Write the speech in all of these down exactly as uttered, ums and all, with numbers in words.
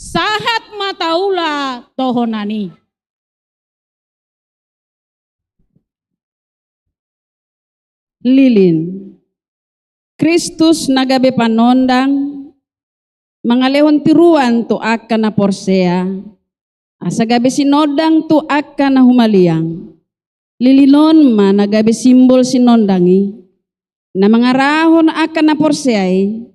Sahat ma taula tohonan i. Lilin. Kristus na gabe panondang, mangalehon tiruan tu angka na porsea, asa gabe sinondang tu angka na humaliang. Lilin on ma na gabe simbol sinondang i, na mangarahon angka na porsea i.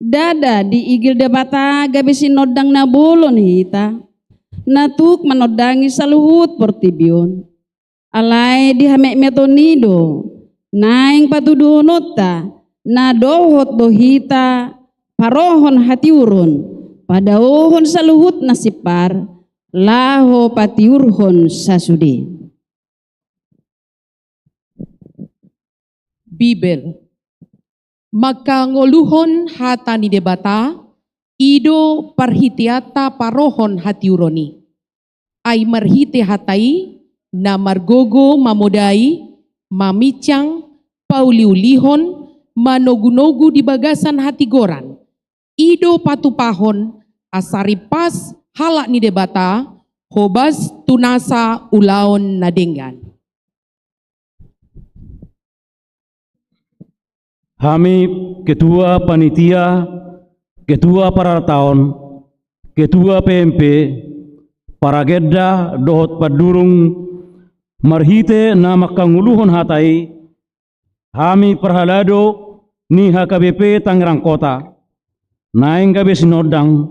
Ndada diigil Debata gabe sinondang na bolon hita, na tuk manondangi saluhut portibi on. Alai di hametmeton i do naeng patuduhononta, na dohot do hita parohon hatiuron, padaohon saluhut na simpar, laho patiurhon sasude. Bibel. Mangkangoluhon hata ni Debata, i do parhiteanta parohon hatiuron i. Ai marhite hata i, na margogo mamodai, mamincang, pauliulihon, manogunogu di bagasan hatigoran. I do patupahon, asa rimpas halak ni Debata, hobas tu nasa ulaon na denggan. Hami ketua panitia, ketua parartaon, ketua P M P, paragenda dohot pandurung, marhite na mangkangoluhon hata i, hami parhalado ni H K B P Tangerang Kota, naeng gabe sinondang,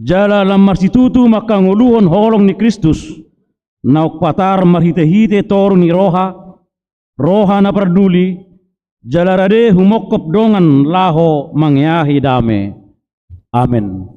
jala lam marsitutu mangkangoluhon holong ni Kristus, naung patar marhitehite toru ni roha, roha na parduli, jala rade humongkop dongan laho mangeahi dame. Amen.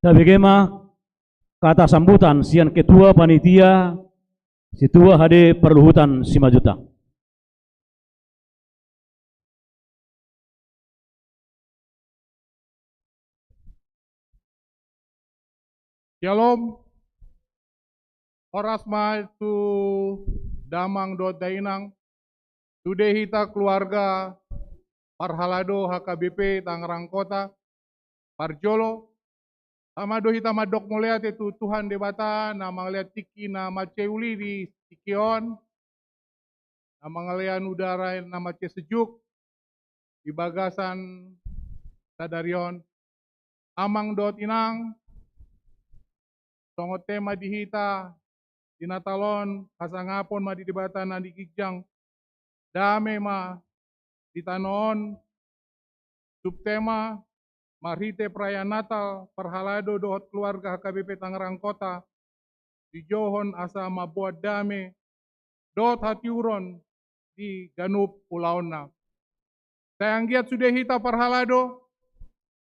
Tabege ma hata sambutan sian ketua panitia, Situa H D Parluhutan Simanjuntak. Syalom. Horas ma tu damang dohot dainang. Sude hita keluarga parhalado H K B P Tangerang Kota. Parjolo, tama do hita mandok mauliate tu Tuhan Debata na mangalehon tingki na mansai uli di tingki on, na mangalehon udara na mansai sejuk di bagasan sadari on. Amang dohot inang, songon tema di hita di Natal on, hasangapon ma di Debata na di ginjang, dame ma di tano on, subtema, marhite perayaan Natal parhalado dohot keluarga H K B P Tangerang Kota, dijouhon asa mamboan dame dohot hatiuron di ganup ulaonna. Sai anggiat sude hita parhalado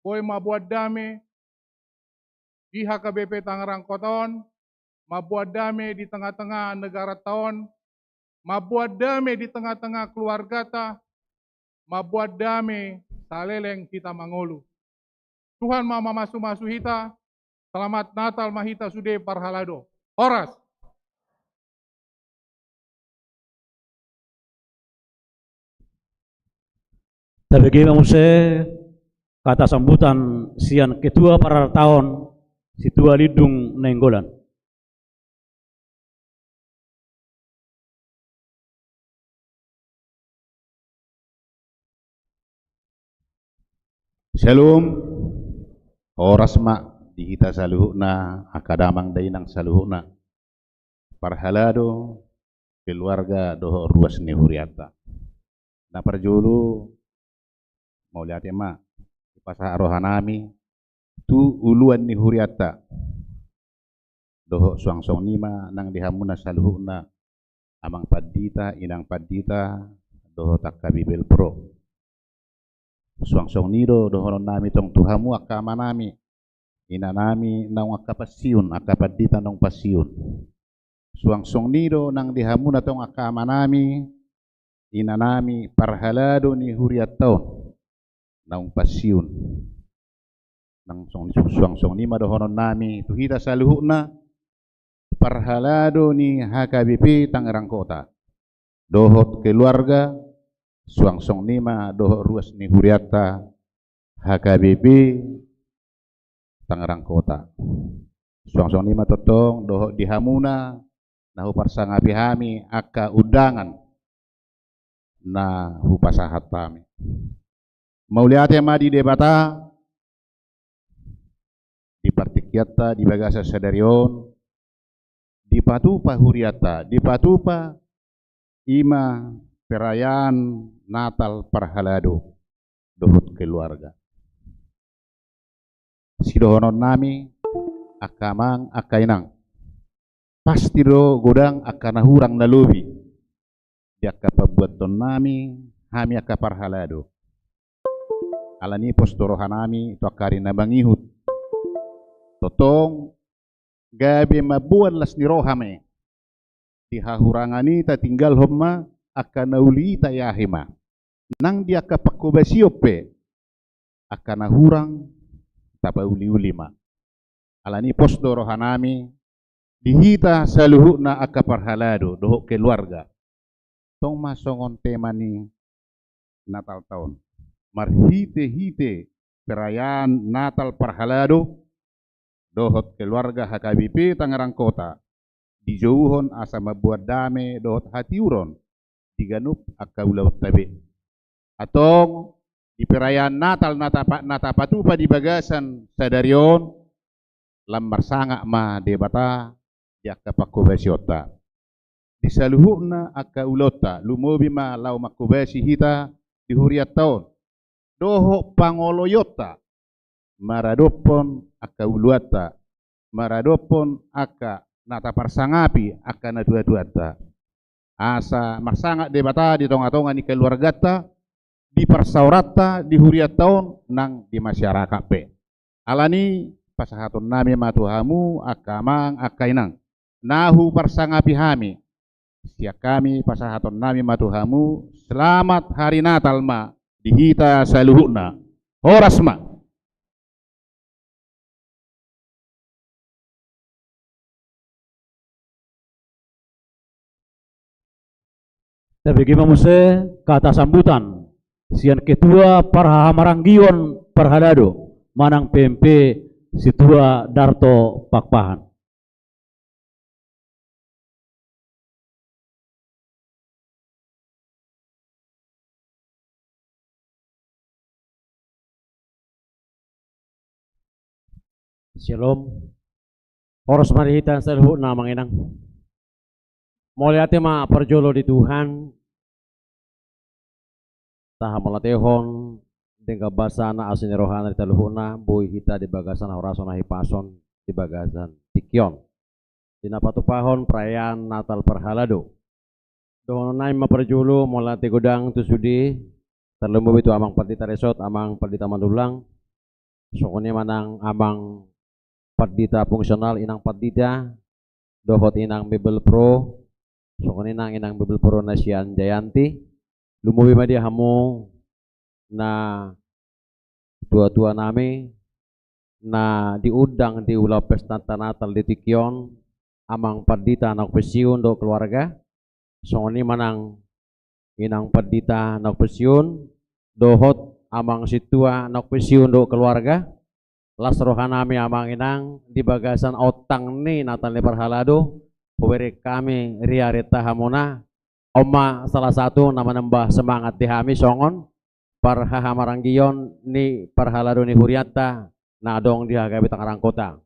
boi mamboan dame di H K B P Tangerang Kota on, mamboan dame di tengah-tengah negaranta on, mamboan dame di tengah-tengah keluargata, mamboan dame saleleng hita mangolu. Tuhan ma mamasumasu hita. Selamat Natal ma hita sude parhalado. Horas. Tabege ma muse hata sambutan sian ketua parartaon, Situa Lindung Nainggolan. Syalom. Horas ma di hita saluhutna, angka damang dainang saluhutna, parhalado, keluarga dohot ruas ni hurianta. Na parjolo, mauliate ma dipasahat rohanami tu uluan ni hurianta, dohot suang songon i ma nang di hamuna saluhutna, amang pandita, inang pandita, dohot angka bibelvrouw. Suang songon i do dohononnami tong tu hamu angka amanami, inanami naung angka pensiun, angka pandita naung pensiun. Suang songon i do nang di hamuna tong angka amanami, inanami, parhalado ni hurianta on naung pensiun. Nang song-, suang songon i ma dohononnami tu hita saluhutna, parhalado ni H K B P Tangerang Kota dohot keluarga, suang songon i ma dohot ruas ni hurianta H K B P Tangerang Kota. Suang songon i ma tongtong dohot di hamuna na huparsangapi hami angka undangan na hupasahat hami. Mauliate ma di Debata, di partingkianta di bagasan sadari on, dipatupa hurianta, dipatupa i ma perayaan Natal parhalado dohot keluarga. Sidohononnami, angka amang, angka inang, pasti do godang angka na hurang na lobi di angka pambuatonnami hami angka parhalado. Alani i pos do rohanami tu angka ari na mangihut. Tongtong gabe mamboan las ni roha ma i. Di hahurangan i tatinggalhon ma angka na uli i, taiahi ma. Nang di angka pangkobasion pe angka na hurang tapauliuli ma. Alani i pos do rohanami di hita saluhutna angka parhalado dohot keluarga. Tong ma songon tema ni Natalta on, marhitehite perayaan Natal parhalado dohot keluarga H K B P Tangerang Kota, dijouhon asa mamboan dame dohot hatiuron di ganup angka ulaonta be. Antong di perayaan Natal na tapa-, na tapatupa di bagasan sadari on, lam marsangap ma Debata di angka pangkobasionta di saluhutna angka ulaonta, lumobi ma laho mangkobasi hita di hurianta on dohot pangoloionta maradophon angka uluanta, maradophon angka na taparsangapi angka natuatuanta. Asa marsangap Debata di tongatonga ni keluarganta, di parsaoranta, di hurianta on nang di masyarakat pe. Alani i pasahatonnami ma tu hamu angka amang, angka inang na huparsangapi hami. Sian hami pasahatonnami ma tu hamu, selamat hari Natal ma di hita saluhutna. Horas ma. Tabege ma muse hata sambutan sian Ketua Parhamaranggion Parhalado manang P M P, Situa Darto Pakpahan. Syalom. Horas ma di hita saluhutna, amang inang. Mauliate ma parjolo di Tuhan. Tahamauliatehon denggan basa na asi ni rohana di saluhutna, boi hita di bagasan hahorasan na hipason di bagasan tingki on, di na patupahon perayaan Natal parhalado. Dohononnami ma parjolo mauliate godang tu sude, tarlumobi tu amang pandita resort, amang pandita Manullang, songon i ma nang amang pandita fungsional, inang pandita, dohot inang bibelvrouw, songon i nang inang bibelvrouw na sian Jayanti. Lumobi ma di hamu na tuatuanami na diundang di ulaon pesta Natal di tingki on, amang pandita naung pensiun dohot keluarga, songon i ma nang inang pandita naung pensiun, dohot amang sintua naung pensiun dohot keluarga. Las rohanami, amang inang, di bagasan ontang ni Natal ni parhalado, hubereng hami riarianta hamuna. On ma salah satu na manambah semangat di hami songon parhahamaranggion ni parhalado ni hurianta na adong di H K B P Tangerang Kota.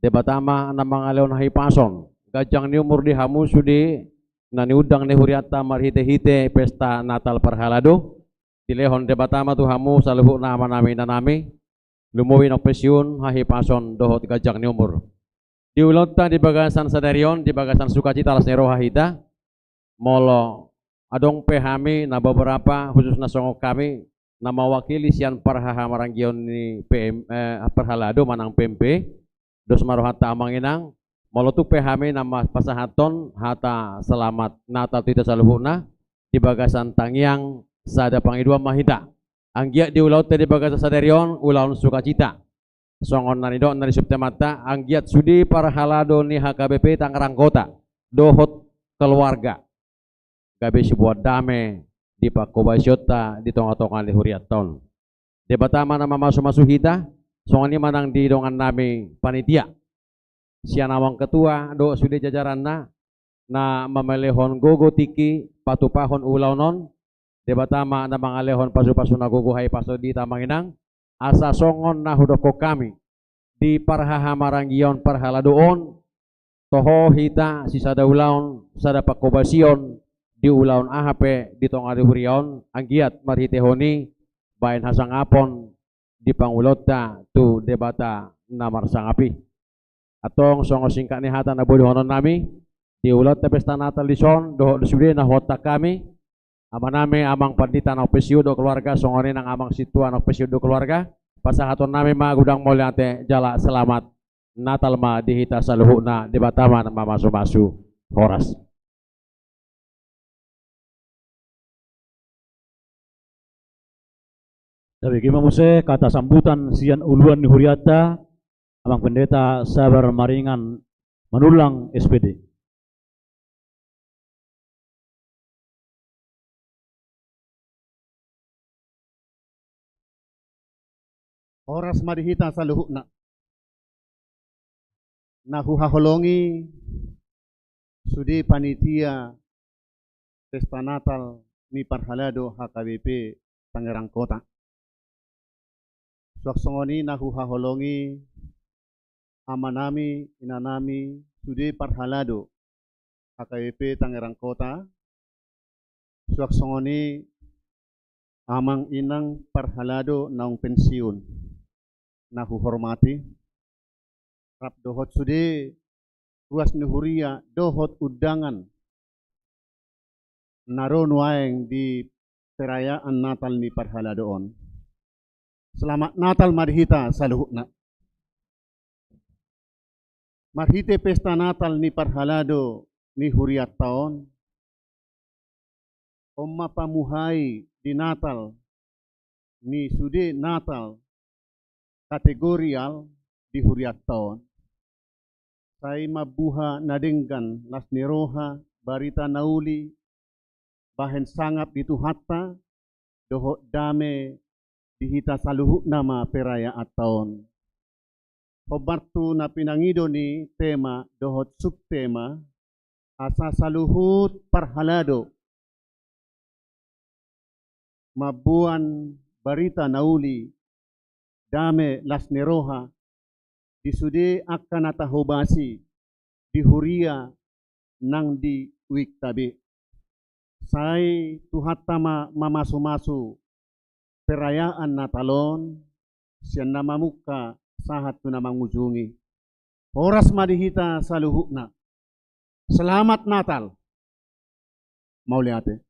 Debata ma na mangalehon hahipason, ganjang ni umur di hamu sude na niundang ni hurianta marhitehite pesta Natal parhalado. Dilehon Debata ma tu hamu saluhutna amanami inanami, lumobi nang pensiun, hahipason dohot ganjang ni umur. Di ulaonta di bagasan sadari on, di bagasan sukacita las ni roha hita, molo adong pe hami na beberapa, khususna songon hami na mawakili sian parhahamaranggion ni P M, eh, parhalado manang P M P, dos ma rohanta amang inang, molo tung pe hami na ma-, pasahathon hata selamat Natal tu hita saluhutna, di bagasan tangiang sada pangidoan ma hita. Anggiat di ulaonta di bagasan sadari on, ulaon sukacita. Songon na nidok na ni suhut Debata, anggiat sude parhalado ni H K B P Tangerang Kota dohot keluarga gabe siboan dame di pangkobasionta di tongatonga ni hurianta on. Debata ma na mamasumasu hita, songon i ma nang di dongannami panitia. Sian amang ketua dohot sude jajaranna na mamelehon gogo tingki patupahon ulaon on, Debata ma na mangalehon pasupasu na gogo hahipason di hita amang inang, asa songon na hudokkon hami di parhahamaranggion parhalado on, toho hita sisada ulaon, sada pangkobasion di ulaon aha pe di tonga ni huria on, anggiat marhitehon i baen hasangapon di pangulaonta tu Debata na marsangap i. Antong songon singkat ni hata na boi dohononnami, di ulaonta pesta Natal dison, dohot di sude na huontak hami, amanami amang pandita naung pensiun dohot keluarga, songon i nang amang sintua naung pensiun dohot keluarga, pasahatonnami ma godang mauliate jala selamat Natal ma di hita saluhutna, Debata ma na mamasumasu. Horas. Tabege ma muse hata sambutan sian uluan ni hurianta, Amang Pendeta Sabar Maringan Manullang, S P D. Horas ma di hita saluhutna. Na huhaholongi sude panitia pesta Natal ni parhalado H K B P Tangerang Kota. Suang songon i na huhaholongi amanami, inanami, sude parhalado H K B P Tangerang Kota, suang songon i amang inang parhalado naung pensiun na huhormati, rap dohot sude ruas ni huria dohot undangan na ro nuaeng di perayaan Natal ni parhalado on. Selamat Natal ma di hita saluhutna. Marhite pesta Natal ni parhalado ni hurianta on, on ma pamuhai di Natal ni sude Natal kategorial di hurianta on. Sai mambuha na denggan, las ni roha, barita na uli, bahen sangap di Tuhanta, dohot dame di hita saluhutna ma perayaanta on. Hombar tu na pinangido ni tema dohot subtema, asa saluhut parhalado mamboan barita na uli, dame, las ni roha, di sude angka na tahobasi di huria nang di uikta be. Sai Tuhanta ma mamasumasu perayaan Natal on, sian na mamungka sahat tu na mangujungi. Horas ma di hita saluhutna. Selamat Natal. Mauliate.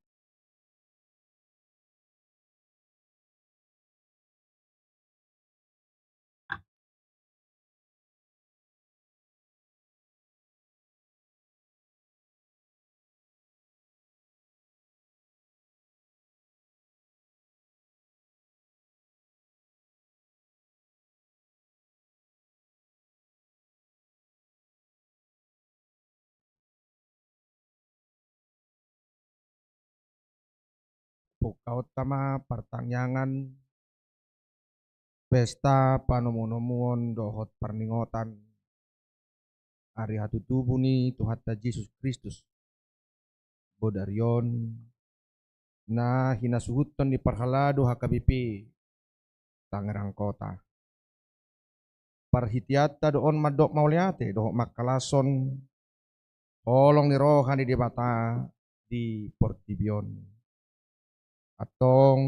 Pungkaonta ma partangiangan pesta panomunomuon dohot parningotan ari hatutubu ni Tuhanta Jesus Kristus. Bodari on na hinasuhuthon ni parhalado H K B P Tangerang Kota. Parhiteanta do on mandok mauliate dohot mangkalashon holong ni roha ni Debata di portibi on. Antong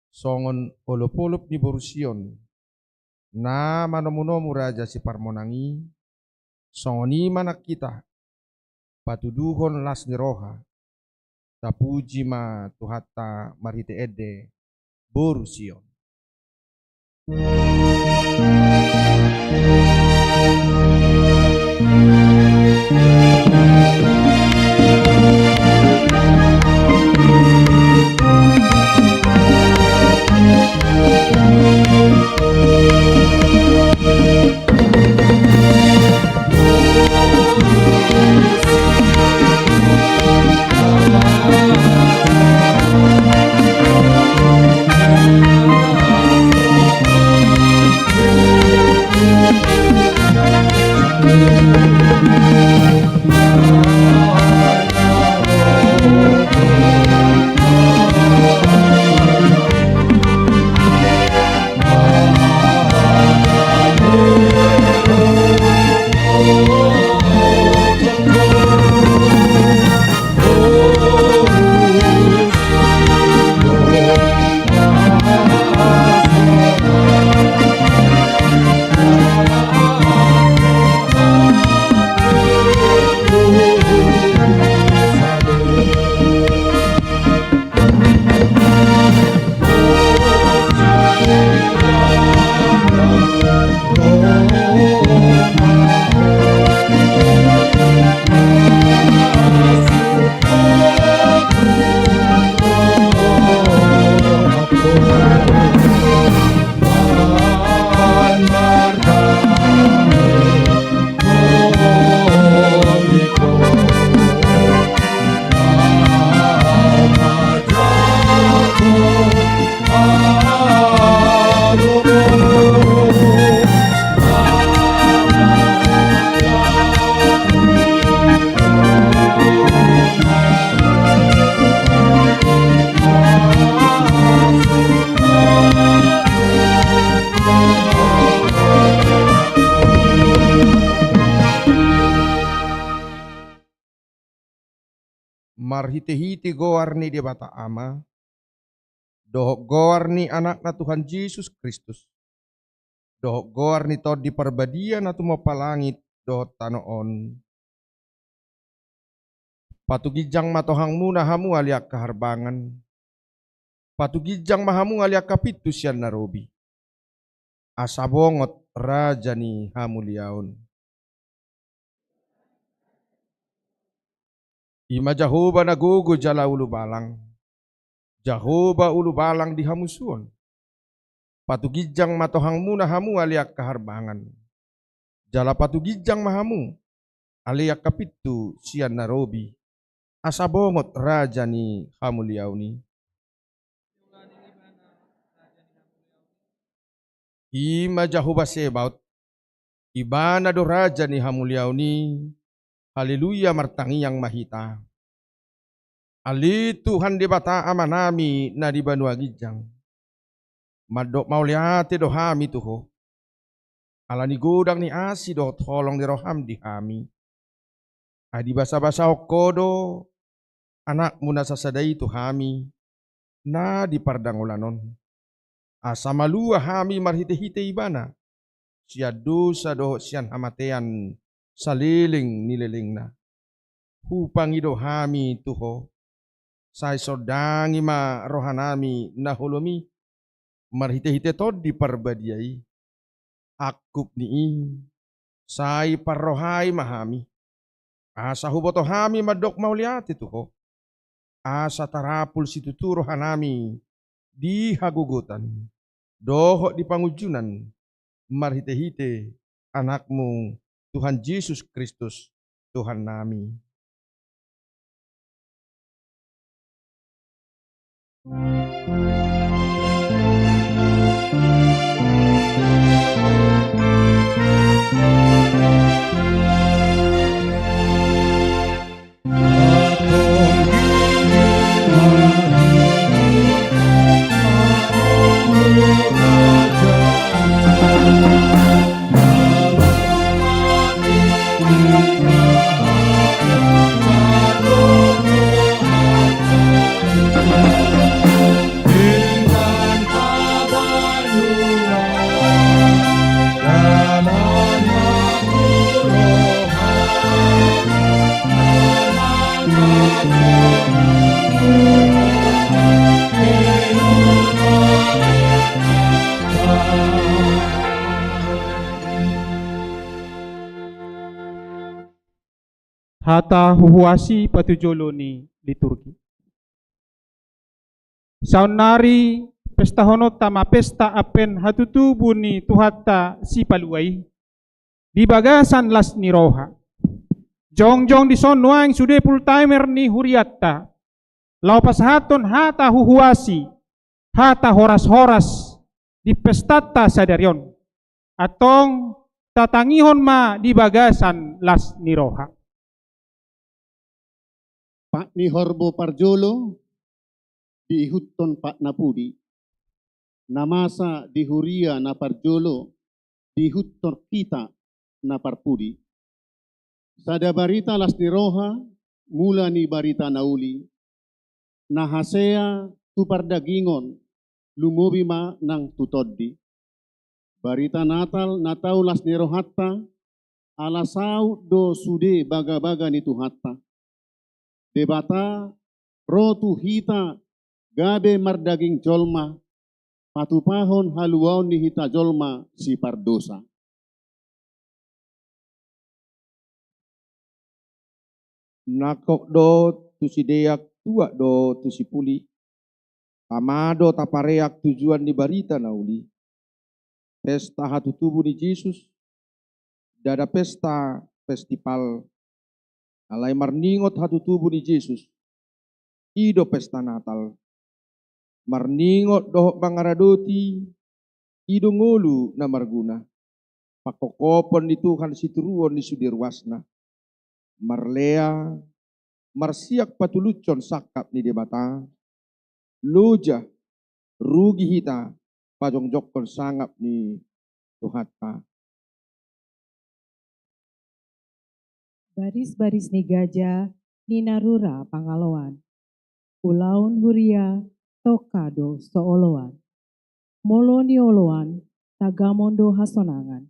songon olopolop ni boru Sion na manomunomu Raja Siparmonang i, songon i ma nang hita patuduhon las ni roha. Tapuji ma Tuhanta marhite ende boru Sion. Marhitehite goar ni Debata Ama, dohot goar ni Anakna Tuhan Jesus Kristus, dohot goar ni Tondi Parbadia na tumompa langit dohot tano on, patuginjang ma tohangmuna hamu ale angka harbangan, patuginjang ma hamu ale angka pintu sian na robi, asa bongot raja ni hamuliaon. I ma Jahowa na gogo jala ulubalang, Jahowa ulubalang di hamusuon. Patuginjang ma tohangmuna hamu ale angka harbangan, jala patuginjang ma hamu ale angka pintu sian na robi, asa bongot raja ni hamuliaon i. I ma Jahowa Sebaot, Ibana do raja ni hamuliaon i. Haleluya, martangiang ma hita. Ale Tuhan Debata Amanami na di banua ginjang, mandok mauliate do hami tu Ho, ala ni godang ni asi dohot holong ni roham di hami. Ai dibasabasahon Ho do Anakmu na sasada i tu hami na di pardangolan on, asa malua hami marhitehite Ibana sian dosa dohot sian hamatean saleleng ni lelengna. Hupangido hami tu Ho, sai sondangi ma rohanami na holom i marhitehite Tondi Parbadia i. Angkup ni i, sai parrohai ma hami, asa huboto hami mandok mauliate tu Ho, asa tarapul situtu rohanami di hagogotan dohot di pangunjunan, marhitehite Anakmu Tuhan Jesus Kristus, Tuhannami. Hata huhuasi patujolo ni liturgi. Saonnari pestahononta ma pesta Advent hatutubu ni Tuhanta Sipalua i di bagasan las ni roha. Jongjong dison nuaeng sude full timer ni hurianta laho pasahathon hata huhuasi, hata horas-horas di pestanta sadari on. Antong tatangihon ma di bagasan las ni roha. Pat ni horbo parjolo diihuthon pat na pudi, na masa di huria na parjolo diihuthon hita na parpudi. Sada barita las ni roha, mula ni barita na uli, na hasea tu pardagingon, lumobi ma nang tu tondi. Barita Natal na tau las ni rohanta, ala saut do sude bagabaga ni Tuhanta. Debata ro tu hita gabe mardaging jolma, patupahon haluaon ni hita jolma sipardosa. Nangkok do tu sideak, tuak do tu sipuli. Tama do tapareak tujuan ni barita na uli. Pesta hatutubu ni Jesus, ndada pesta festival. Alai marningot hatutubu ni Jesus, i do pesta Natal. Marningot dohot mangaradoti, i do ngolu na marguna. Pangkophopon ni Tuhan situruon ni sude ruasna. Marlea, marsiak patulushon sangkap ni Debata. Loja, rugi hita pajongjongkon sangap ni Tuhanta. Baris-baris ni gaja ni narura pangaloan. Ulaon huria tongka do so oloan. Molo nioloan, tagamon do hasonangan.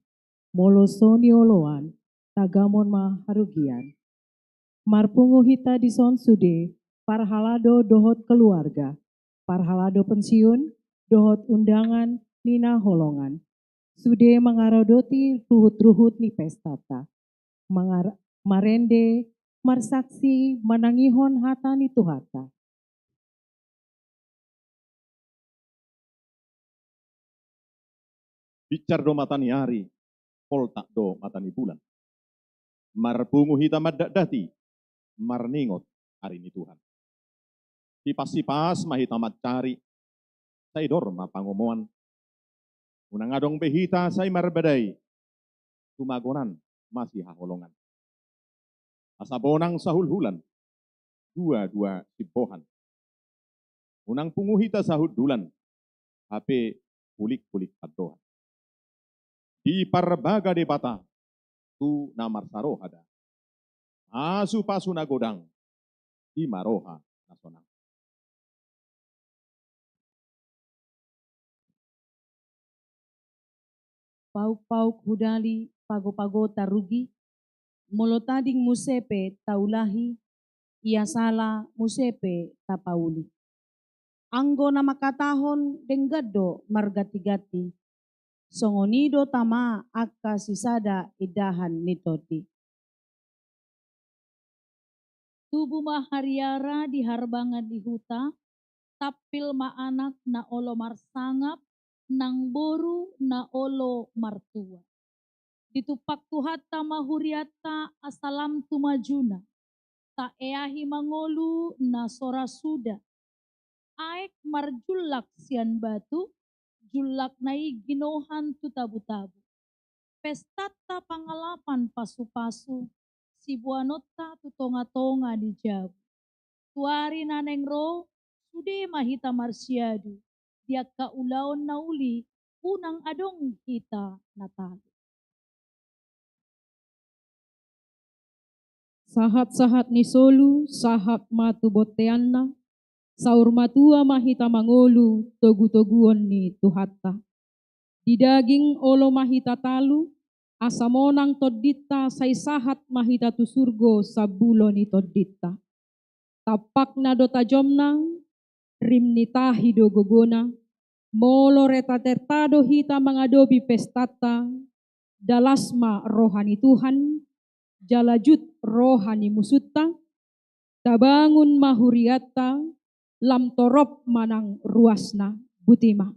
Molo so nioloan, tagamon ma harugian. Marpungu hita dison sude parhalado dohot keluarga, parhalado pensiun, dohot undangan ni na holongan. Sude mangaradoti ruhut-ruhut ni pestanta. Mangar-, marende, marsaksi, manangihon hata ni Tuhanta. Binsar do mata ni ari, poltak do mata ni bulan. Marpungu hita mandatdati, marningot ari ni Tuhan. Sipas-sipas ma hita mancari, sai dor ma pangomoan. Unang adong be hita sai marbadai, tumagonan ma sihaholongan. Asa bonang sahulhulan, dua-dua simbohan. Unang pungu hita sahundulan, hape hulik-hulik pandohan. Diparbaga Debata tu na marsaroha da. Pasu-pasu na godang, i ma roha na sonang. Pauk-pauk hudali, pago-pago tarugi, molo tading muse pe taulahi, ia sala muse pe tapauli. Anggo na mangkatahon denggan do marganti-ganti, songon i do tama angka sisada indahan ni tondi. Tubu ma hariara di harbangan ni huta, tampil ma anak na olo marsangap, nang boru na olo martua. Ditumpak Tuhanta ma hurianta asa lam tu majuna, taeahi ma ngolu na so ra suda. Aek marjullak sian batu, jullakna i ginohan tu tabu-tabu. Pestanta pangalapan pasu-pasu, siboanonta tu tonga-tonga ni jabu. Tu ari na naeng ro, sude ma hita marsiadu, di angka ulaon na uli, unang adong hita na talu. Sahat-sahat ni solu, sahat ma tu bonteanna, saur matua ma hita mangolu togu-toguon ni Tuhanta. Di daging olo ma hita talu, asa monang tondinta sai sahat ma hita tu surgo sambulo ni tondinta. Tampakna do tajomna, rim ni tahi do gogona, molo reta-reta do hita mangadopi pestanta, dalas ma roha ni Tuhan, jala jut roha ni musunta, tabangun ma hurianta, lam torop manang ruasna. Boti ma.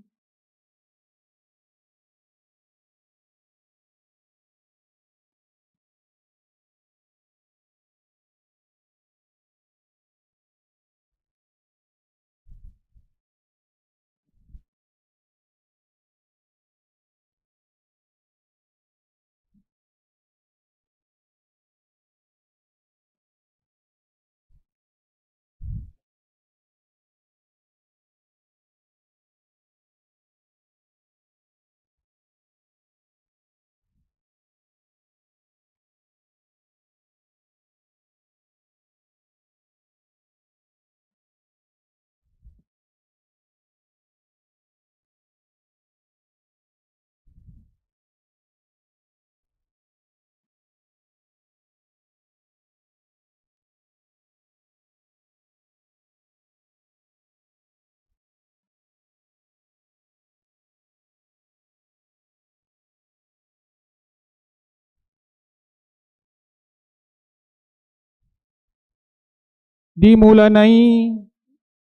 Di mulana i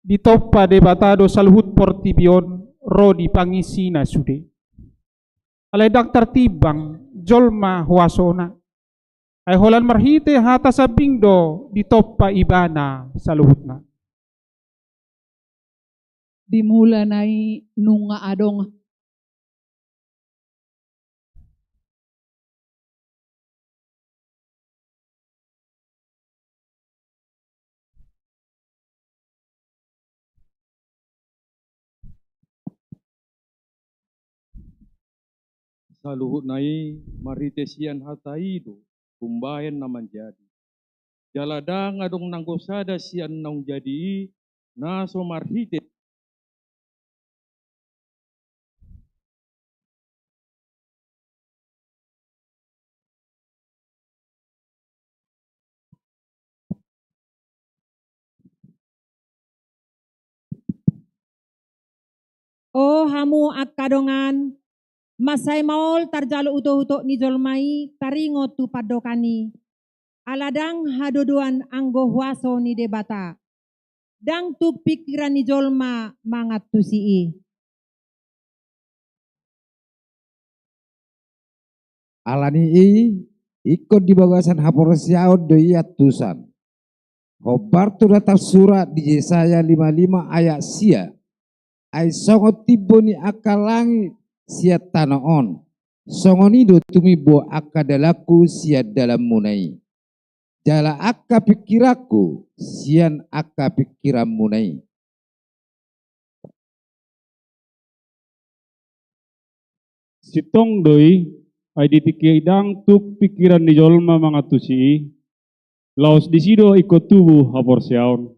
ditompa Debata do saluhut portibi on ro di pangisina sude. Alai ndang tartimbang jolma huasona. Ai holan marhite hata sambing do ditompa ibana saluhutna. Di mulana i nunga adong. Saluhutna i marhite sian hata i do umbahen na manjadi. Jala ndang adong nanggo sada sian naung jadi i na so marhite. O hamu angka dongan, mansai maol tarjalo utok-utok ni jolma i taringot tu pandohan i. Ala ndang hadodoan anggo huaso ni Debata. Ndang tuk pingkiran ni jolma mangantusi i. Ala ni i, ingkon di bagasan haporseaon do i antusan. Hombar tu na tarsurat di Jesaya lima lima ayat sia. Ai songon timbo ni angka langit sian tano on, songon i do tumimbo angka dalanku sian dalanmuna i. Jala angka pingkiranku sian angka pingkiranmuna i. Sintong do i, ai di tingki i ndang tuk pingkiran ni jolma mangantusi i, laos disi do ingkon tubu haporseaon.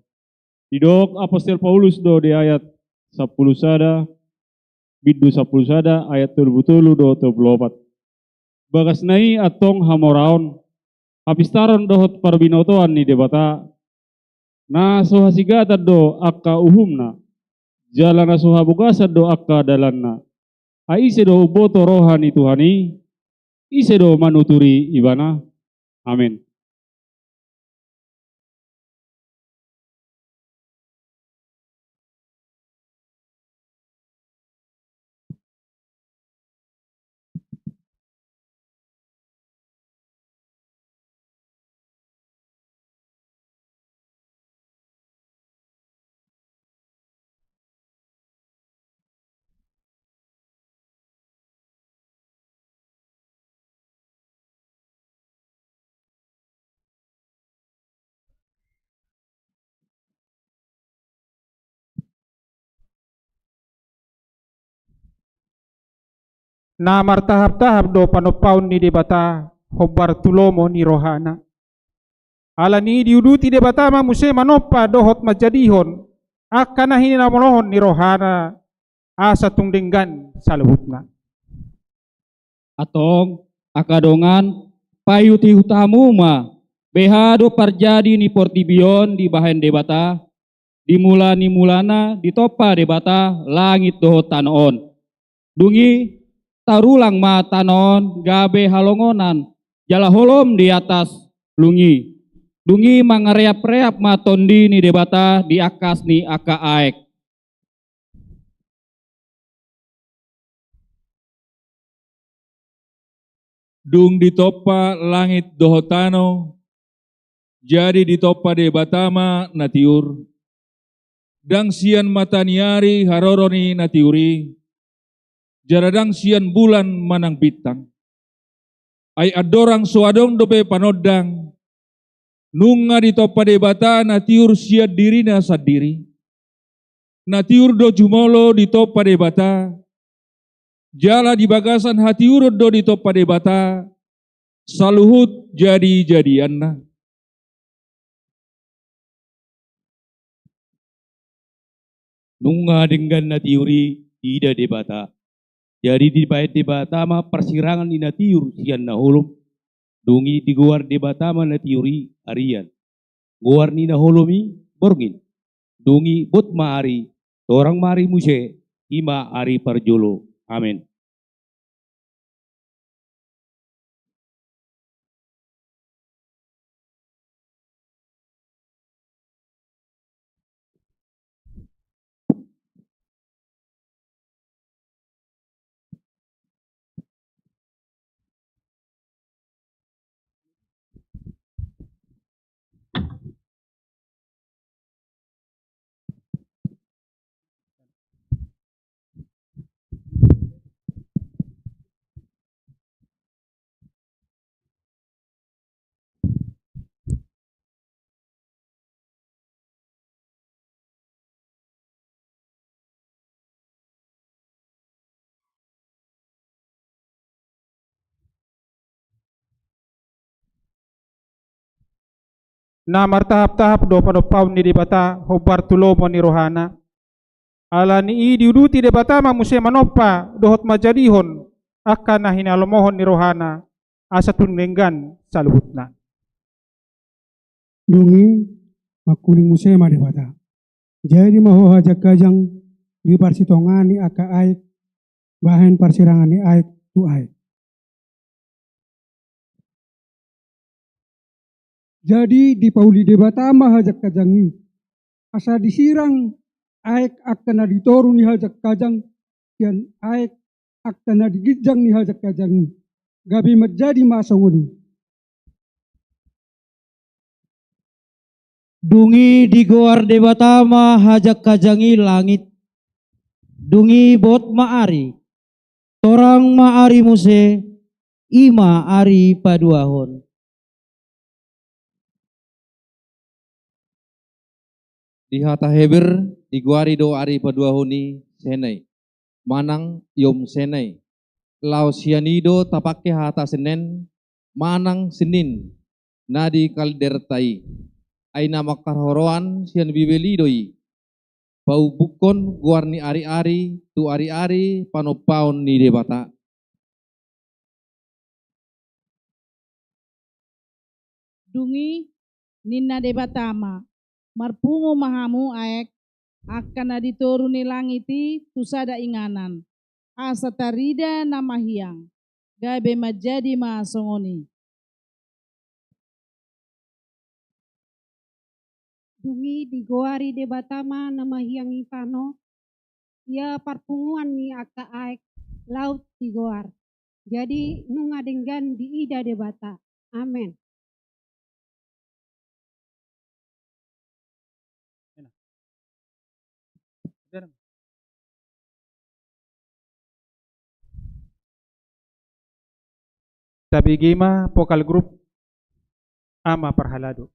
Didok Apostel Paulus do di ayat sampulu sada, bindu sampulu sada, ayat tolu pulu tolu dohot tolu pulu opat. Bagasna i antong hamoraon, hapistaron dohot parbinotoan ni Debata. Na so hasigatan do angka uhumna, jala na so habogasan do angka dalanna. Ai ise do umboto roha ni Tuhan i, ise do manuturi ibana. Amen. Na martahap-tahap do panompaon ni Debata hombar tu lomo ni rohana. Ala ni i diuduti Debata ma muse manompa dohot manjadihon angka na hininamonohon ni rohana asa tung denggan saluhutna. Antong, angka dongan, paihut-ihut hamu ma, beha do parjadi ni portibi on dibahen Debata, di mula ni mulana ditompa Debata langit dohot tano on. Dung i, tarulang ma tano on gabe halongonan, jala holom di atas Dung i, dung i mangareapreap ma Tondi ni Debata di akas ni angka aek. Dung ditompa langit dohot tano, jadi ditompa Debata ma na tiur. Ndang sian mata ni ari haroro ni na tiur i, jala ndang sian bulan manang bintang. Ai andorang so adong dope panondang, nunga ditompa Debata na tiur sian dirina sandiri. Na tiur do jumolo ditompa Debata, jala di bagasan hatiuron do ditompa Debata saluhut jadi-jadianna. Nunga denggan na tiur i diida Debata. Jadi dibaen Debata ma parsirangan ni na tiur sian na holom. Dung i digoar Debata ma na tiur i arian. Goar ni na holom i borngin. Dung i bot ma ari, torang ma ari muse, i ma ari parjolo. Amen. Na martahap-tahap do panompaon ni Debata hombar tu lomo ni rohana. Ala ni i diuduti Debata ma muse manompa dohot manjadihon angka na hinalomohon ni rohana, asa tung denggan saluhutna. Dung i mangkuling muse ma Debata. Jadi ma ho hajang-hajang di parsitongaan ni angka aek, bahen parsirangan ni aek tu aek. Jadi dipauli Debata ma hajang-hajang i, asa disirang aek angka na di toru ni hajang-hajang sian aek angka na di ginjang ni hajang-hajang i. Gabe manjadi ma songon i. Dung i digoar Debata ma hajang-hajang i langit. Dung i bot ma ari. Torang ma ari muse, i ma ari paduahon. Di hata Heber digoari do ari paduahon i Senai, manang Yom Senai. Laos sian i do tapangke hata Senen, manang Senin, na di kalenderta i. Ai na mangharoroan sian Bibel i do i. Paumbukkon goar ni ari-ari tu ari-ari panompaon ni Debata. Dung i ninna Debata ma, marpungu ma hamu aek, angka na di toru ni langit i tu sada inganan, asa tarida na mahiang, gabe manjadi ma songon i. Dung i digoari Debata ma na mahiang i tano, ia parpunguan ni angka aek laut digoar. Jadi nunga denggan diida Debata. Amen. Tabege ma vokal grup Ama Parhalado.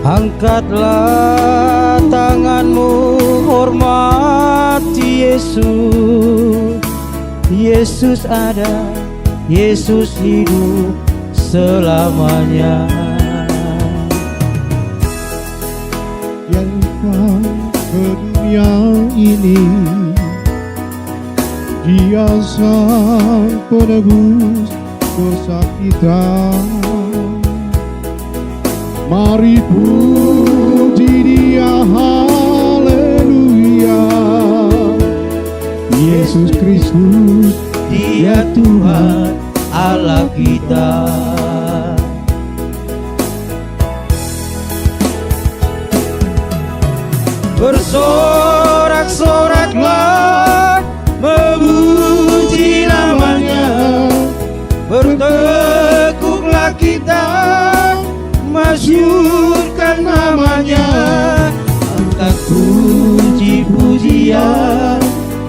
Angkatlah tanganmu, hormati Yesus. Yesus ada, Yesus hidup selamanya. Yang datang ke dunia ini, Dia Sang Penebus dosa kita. Mari puji Dia, haleluya. Yesus Kristus, Dia Tuhan Allah kita. Bersorak-soraklah memuji nama-Nya. Bertekuklah kita masyhurkan nama-Nya. Angkat puji-pujian,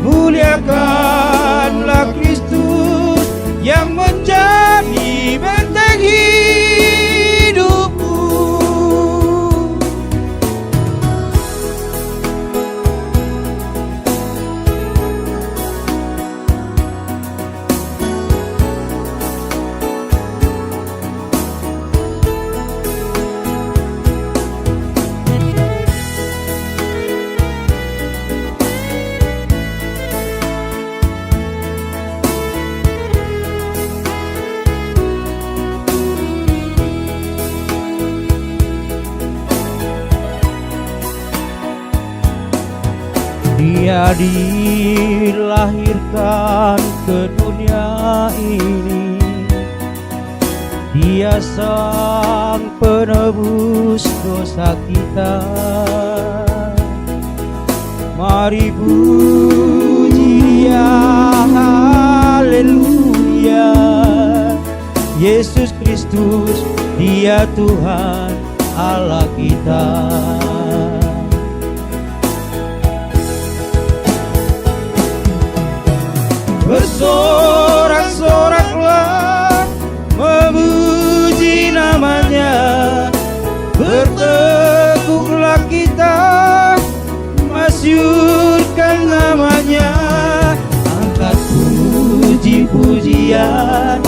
muliakanlah Kristus yang menjadi benteng hidupku. Dia dilahirkan ke dunia ini, Dia Sang Penebus dosa kita. Mari puji Dia, haleluya. Yesus Kristus, Dia Tuhan Allah kita. Bersorak-soraklah memuji nama-Nya. Bertekuklah kita masyhurkan nama-Nya. Angkat puji-pujian,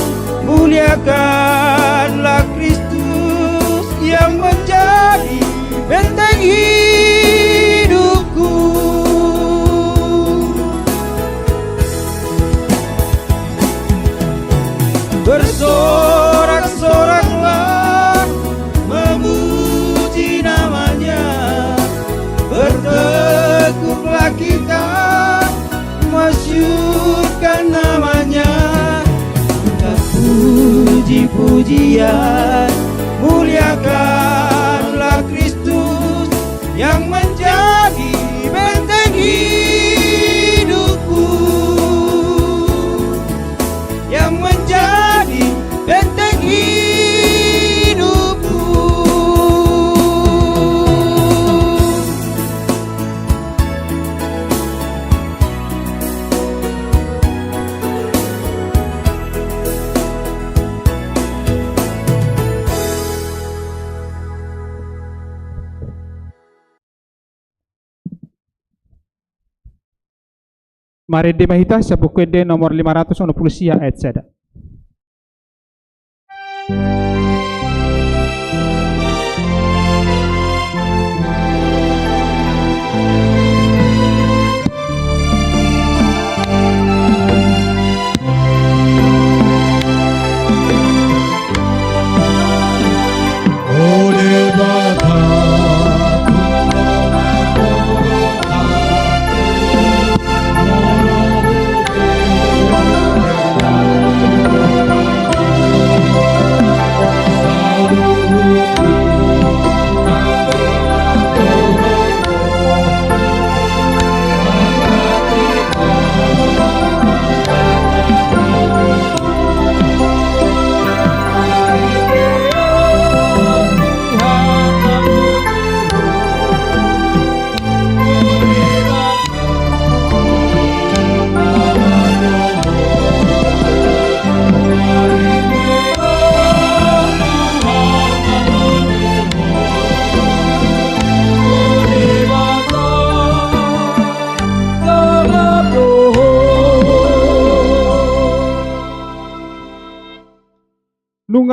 muliakanlah Kristus yang menjadi benteng hidupku. Bersorak-soraklah memuji nama-Nya. Bertekuklah kita masyhurkan nama-Nya. Angkat puji-pujian, muliakanlah Kristus yang menjadi benteng hidupku, yang menjadi benteng hidupku. Marende ma hita sian Buku Ende nomor lima ratus onom pulu sia ayat sada.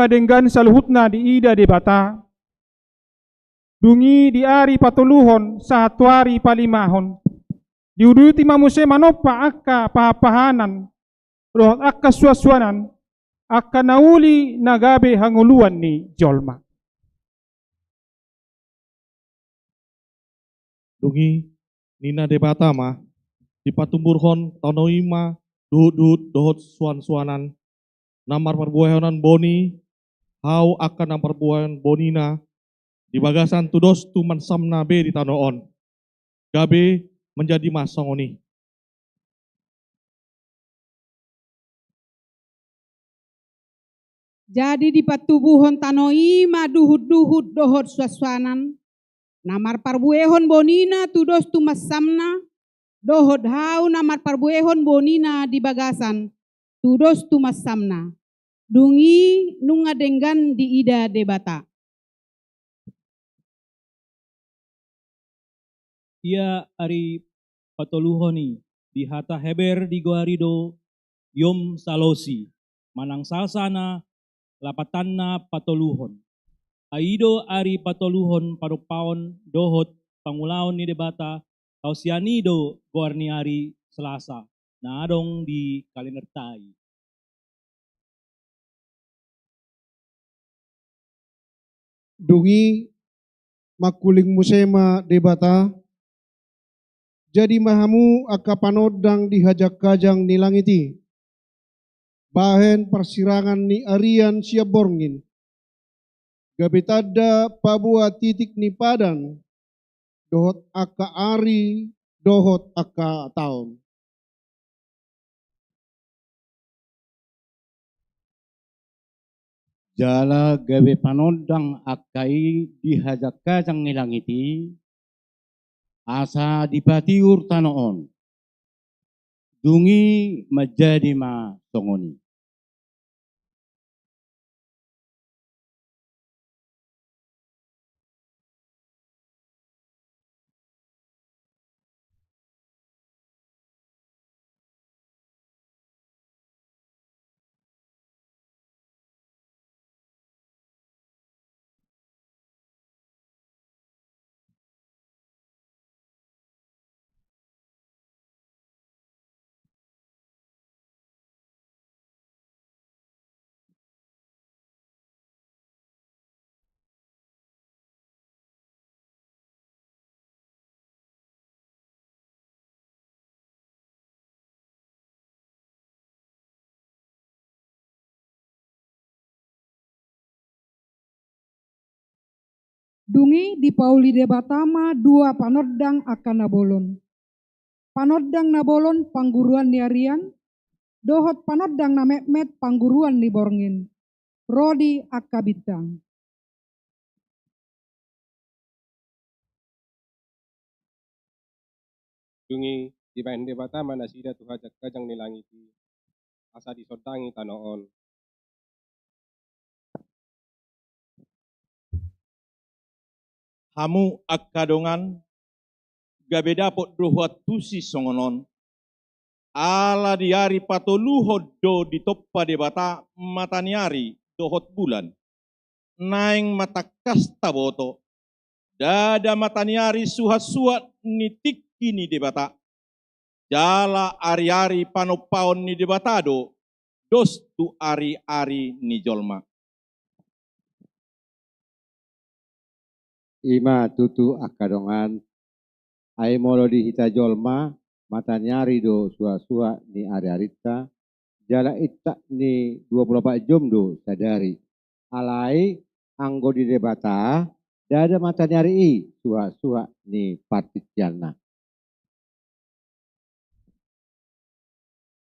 Denggan saluhutna diida Debata. Dung i di ari patoluhon sahat tu ari palimahon, diuduti ma muse manompa angka pahanpahanan dohot angka suansuanan, angka na uli na gabe hangoluan ni jolma. Dung i ninna Debata ma: Dipatumburhon tano i ma duhutduhut dohot suansuanan, na marparbuehon boni, hau angka na marparbuehon bonina, di bagasan tudos tu mansamna be di tano on. Gabe manjadi ma songon i. Jadi dipatubuhon tano i ma duhutduhut dohot suansuanan, na marparbuehon bonina tudos tu mansamna, dohot hau na marparbuehon bonina di bagasan tudos tu mansamna. Dung i nunga denggan diida Debata. Ia ari patoluhon i, di hata Heber digoari do Yom Salosi, manang salsa na lapatanna patoluhon. Ai i do ari patoluhon panompaon dohot pangulaon ni Debata, taon sian i do goar ni ari Selasa na adong di kalenderta i. Dung i mangkuling muse ma Debata: Jadi ma hamu angka panondang di hajangkajang ni langit i, bahen parsirangan ni arian sian borngin, gabe tanda paboa titik ni padan, dohot angka ari, dohot angka taon. Jala gabe panondang angka i di hajangkajang ni langit i, asa dipatiur tano on. Dung i manjadi ma songon i. Dung i dipauli Debata ma dua panondang angka na bolon. Panondang na bolon pangguruan ni arian, dohot panondang na metmet pangguruan ni borngin, ro di angka bintang. Dung i dibahen Debata ma nasida tu hajangkajang ni langit i, asa disondangi tano on. Hamu angka dongan, gabe dapot do huantusi songon on. Ala di ari patoluhon do ditompa Debata mata ni ari dohot bulan. Naeng ma tangkas taboto, ndada mata ni ari suhatsuhat ni tingki ni Debata. Jala ariari panompaon ni Debata do, dos tu ariari ni jolma. I ma tutu angka dongan, ai molo di hita jolma, mata ni ari do suhatsuhat ni ariarinta, jala intak ni dua pulu opat jom do sadari. Alai anggo di Debata, ndada mata ni ari i suhatsuhat ni partingkianna.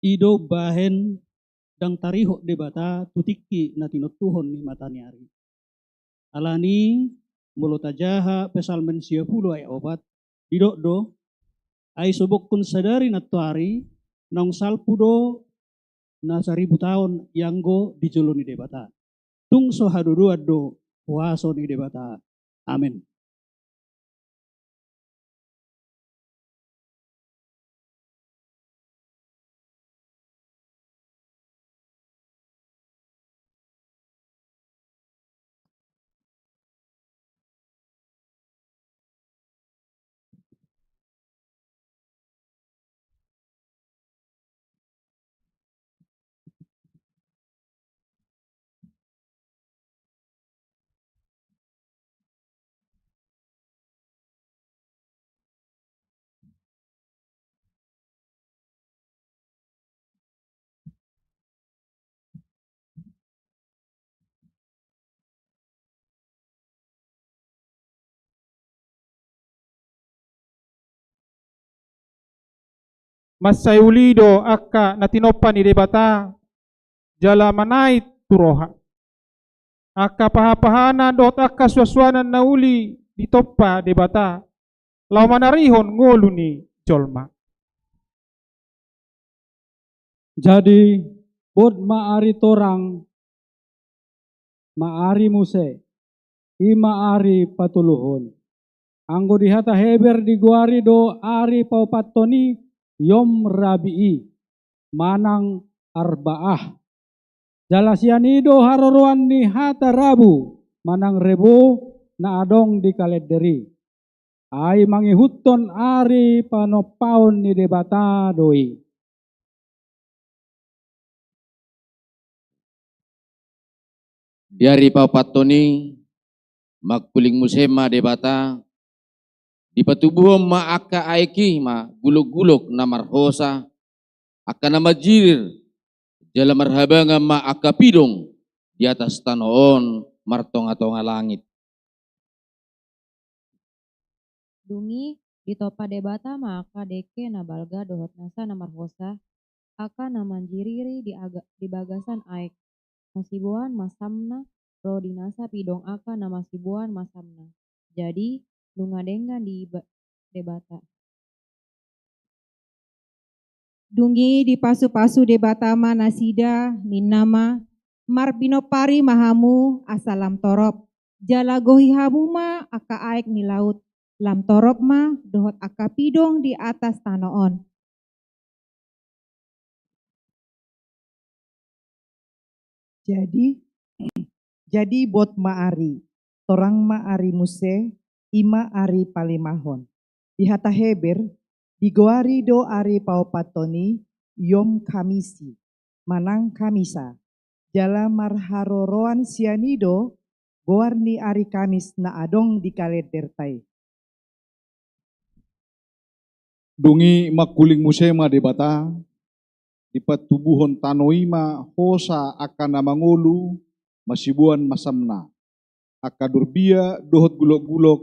I do bahen ndang tarihot Debata tu tingki na tinontuhon ni mata ni ari. Alani molo tajaha Psalmen sia pulu ayat opat, didok do: Ai sobokkon sadari nantoari, naung salpu do na saribu taon ianggo di jolo ni Debata. Tung so hadodoan do huaso ni Debata. Amen. Mansai uli do angka na tinompa ni Debata, jala manait tu roha. Angka paha-pahana dohot angka suan-suanan na uli ditompa Debata, laho manarihon ngolu ni jolma. Jadi, bot ma ari torang, ma ari muse, i ma ari patoluhon. Anggo di hata Heber digoari do ari paopathon i Yom Rabi'i, manang Arbaah. Jala sian i do haroroan ni hata Rabu manang Rebo na adong di kalender i. Ai mangihuthon ari panompaon ni Debata do i. Di ari paopathon i, mangkuling muse ma Debata, dipatubuhon ma angka aek i ma gulok-gulok na marhosa, angka na manjirir, jala marhabangan ma angka pidong di atas tano on martonga-tonga langit. Dung i ditompa Debata ma angka dengke na balga dohot nasa na marhosa, angka na manjiriri di aga-, di bagasan aek. Masiboan masamna ro di nasa pidong angka na masiboan masamna. Jadi, nunga denggan di iba-, Debata. Dung i dipasu-pasu Debata ma nasida, ninna ma: Marpinompari ma hamu asa lam torop, jala gohi hamu ma angka aek ni laut, lam torop ma dohot angka pidong di atas tano on. Jadi, jadi bot ma ari, torang ma ari muse, i ma ari palimahon. Di hata Heber, digoari do ari paopathon i Yom Kamisi, manang Kamisa, jala marharoroan sian i do goar ni ari Kamis na adong di kalenderta i. Dung i mangkuling muse ma Debata, dipatubuhon tano i ma hosa angka na mangolu masiboan masamna, angka dorbia dohot gulok-gulok,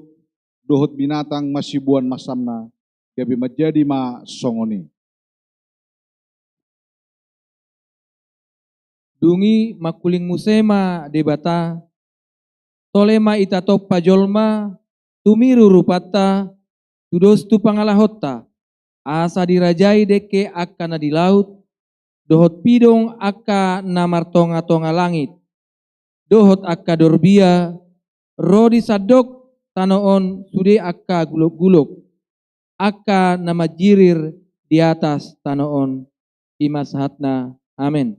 dohot binatang masiboan masamna, gabe manjadi ma songon i. Dung i mangkuling muse ma Debata, tole ma itatompa jolma tumiru rupanta, tudos tu pangalahonta, asa dirajai dengke angka na di laut, dohot pidong angka na martonga-tonga langit, dohot angka dorbia, ro di sandok tano on sude angka gulok-gulok, angka na manjirir di atas tano on. I ma sahatna. Amen.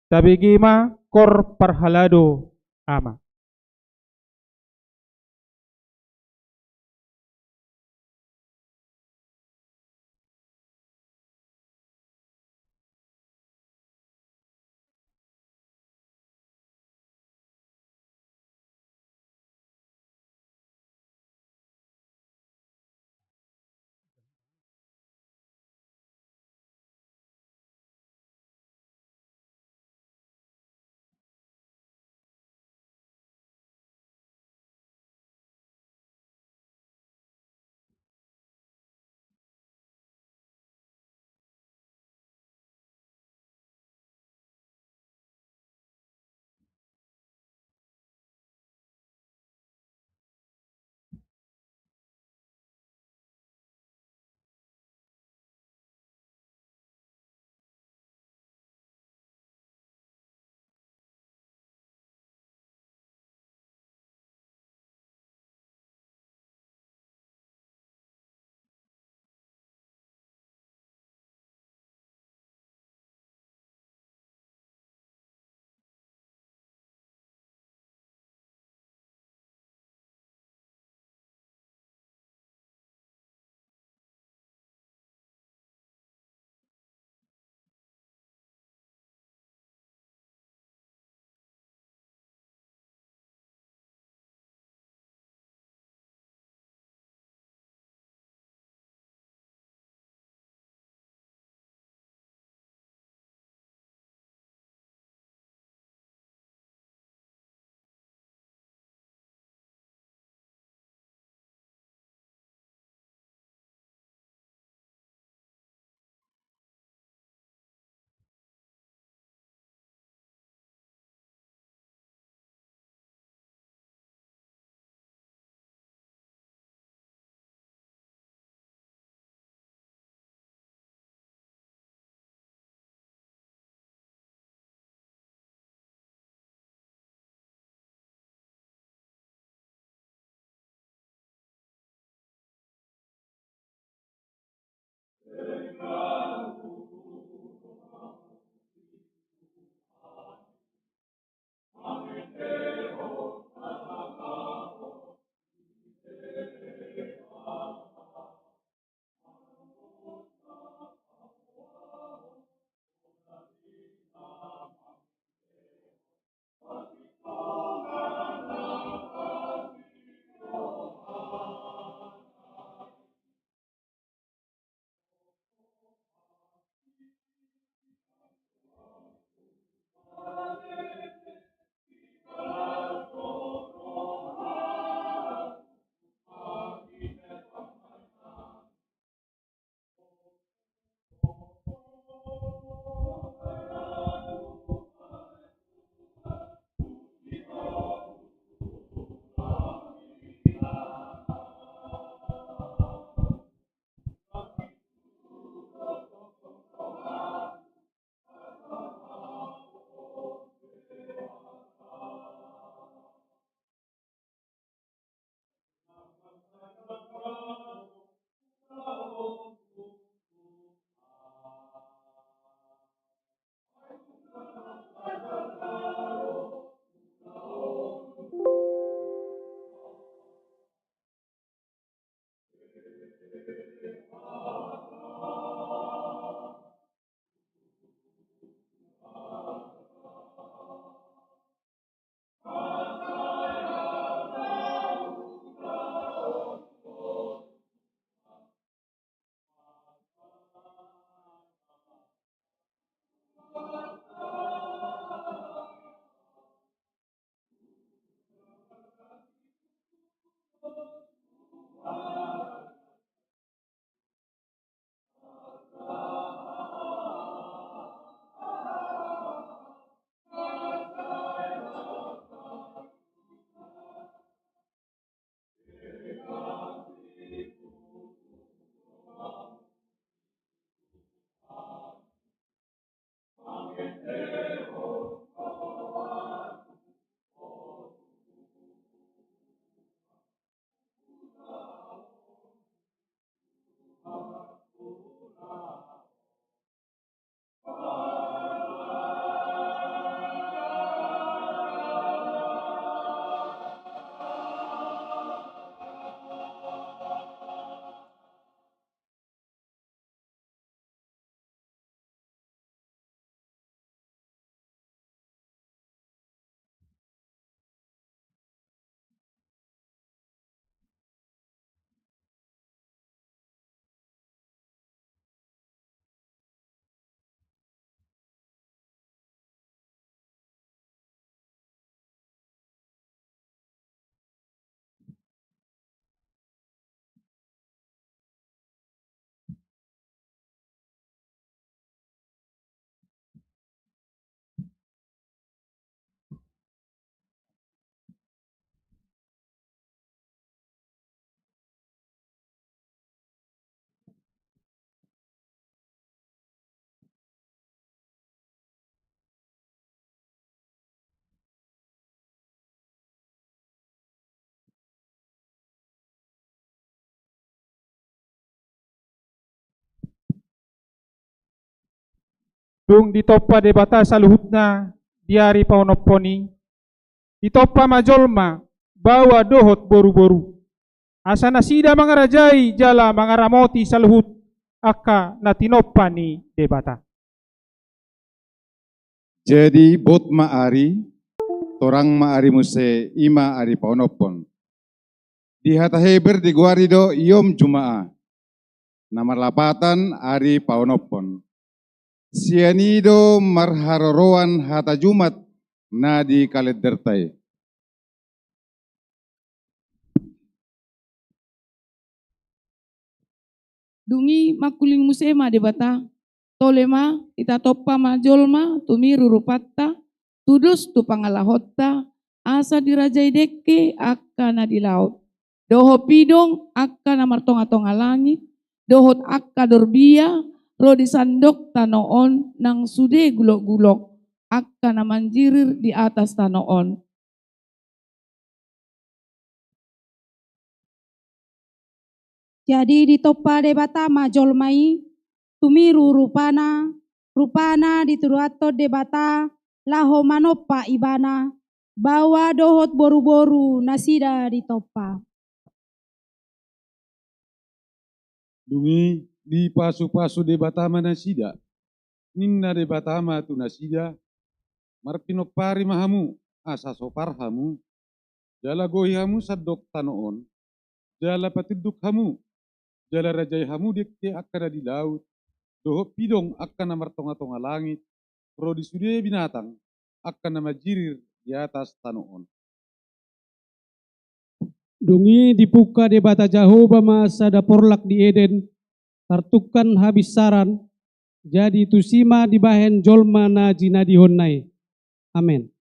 Tabege ma, kor parhalado, Ama. Dung ditompa Debata saluhutna di ari paonomhon i, ditompa ma jolma, baoa dohot boruboru, asa nasida mangarajai jala mangaramoti saluhut angka na tinompa ni Debata. Jadi bot ma ari, torang ma ari muse, i ma ari paonomhon. Di hata Heber digoari do Yom Jumaa, na marlapatan ari paonomhon. Sian i do marharoroan hata Jumat na di kalenderta i. Dung i mangkuling muse ma Debata, tole ma, hita tompa ma jolma tumiru rupanta, tudos tu pangalahonta, asa dirajai dengke angka na di laut, dohot pidong angka na martongatonga langit, dohot angka dorbia ro di sandok tano on, nang sude gulokgulok angka na manjirir di atas tano on. Jadi ditompa Debata ma jolma i, tumiru rupana, rupana dituduhon Debata laho manompa ibana, baoa dohot boruboru nasida ditompa. Dung i dipasupasu Debata ma nasida. Ninna Debata ma tu nasida: Marpinompari ma hamu, asa sopar hamu, jala gohi hamu sandok tano on, jala patunduk hamu, jala rajai hamu dengke angka na di laut, dohot pidong angka na martongatonga langit, ro di sude binatang angka na manjirir di atas tano on. Dung i dipungka Debata Jahowa ma sada porlak di Eden, tartungkan habinsaran, jadi tusi ma dibahen jolma na jinadihonna i. Amen.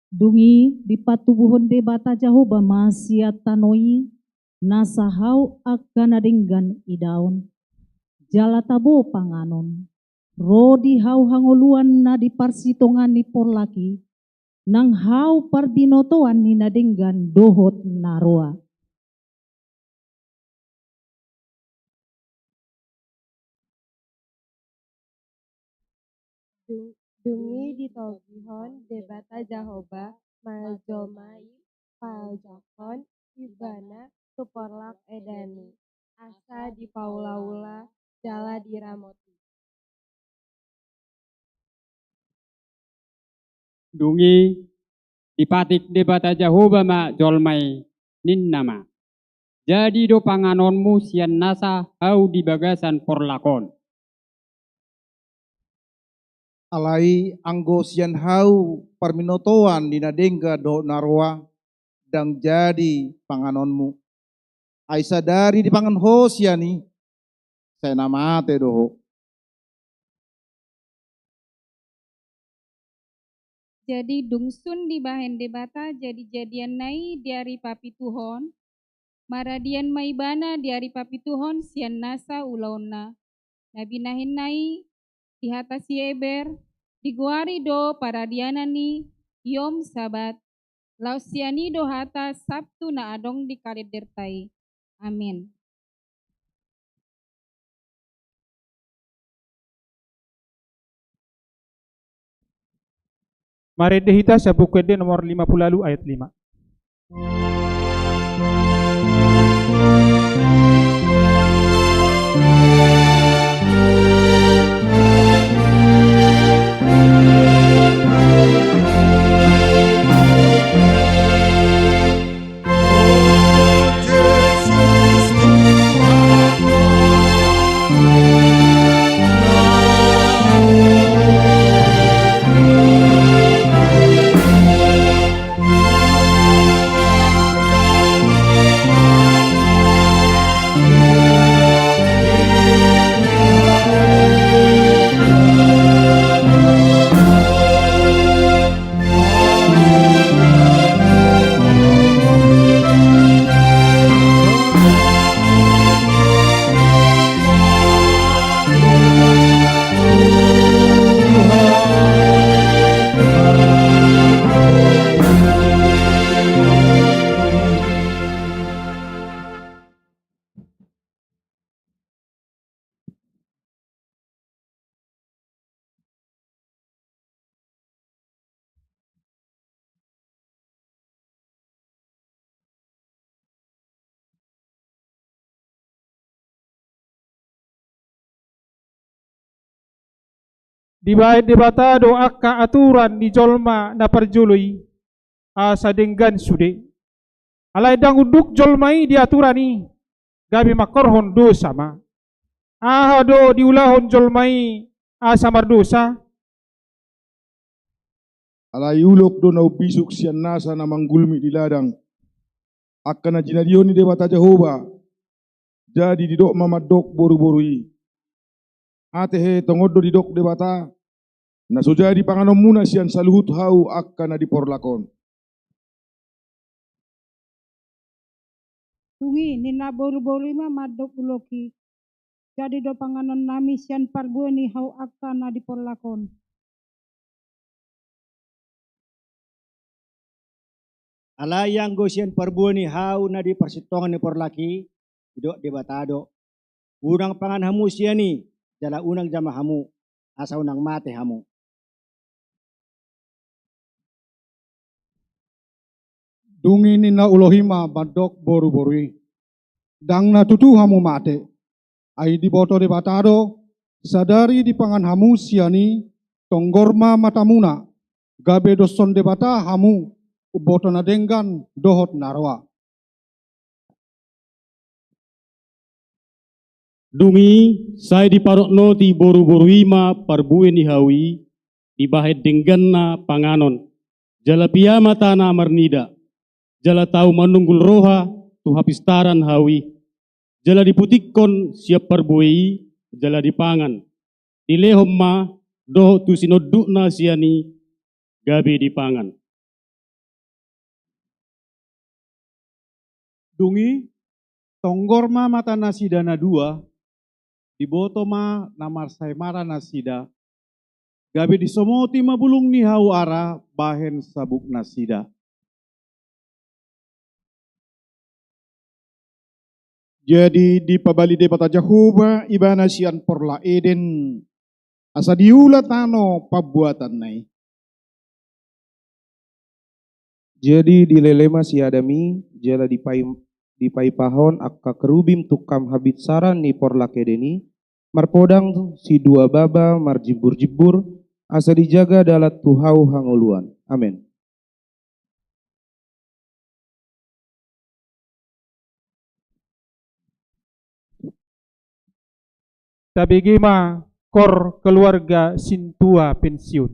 Dung i dipatubuhon Debata Jahowa ma sian tano i nasa hau angka na denggan idaon, jala tabo panganon. Ro di hau hangoluan na di parsitongaan ni porlak i, nang hau parbinotoan ni na denggan dohot na roa. Dung, dung i ditogihon Debata Jahowa ma jolma i paojakhon ibana tu porlak Eden i, asa dipaulaula jala diramoti. Dung i dipatik Debata Jahowa ma jolma i, ninna ma: Jadi do panganonmu sian nasa hau di bagasan porlak on. Alai anggo sian hau parbinotoan ni na denggan dohot na roa, ndang jadi panganonmu. Ai sadari dipangan ho sian i, sai na mate do ho. Jadi dung sun dibahen Debata jadi-jadianna i di ari papituhon, maradian ma ibana di ari papituhon sian nasa ulaonna. Na binahenna i di hata si Heber digoari do paradianan i Yom Sabat. Laos sian i do hata Sabtu na adong di kalenderta i. Amen. Marende hita sian Buku Ende nomor lima puluh ualu ayat lima. Dibahen Debata do angka aturan ni jolma na parjolo i, asa denggan sude. Alai ndang unduk jolma i di aturan i, gabe mangkorhon dosa ma. Aha do diulahon jolma i asa mardosa? Alai ulok do na umbisuk sian nasa na manggulmit di ladang, angka na jinadihon ni Debata Jahowa. Jadi didok ma mandok boruboru i: Ate he, tongon do didok Debata, na so jadi panganonmuna sian saluhut hau angka na di porlak on. Dung i ninna boruboru i ma mandok ulok i: Jadi do panganonnami sian parbue ni hau angka na di porlak on. Alai anggo sian parbue ni hau na di parsintongan ni porlak i, didok Debata do: Unang pangan hamu sian i, jala unang jama hamu, asa unang mate hamu. Dung i ninna ulok i ma mandok boruboru i: Ndang na tutu hamu mate. Ai diboto Debata do, sadari dipangan hamu sian i, tonggor ma matamuna, gabe doshon Debata hamu, umboto na denggan dohot na roa. Dung i sai diparotnoti boruboru i ma parbue ni hau i, dibahen dengganna panganon, jala pia ma tana marnida, jala tau manunggul roha tu hapistaran hau i, jala diputikkon sian parbue i, jala dipangan, dilehon ma dohot tu sinondukna sian i, gabe dipangan. Dung i tonggor ma matanasida na dua, diboto ma na marsaemara nasida, gabe disomoti ma bulung ni hau ara bahen sabuknasida. Jadi dipabali Debata Jahowa ibana sian porlak Eden, asa diula tano pambuatanna i. Jadi dilele ma si Adam i, jala dipai-, dipaipahon angka kerubim tungkam habinsaran ni porlak Eden i, marpodang sidua baba marjimburjimbur, asa dijaga dalan tu hau hangoluan. Amen. Tabege ma kor keluarga sintua pensiun.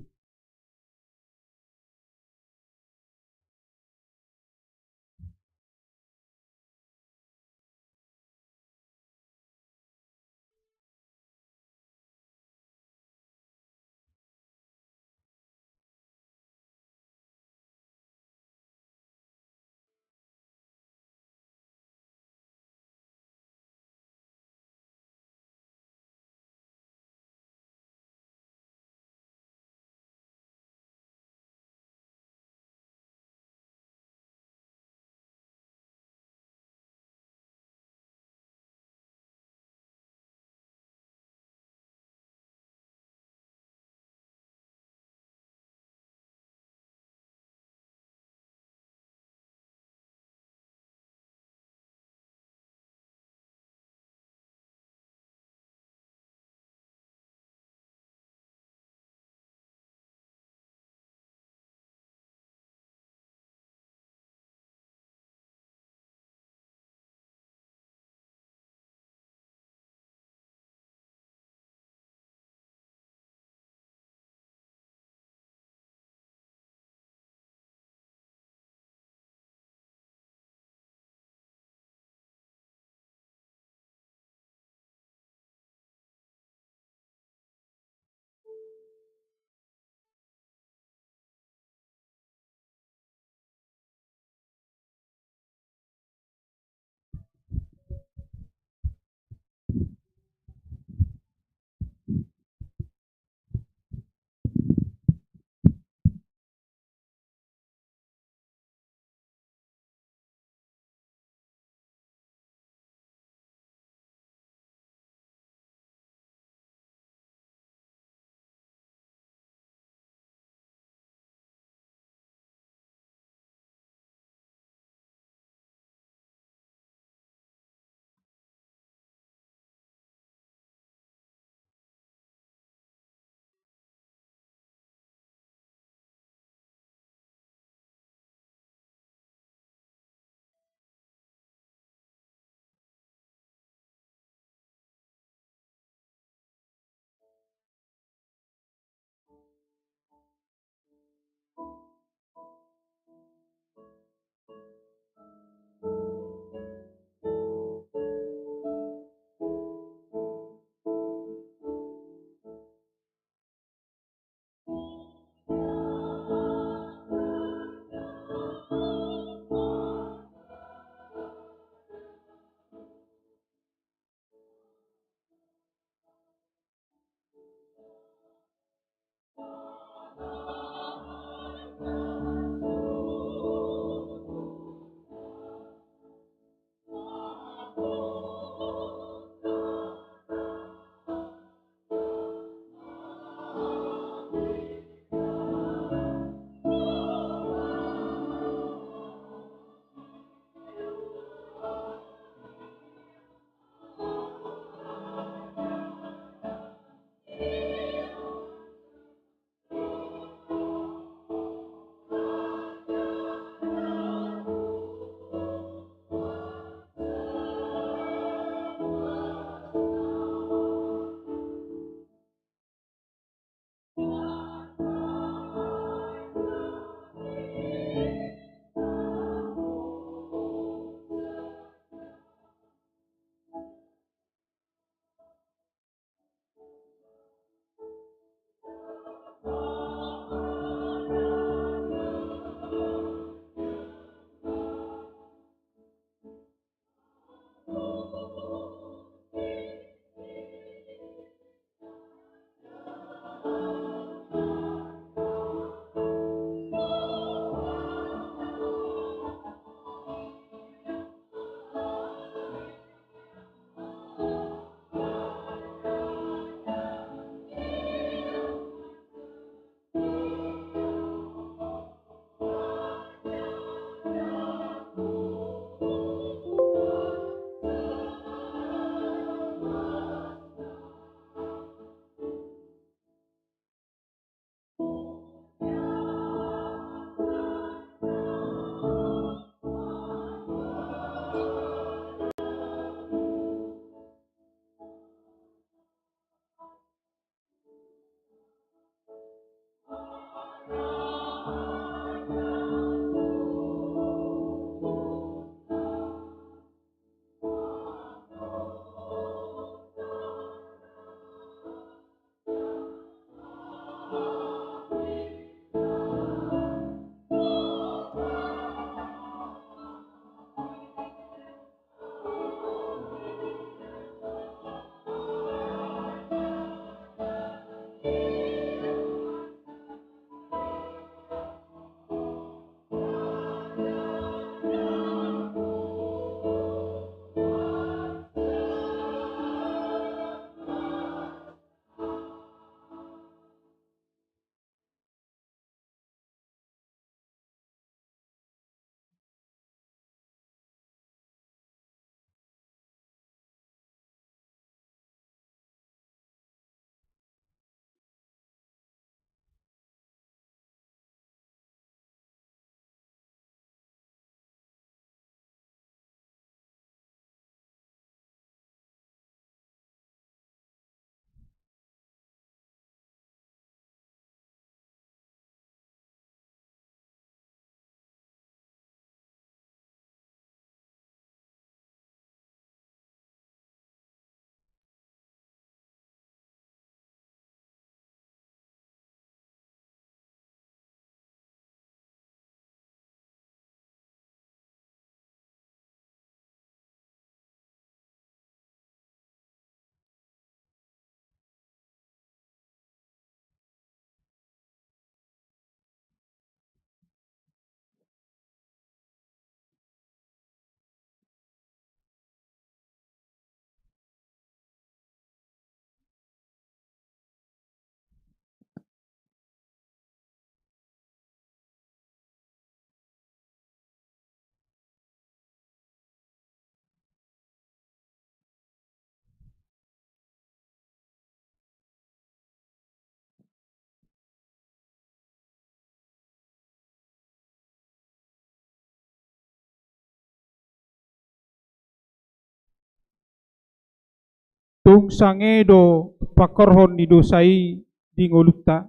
Tung sanga do pangkorhon ni dosa i di ngolunta.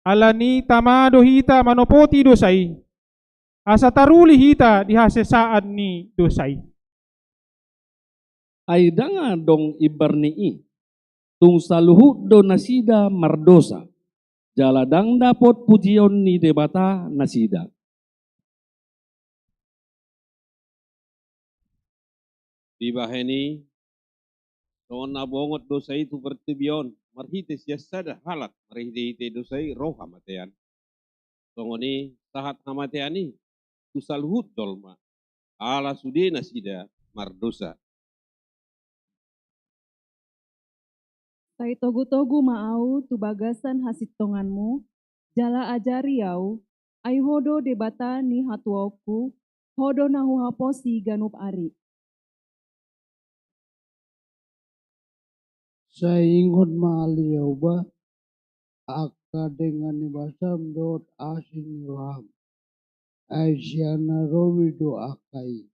Alani i tama do hita manopoti dosa i, asa taruli hita di hasesaan ni dosa i. Ai ndang adong imbar ni i, tung saluhut do nasida mardosa, jala ndang dapot pujion ni Debata nasida. Dibahen i, songon na bongot dosa i tu portibi on, marhite sian sada halak marhitehite dosa i ro hamatean. Songon i sahat hamatean i tu saluhut jolma, ala sude nasida mardosa. Sai togutogu ma ahu tu bagasan hasintonganmu, jala ajari ahu, ai Ho do Debata ni hatuaonku, Ho do na huhaposi ganup ari. Sai ingot ma ale Jahowa, angka denggan ni basam dohot asi ni roham. Ai sian na robi do angka i.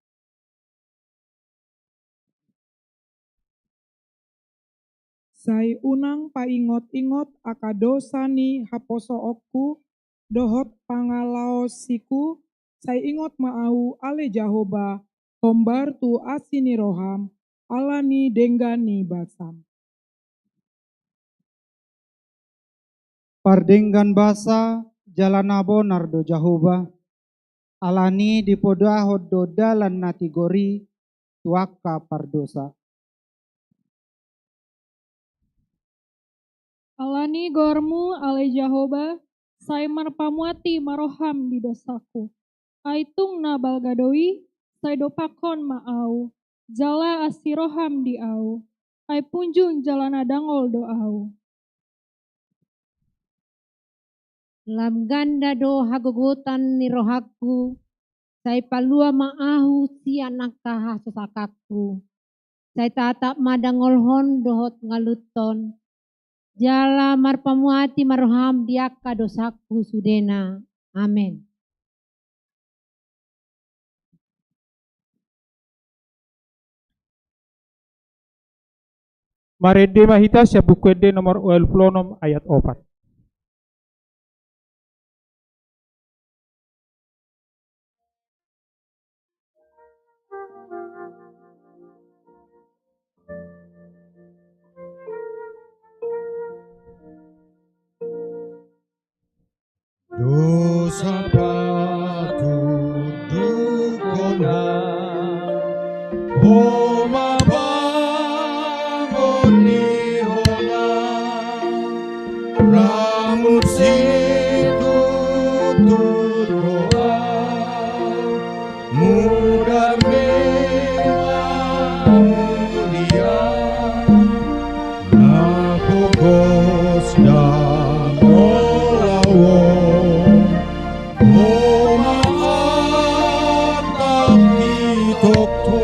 Sai unang paingotingot angka dosa ni haposoonku dohot pangalaosiku, sai ingot ma ahu ale Jahowa, hombar tu asi ni roham, ala ni denggan ni basam. Pardenggan basa jala na bonar do Jahowa, alani dipodahon do dalan na tigor i tu angka pardosa. Alani goarmu ale Jahowa, sai marpamuati ma roham di dosaku. Ai tung na balga do i, sai dopakhon ma ahu, jala asi roham di ahu. Ai punjung jala na dangol do ahu. Lam ganda do hagogotan ni rohangku, sai palua ma ahu sian angka hasosakanku. Sai tatap ma dangolhon dohot ngolunhon, jala marpamuati ma roham di angka dosaku sudena. Amen. Marende ma hita sian Buku Ende nomor ualu pulu onom ayat opat. Dosa patundukkon Ho, Ho ma pangoli Ho ma ramut situtu Ho, mudar ni mamulia. Na pogos ndang molaohon, Ho ma antong ni tongtong.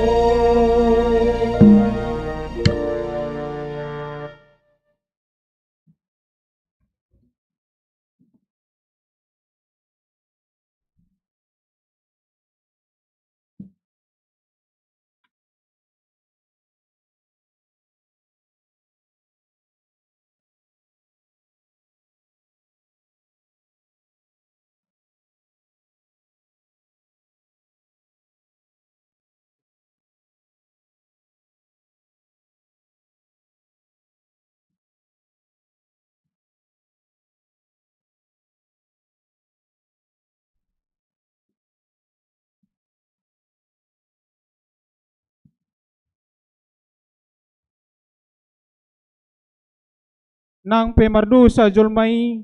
Nang pe mardosa jolma i,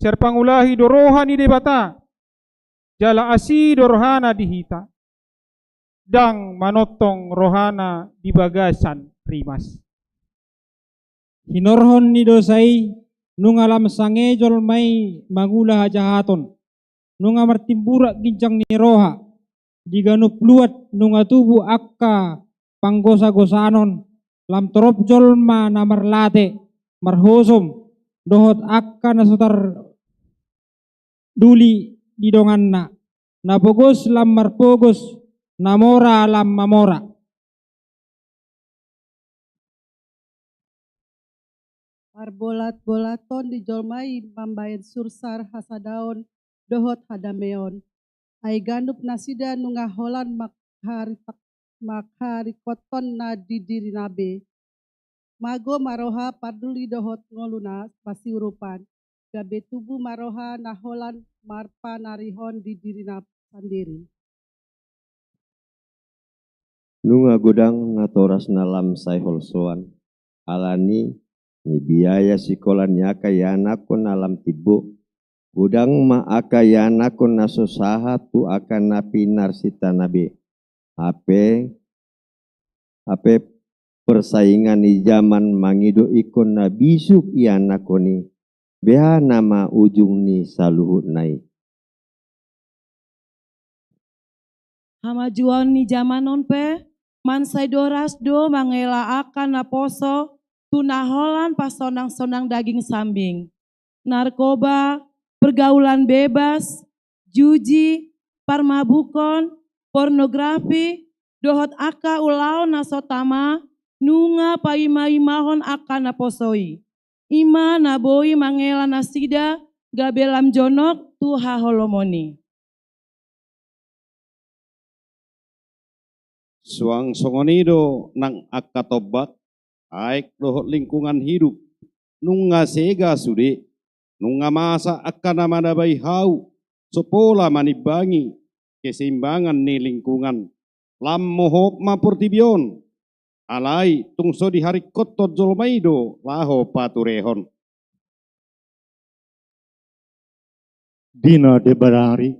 sai tarpangulahi do roha ni Debata, jala asi do rohana di hita, ndang manongtong rohana di bagasan rimas. Hinorhon ni dosa i, nunga lam sanga jolma i mangula hajahaton, nunga martimburak ginjang ni roha, di ganup luat nunga tubu angka panggosagosanon, lam torop jolma na marlate, marhosom, dohot angka na so tarduli di donganna, na pogos lam marpogos, na mora lam mamora. Parbolat-bolaton ni jolma i mambahen sursar hasadaon dohot hadameon. Ai ganup nasida nunga holan manghari-, mangharikothon na di dirina be. Mago ma roha parduli dohot ngolu na masiurupan, gabe tubu ma roha na holan marpanarihon di dirina sandiri. Nunga godang natoras na lam sai holsoan, ala ni biaya sikola ni angka ianakhon na lam timbo. Godang ma angka ianakhon na so sahat tu angka na pinarsinta na be. Hape, hape persaingan ni jaman mangido ingkon na bisuk ianakhon i. Beha nama ujung ni saluhutna i? Hamajuon ni jaman on pe mansai doras do mangela angka naposo tu na holan pasonang-sonang daging sambing, narkoba, pergaulan bebas, juji, parmabukon, pornografi, dohot angka ulaon na so tama nunga paima-imahon angka naposo i. I ma na boi mangela nasida gabe lam jonok tu haholomon i. Suang songon i do nang angka tombak, aek dohot lingkungan hidup, nunga sega sude, nunga masa angka na manabai hau, so pola manimbangi keseimbangan ni lingkungan. Lam mohop ma portibi on, alai tung so diharingkothon jolma i do laho paturehon. Di na debanari,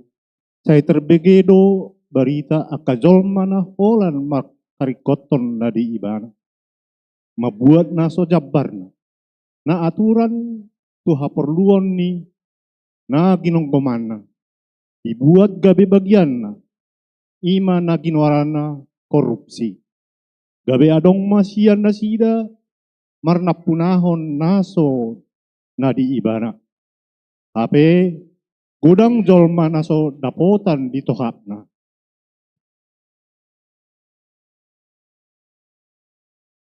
sai terbege do barita angka jolma na holan mangharingkothon na di ibana, mambuat na so jambarna, na aturan tu haporluon ni na ginonggomanna, dibuat gabe bagianna, i ma na ginoaranna korupsi. Gabe adong ma sian nasida marnampunahon na so na di ibana. Hape godang jolma na so dapotan di tohapna.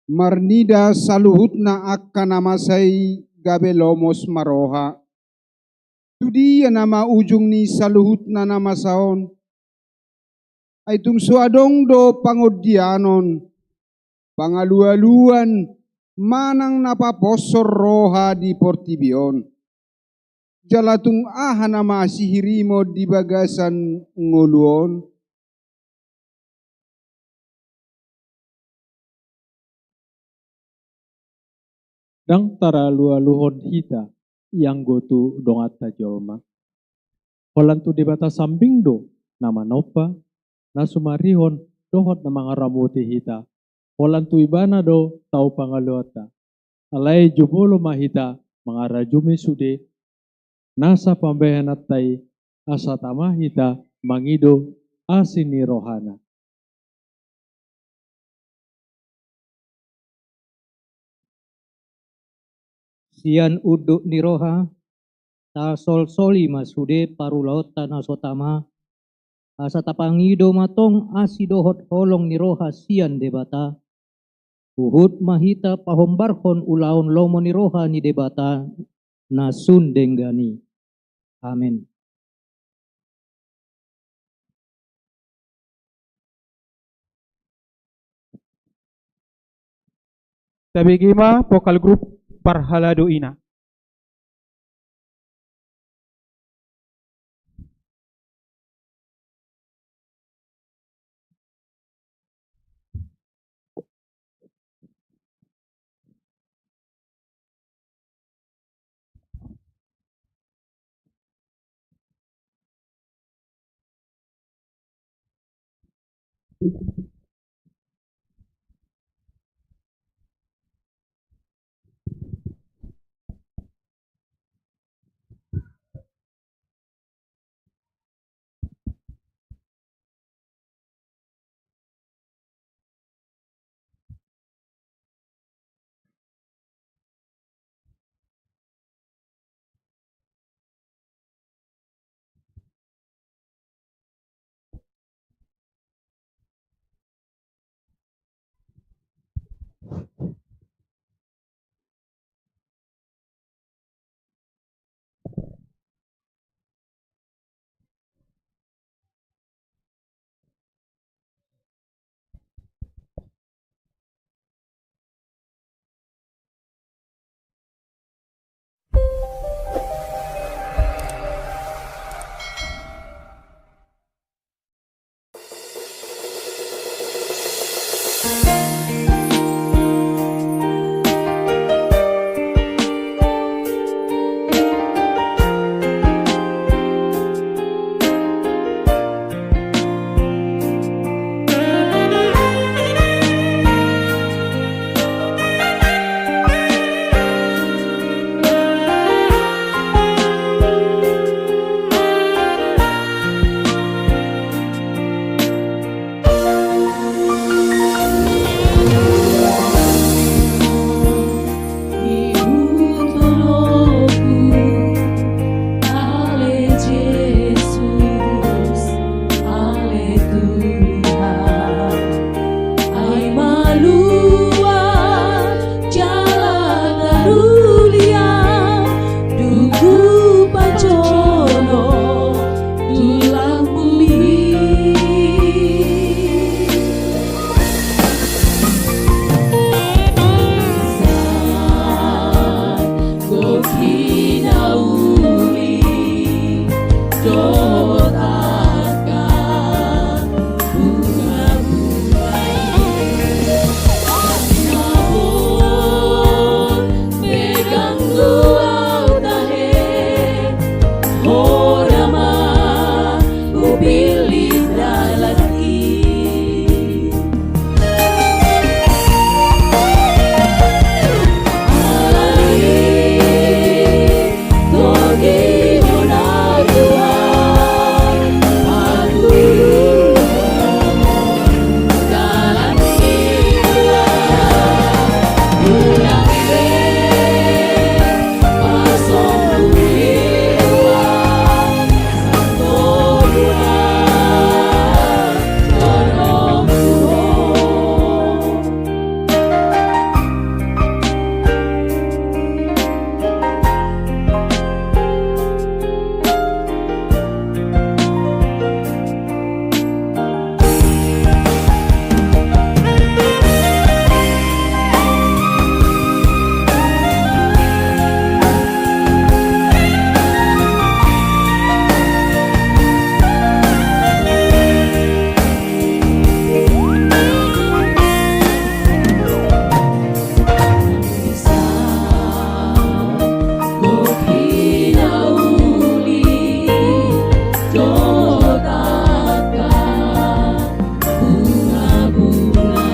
Marnida saluhutna angka na masa i gabe lomos ma roha. Tu dia nama ujung ni saluhutna na masa on? Ai tung so adong do pangondianon, pangalualuan manang na paposhon roha di portibi on. Jala tung aha nama sihirimon di bagasan ngolu on? Ndang taralualuhon hita ianggo tu donganta jolma. Holan tu Debata sambing do na manompa, na sumarihon dohot na mangaramoti hita. Holan tu Ibana do tau pangaluanta. Alai jumolo ma hita mangarajumi sude nasa pambahenanta i, asa tama hita mangido asi ni rohana. Sian unduk ni roha, tasolsoli ma sude parulaonta na so tama, asa tapangido ma tong asi dohot holong ni roha sian Debata, huhut ma hita pahombarhon ulaon lomo ni roha ni Debata na sun denggan i. Amen. Tabege ma vokal grup parhalado ina. Lua jala tarulia, dung hupajonok tulangmuna i. Sahat gok hinauli dohot angka bunga-bunga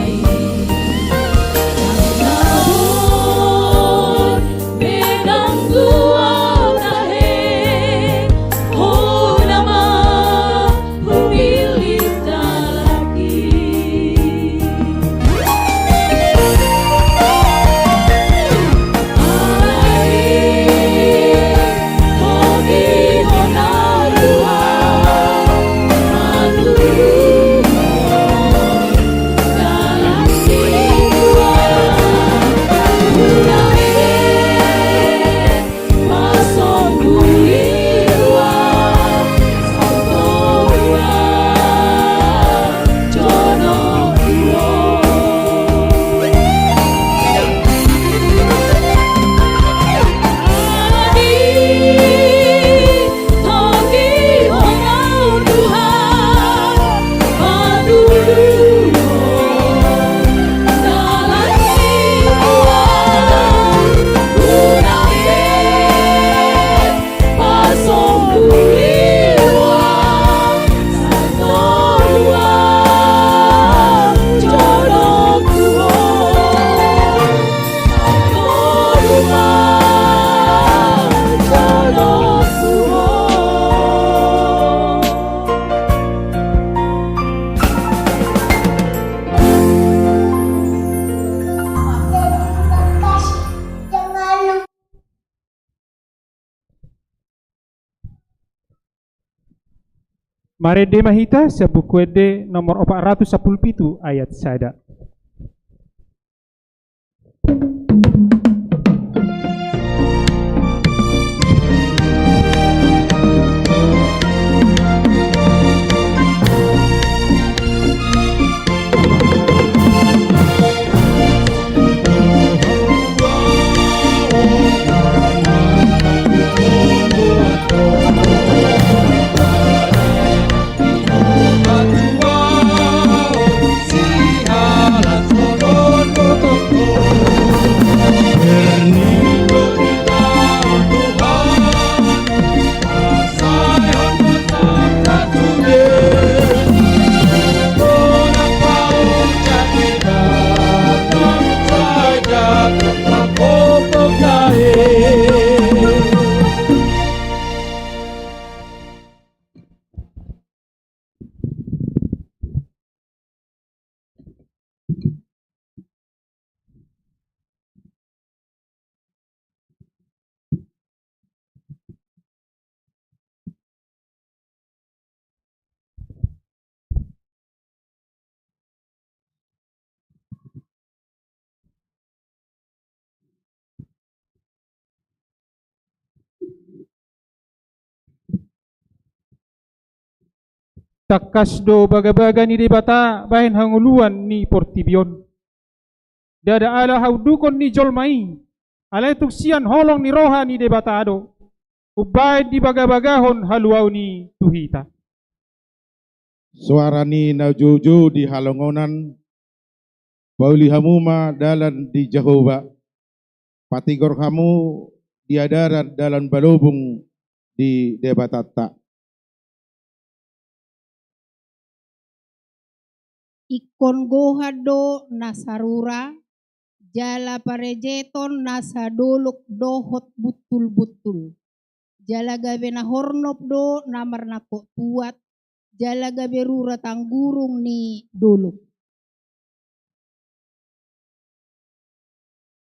i. Nabot pe ganggu au tahe, hona ma hupillit dalan i. Marende ma hita sian Buku Ende nomor opat ratus sampulu pitu ayat sada. Tangkas do bagabaga ni Debata bahen hangoluan ni portibi on. Ndada ala haundukon ni jolma i, alai tung sian holong ni roha ni Debata do umbahen dibagabagahon haluaon i tu hita. Soara ni na joujou di halongonan, pauli hamu ma dalan di Jahowa, patigor hamu di adaran dalan balobung di Debatanta. Ingkon gohan do na sarura, jala parejeton na sadolok dohot buntulbuntul. Jala gabe na hornop do na marnangkok tuat, jala gabe rura tanggurung ni dolok.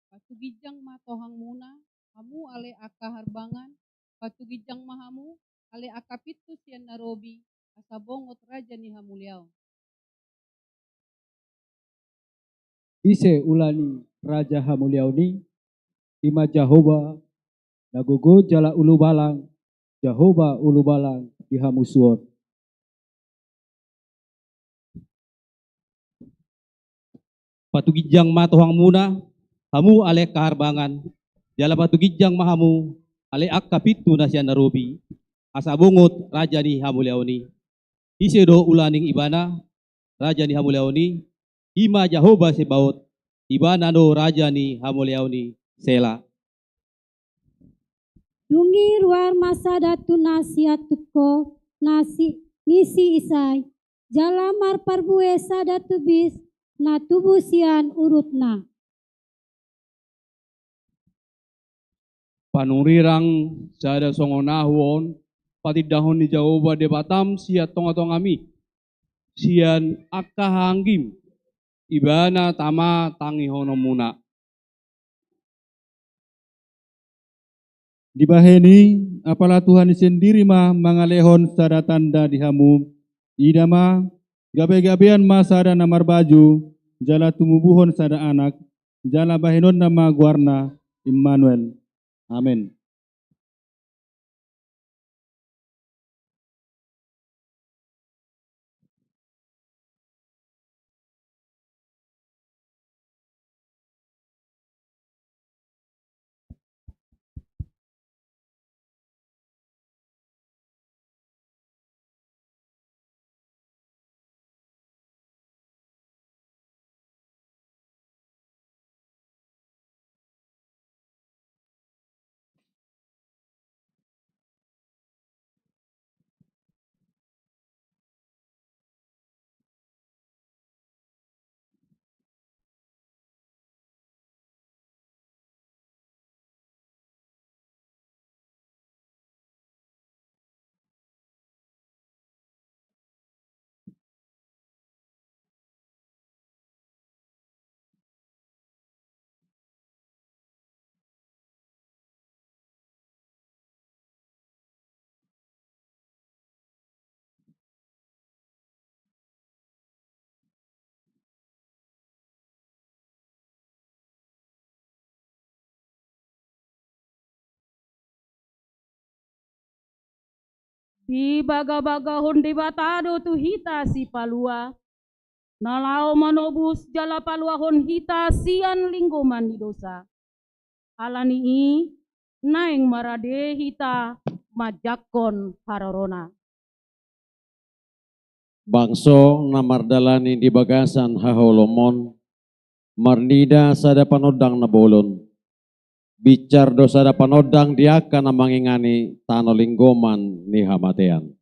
Patuginjang ma tohangmuna, hamu ale angka harbangan, patuginjang ma hamu, ale angka pintu sian na robi, asa bongot raja ni hamuliaon. Ise ula ni raja hamuliaon i? I ma Jahowa na gogo jala ulubalang, Jahowa ulubalang di hamusuon. Patuginjang ma tohangmuna, hamu ale angka harbangan, jala patuginjang ma hamu, ale angka pintu na sian na robi, asa bongot raja ni hamuliaon i. Ise do ula ni ibana, raja ni hamuliaon i? I ma Jahowa Sebaot, ibana do raja ni hamuliaon i. Sela. Dung i ruar ma sada tu na siatungko, na si, ni si Isai, jala marparbue sada tu bis na tubu sian urutna. Panurirang, sada songon ahu on, patindangkon ni Jahowa Debatam sian tongatongami, sian angka hahaanggim, ibana tama tangihononmuna. Dibahen i, apala Tuhan i sendiri ma mangalehon sada tanda di hamu, ida ma, gabegabean ma sada na marbaju, jala tumubuhon sada anak, jala bahenonna ma goarna Immanuel. Amen. Dibagabagahon Debata do tu hita Sipalua, na laho manobus jala paluahon hita sian linggoman ni dosa. Ala ni i, naeng marade hita manjangkon harorona. Bangso na mardalani di bagasan haholomon, marnida sada panondang na bolon. Binsar do sada panondang di angka na mangingani tano linggoman ni hamatean.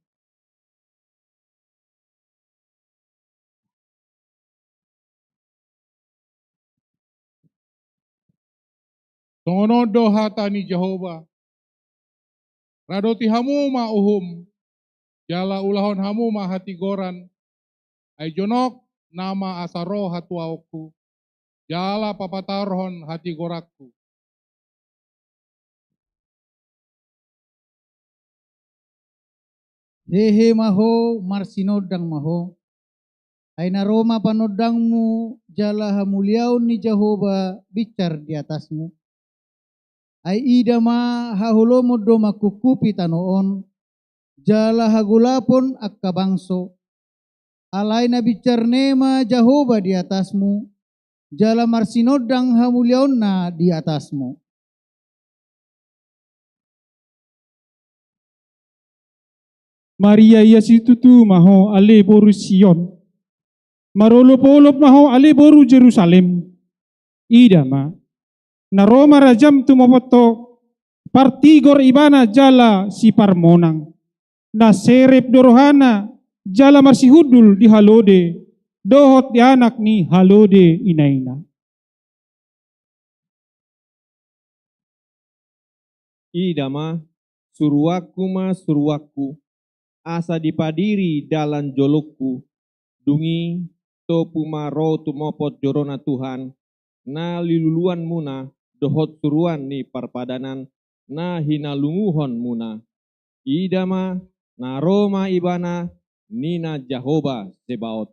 Songon on do hata ni Jahowa: Radoti hamu ma uhum, jala ulahon hamu ma hatigoran, ai jonok nama asa ro hatuaonku, jala papatarhon hatigoranku. Hehe ma ho, marsinondang ma ho. Ai na ro ma panondangmu, jala hamuliaon ni Jahowa binsar di atasmu. Ai ida ma, haholomon do mangkungkupi tano on, jala hagolapon angka bangso, Alai na binsar ne ma Jahowa di atasmu, jala marsinondang hamuliaonna di atasmu. Mariaia situtu ma ho ale boru Sion. Marolopolop ma ho ale boru Jerusalem. Ida ma, na ro ma rajam tumopot ho, partigor ibana jala siparmonang. Na serep do rohana jala marsihundul di halode, dohot di anak ni halode inaina. Ida ma, suruanku ma suruanku, asa dipadiri dalan jolongku, dung i topu ma ro tumopot jorona Tuhan, na niluluanmuna, dohot suruan ni parpadanan, na hinalunguhonmuna. Ida ma, na ro ma ibana, ninna Jahowa Zebaot.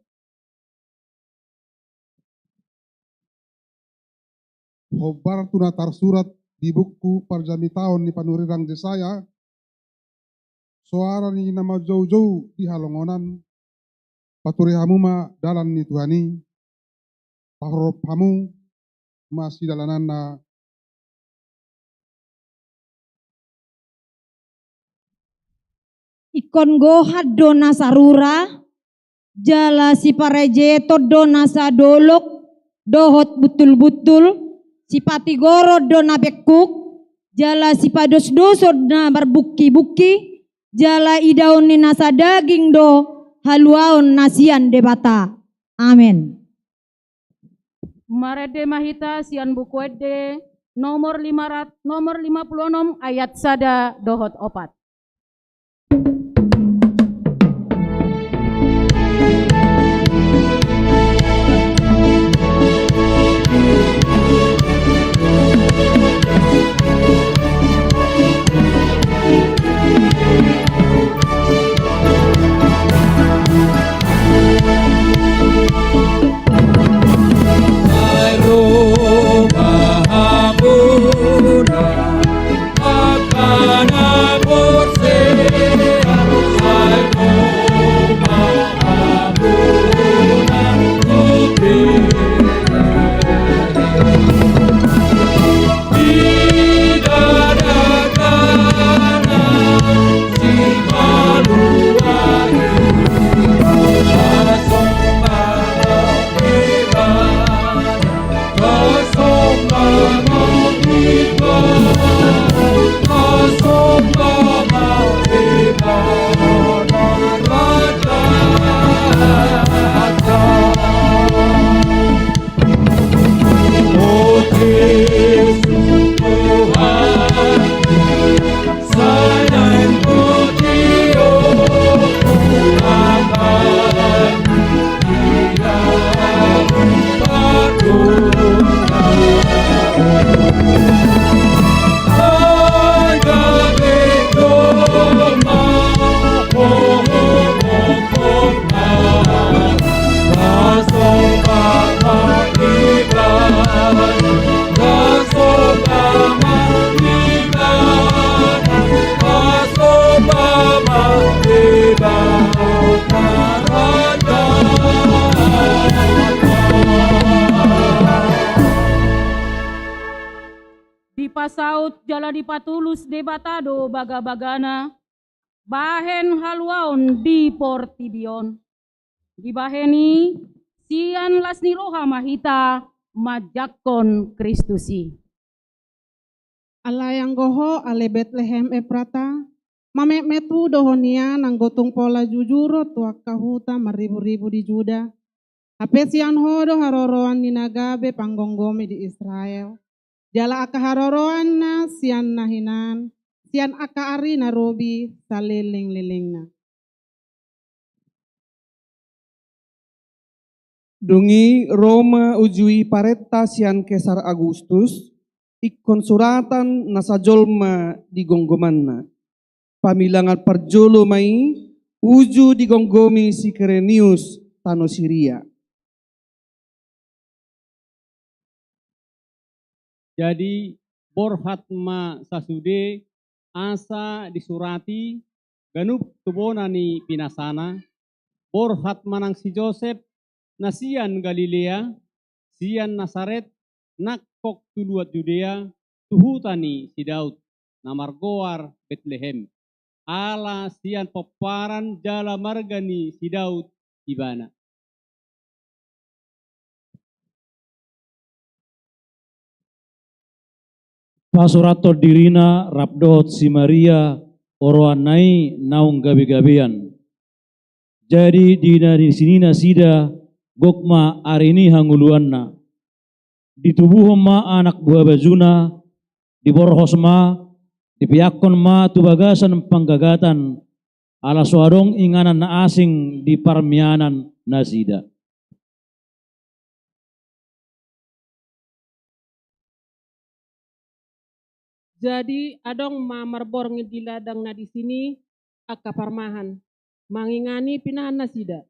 Hombar tu na tarsurat di buku parjamitaon ni panurirang Jesaya, soara ni na manjoujou di halongonan, paturi hamu ma dalan ni Tuhan i, pahophop hamu ma sidalananna. Ingkon gohan do nasa rura, jala siparajeton do nasa dolok dohot buntulbuntul, sipatigoron do na pengkuk, jala sipadosdoson na marbungkibungki, jala idaon ni nasa daging do haluaon na sian Debata. Amen. Marende ma hita sian Buku Ende nomor lima rat-, nomor lima puluh enam ayat sada dohot opat. Dipasaut jala dipatulus Debata do bagabagana, bahen haluaon di portibi on. Dibahen i, sian las ni roha ma hita manjangkon Kristus i. Alai anggo ho, ale Betlehem Efrata, mametmet hu do ho nian anggo tung pola jujur ho tu angka huta marriburibu di Juda. Hape sian ho do haroroan ni na gabe panggomgomi di Israel. Jala angka haroroanna sian na hinan, sian angka ari na robi salelenglelengna. Dung i ro ma uju i parenta sian Kesar Agustus, ingkon suratan nasa jolma di gomgomanna. Pamilangan parjolo ma i uju digomgomi si Kirenius tano Siria. Jadi borhat ma sasude asa disurati ganup tu bona ni pinasana, borhat ma nang si Josep, na sian Galilea, sian Nasaret, nangkok tu luat Judea, tu huta ni si Daud, na margoar Betlehem, ala sian pomparan jala marga ni si Daud ibana. Pasurathon dirina rap dohot si Maria, oroanna i naung gabe-gabean. Jadi di na di sini nasida, gok ma ari ni hangoluanna. Ditubuhon ma anak buha bajuna, diborhos ma, dipeakkon ma tu bagasan panggagatan, ala so adong inganan na asing di parmianan nasida. Jadi adong ma marborngin di ladang na di sini angka parmahan, mangingani pinahan nasida.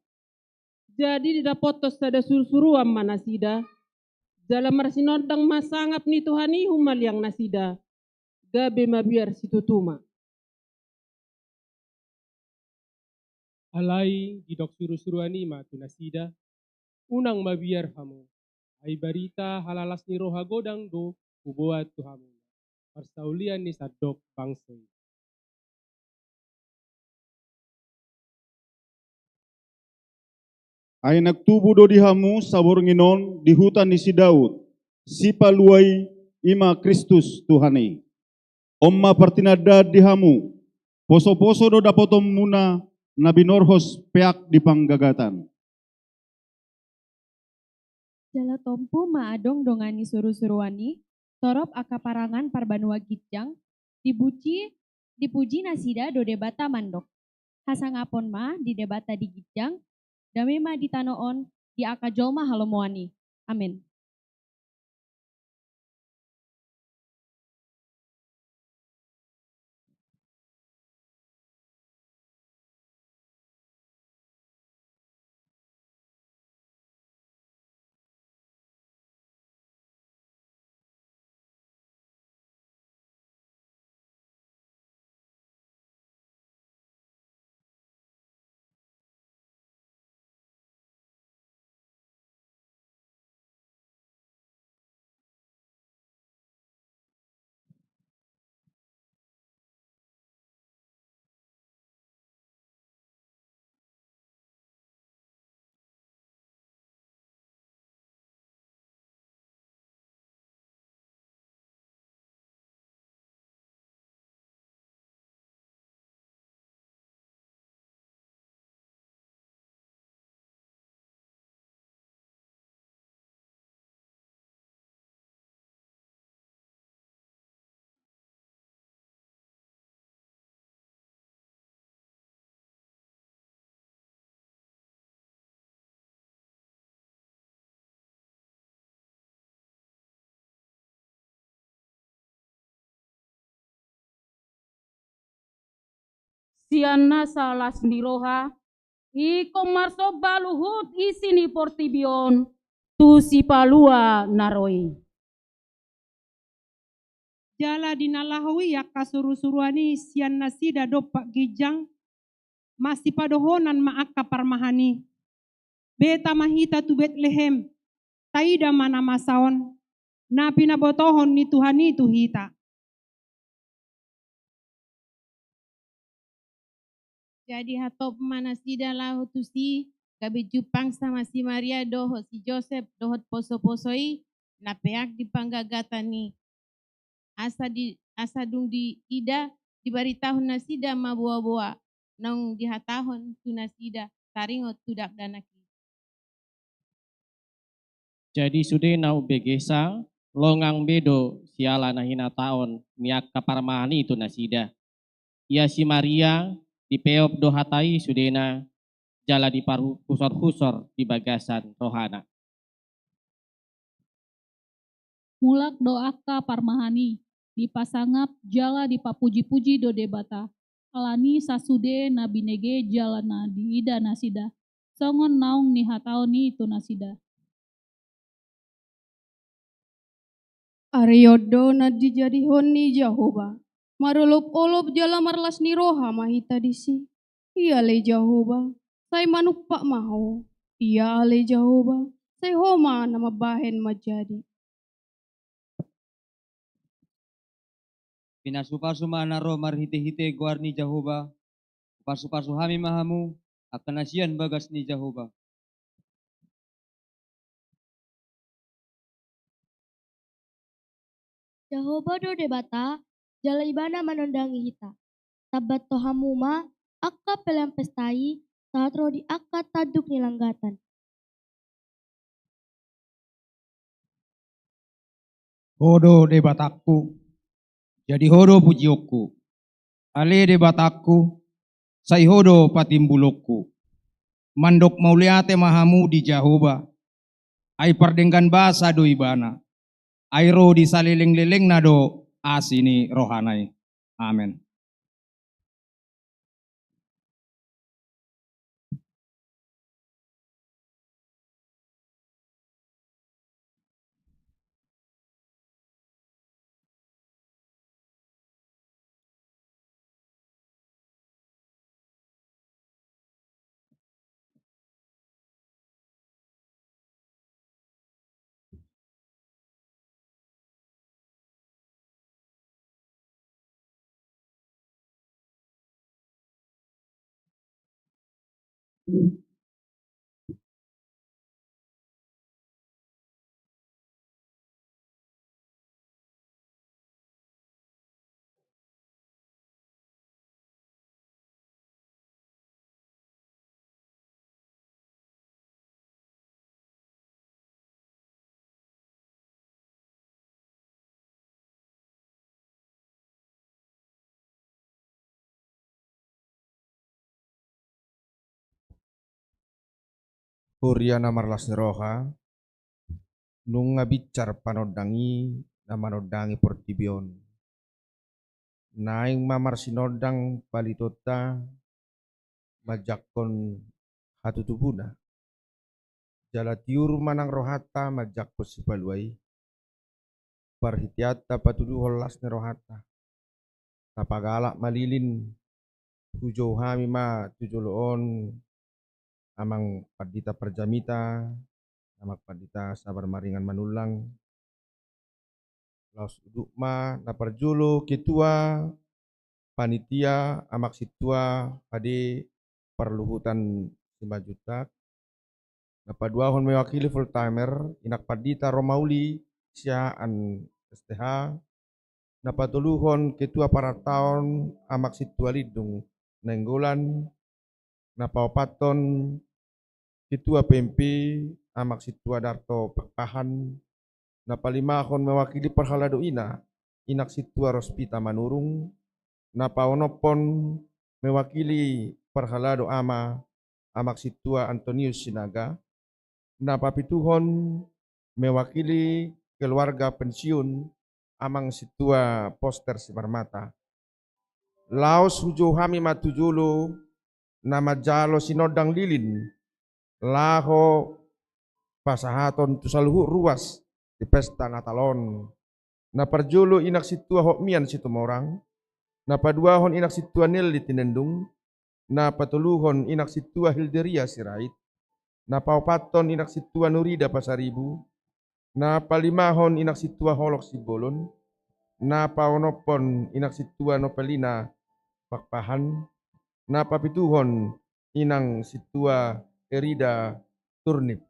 Jadi didapothon sada surusuruan ma nasida, jala marsinondang ma sangap ni Tuhan i humaliang nasida, gabe mabiar situtu ma. Alai didok surusuruan i ma tu nasida, unang mabiar hamu, ai barita halalas ni roha godang do huboan tu hamu, parsaulian ni sandok bangso i. Ai nang tubu do di hamu saborngin on di huta ni si Daud, sipalua i, i ma Kristus Tuhan i. On ma partinandaan di hamu, posoposo do dapotonmuna na binorhos peak di panggagatan. Jala tompu ma adong dongan ni surusuruan i, torop angka parangan parbanua ginjang, dipuji, dipuji nasida do Debata mandok. Hasangapon ma di Debata di ginjang, dame ma di tano on di angka jolma halomoan i. Amen. Sian nasa las ni roha, ingkon marsomba luhut isi ni portibi on tu Sipalua na ro i. Jala di na laho i angka surusuruan i sian nasida dompak ginjang, masipadohonan ma angka parmahan i. Beta ma hita tu Betlehem, taida ma na masa on, na pinabotohon ni Tuhan i tu hita. Jadi hatop ma nasida laho tusi, gabe jumpang sama si Maria dohot si Josep dohot posoposo i, na peak di panggagatan i. Asa di, asa dung diida, dibaritahon nasida ma boaboa naung dihatahon tu nasida taringot tu dakdanak i. Jadi sude na umbegesa, longang be do siala na hinataon ni angka parmahan i tu nasida. Ia si Maria, dipeop do hata i sudena, jala diparhusorhusor di bagasan rohana. Mulak do angka parmahan i, dipasangap jala dipapujipuji do Debata, alani sasude na binege jala na diida nasida, songon naung nihataon i tu nasida. Ari on do na dijadihon ni Jahowa, marolopolop jala marlas ni roha ma hita disi. Ia ale Jahowa, sai manumpak ma ho. Ia ale Jahowa, sai ho ma na mambahen manjadi. Pinasupasu ma na ro marhitehite goar ni Jahowa. Pasupasu hami ma hamu, angka na sian bagas ni Jahowa. Jahowa do Debata, jala Ibana manondangi hita. Tambathon hamu ma angka pelean pesta i, sahat ro di angka tanduk ni langgatan. Ho do Debatangku, jadi ho do pujionku. Ale Debatangku, sai ho do patimbulonku. Mandok mauliate ma hamu di Jahowa. Ai pardenggan basa do Ibana. Ai ro di salelenglelengna do asi ni rohana i. Amen. Huria na marlas ni roha, nunga binsar panondang i na manondangi portibi on. Naeng ma marsinondang palitonta manjangkon hatutubuna. Jala tiur ma nang rohanta manjangkon Sipalua i. Parhitean tapatuduhon las ni rohanta. Tapagalak ma lilin, hujou hami ma tu jolo on Amang Pandita Parjamita, Amang Pandita Sabar Maringan Manullang. Laos uduk ma na parjolo ketua panitia Amang Sintua H D Parluhutan Simanjuntak. Na paduahon mewakili full timer Inang Pandita Romauli Siahaan S T H. Na patoluhon ketua parantaon Amang Sintua Lindung Nainggolan. Na paopathon ketua P M P Amang Sintua Darto Pakpahan. Na palimahon mewakili parhalado ina Inang Sintua Rospita Manurung. Na paonomhon mewakili parhalado ama Amang Sintua Antonius Sinaga. Na papituhon mewakili keluarga pensiun Amang Sintua Poster Simarmata. Laos hujou hami ma tu jolo na manjalo sinondang lilin laho pasahaton tu saluhut ruas di pesta Natal on. Na parjolo Inang Sintua Hotmian Situmorang, na paduahon Inang Sintua Nelly Tinendung, na patoluhon Inang Sintua Hilderia Sirait, na paopathon Inang Sintua Nurida Pasaribu, na palimahon Inang Sintua Holok Simbolon, na paonomhon Inang Sintua Nopelina Pakpahan, na papituhon Inang Sintua Erida Turnip.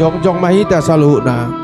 Jongjong ma hita saluhutna.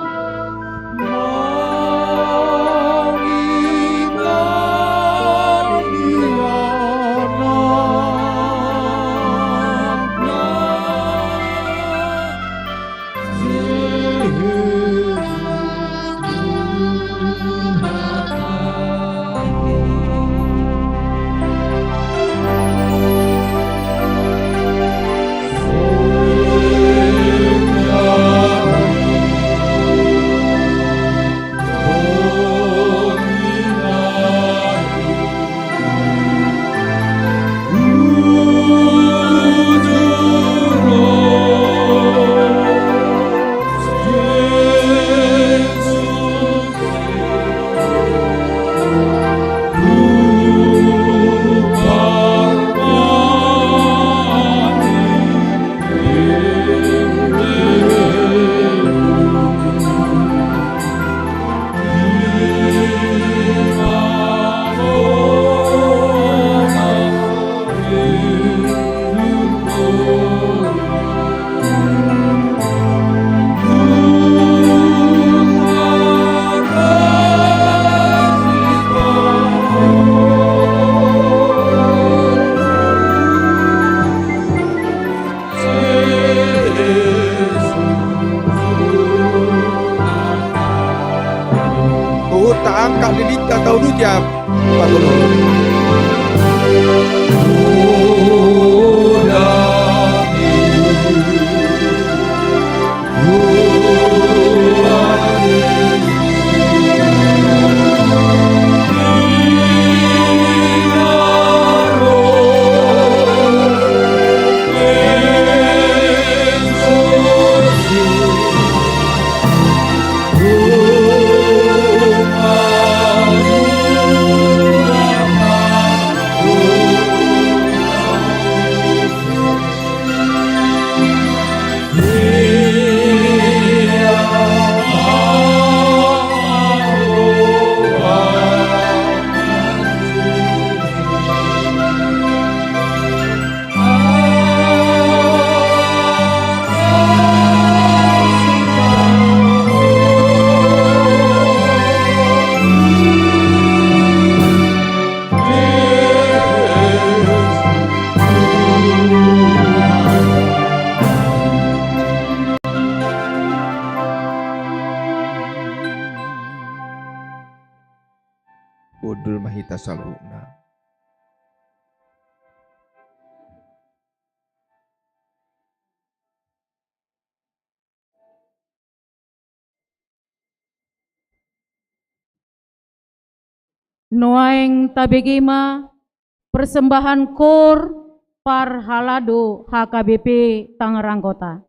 Huhut taangkat lilinta, tauduti am. Hundul ma hita saluhutna. Nuaeng tabege ma persembahan koor parhalado H K B P Tangerang Kota.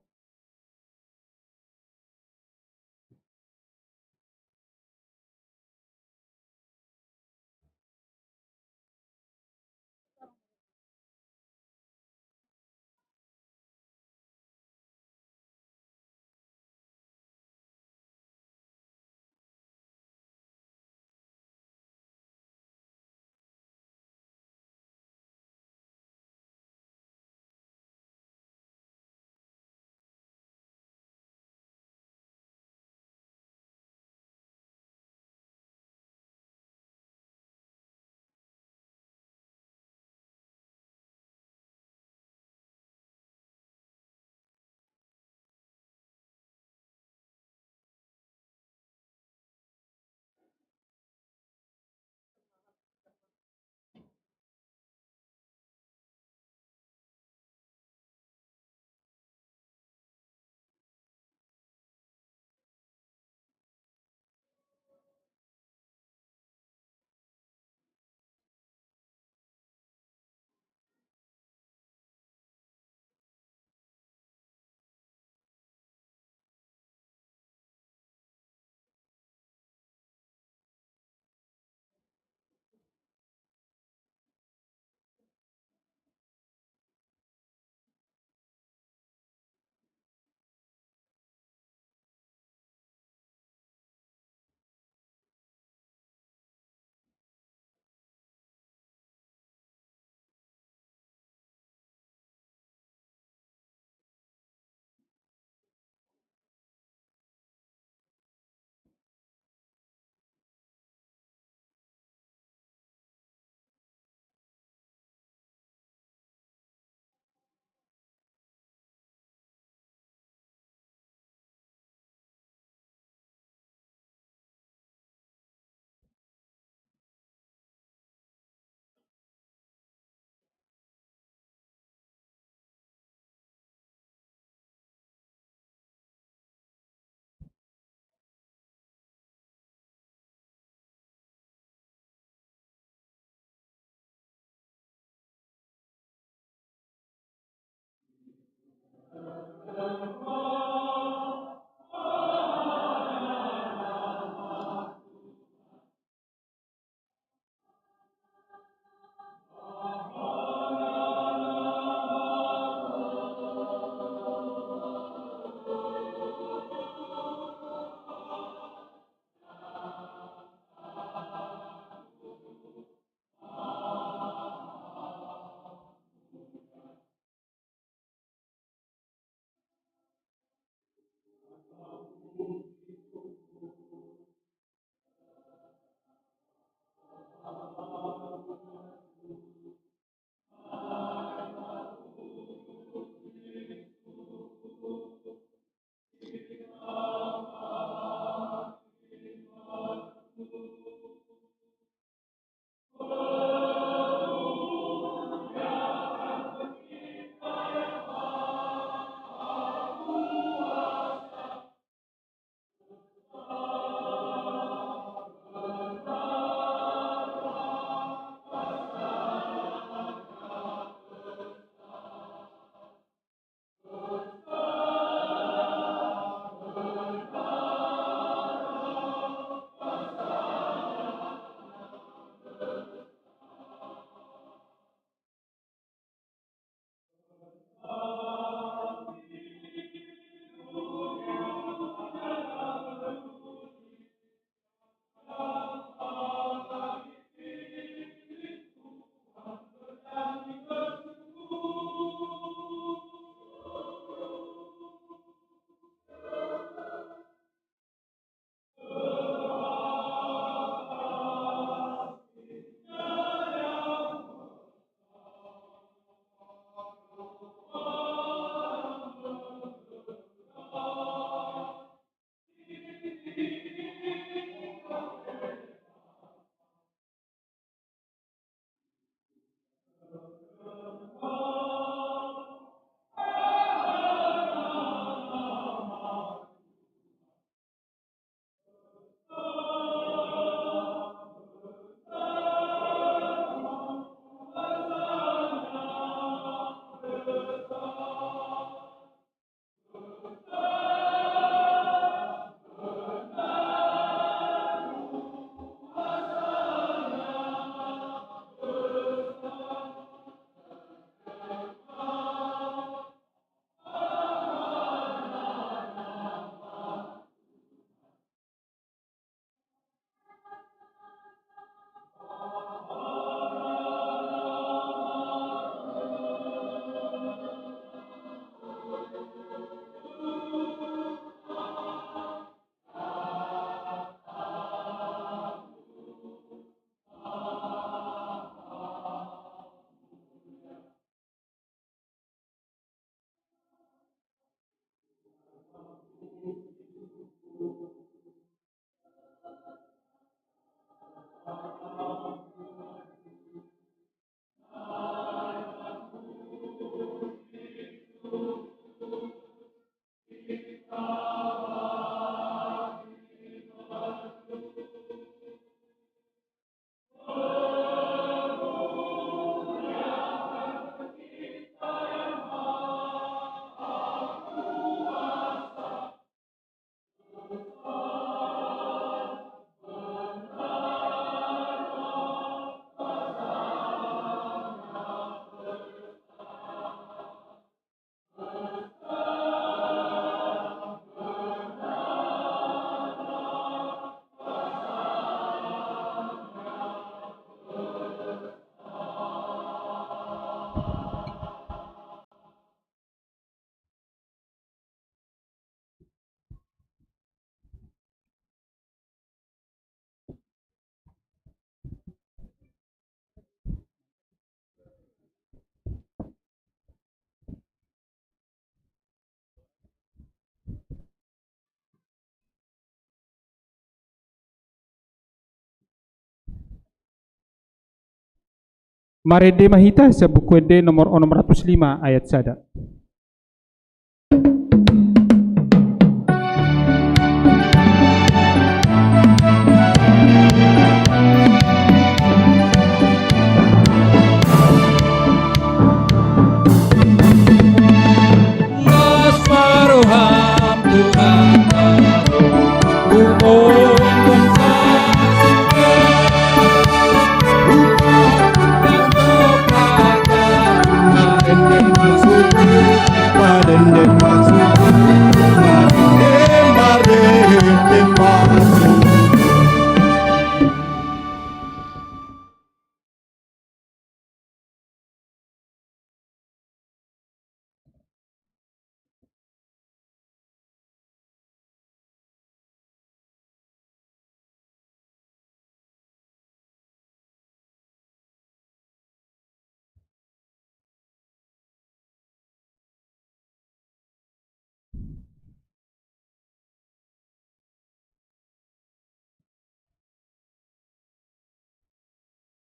Marende ma hita sian Buku Ende nomor onom ratus lima ayat sada.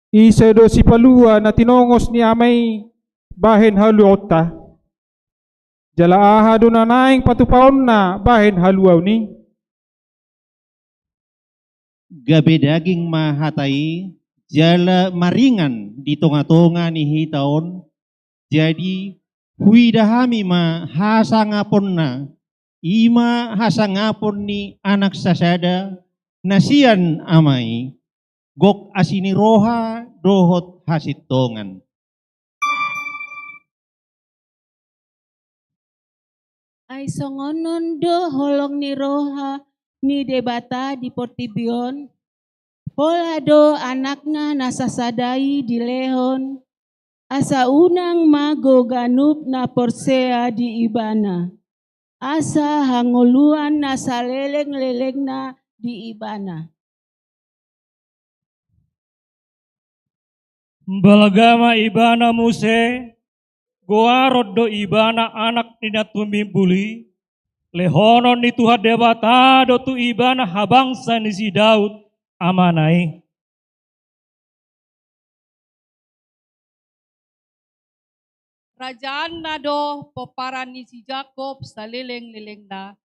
Ise do sipalua na tinongos ni ama i bahen haluaonta? Jala aha do na naeng patupaonna bahen haluaon i? Gabe daging ma hata i, jala maringan di tonga-tonga ni hita on. Jadi, huida hami ma hasangaponna, i ma hasangapon ni Anak sasada, na sian Ama i, gok asi ni roha dohot hasintongan. Ai songon on do holong ni roha ni Debata di portibi on, pola do Anakna na sasada i dilehon, asa unang mago ganup na porsea di Ibana, asa hangoluan na saleleng-lelengna di Ibana. Balga ma Ibana muse, goaron do Ibana Anak ni na tumimbul i, lehonon ni Tuhan Debata do tu Ibana habangsa ni si Daud, Amana i. Rajaanna do pomparan ni si Jakob saleleng-lelengna,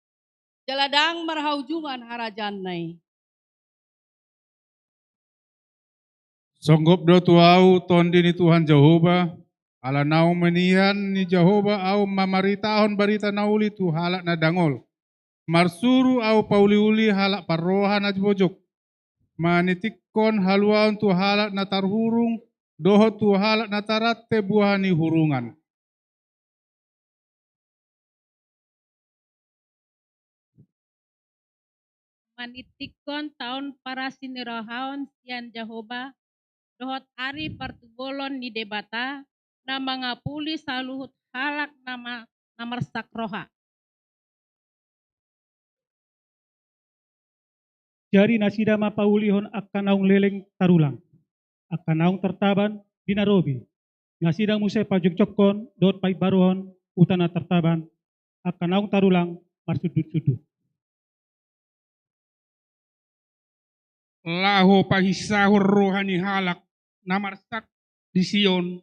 jala ndang marhaujungan harajaanna i. Songgop do tu ahu Tondi ni Tuhan Jahowa, ala naung minihan ni Jahowa ahu mamaritahon barita na uli tu halak na dangol. Marsuru ahu pauli-uli halak parroha na bojok, manitikkon haluaon tu halak na tarhurung, dohot tu halak na tarante buha ni hurungan. Manitikkon taon parasinirohaon sian Jahowa, dohot ari partubolon ni Debata, na mangapuli saluhut halak na ma-, na marsak roha. Jadi nasida ma paulihon angka naung leleng tarulang, angka naung tartaban di na robi. Nasida muse pajongjongkon dohot paimbaruhon huta na tartaban, angka naung tarulang marsundut-sundut. Laho pahinsahon roha ni halak na marsak di Sion,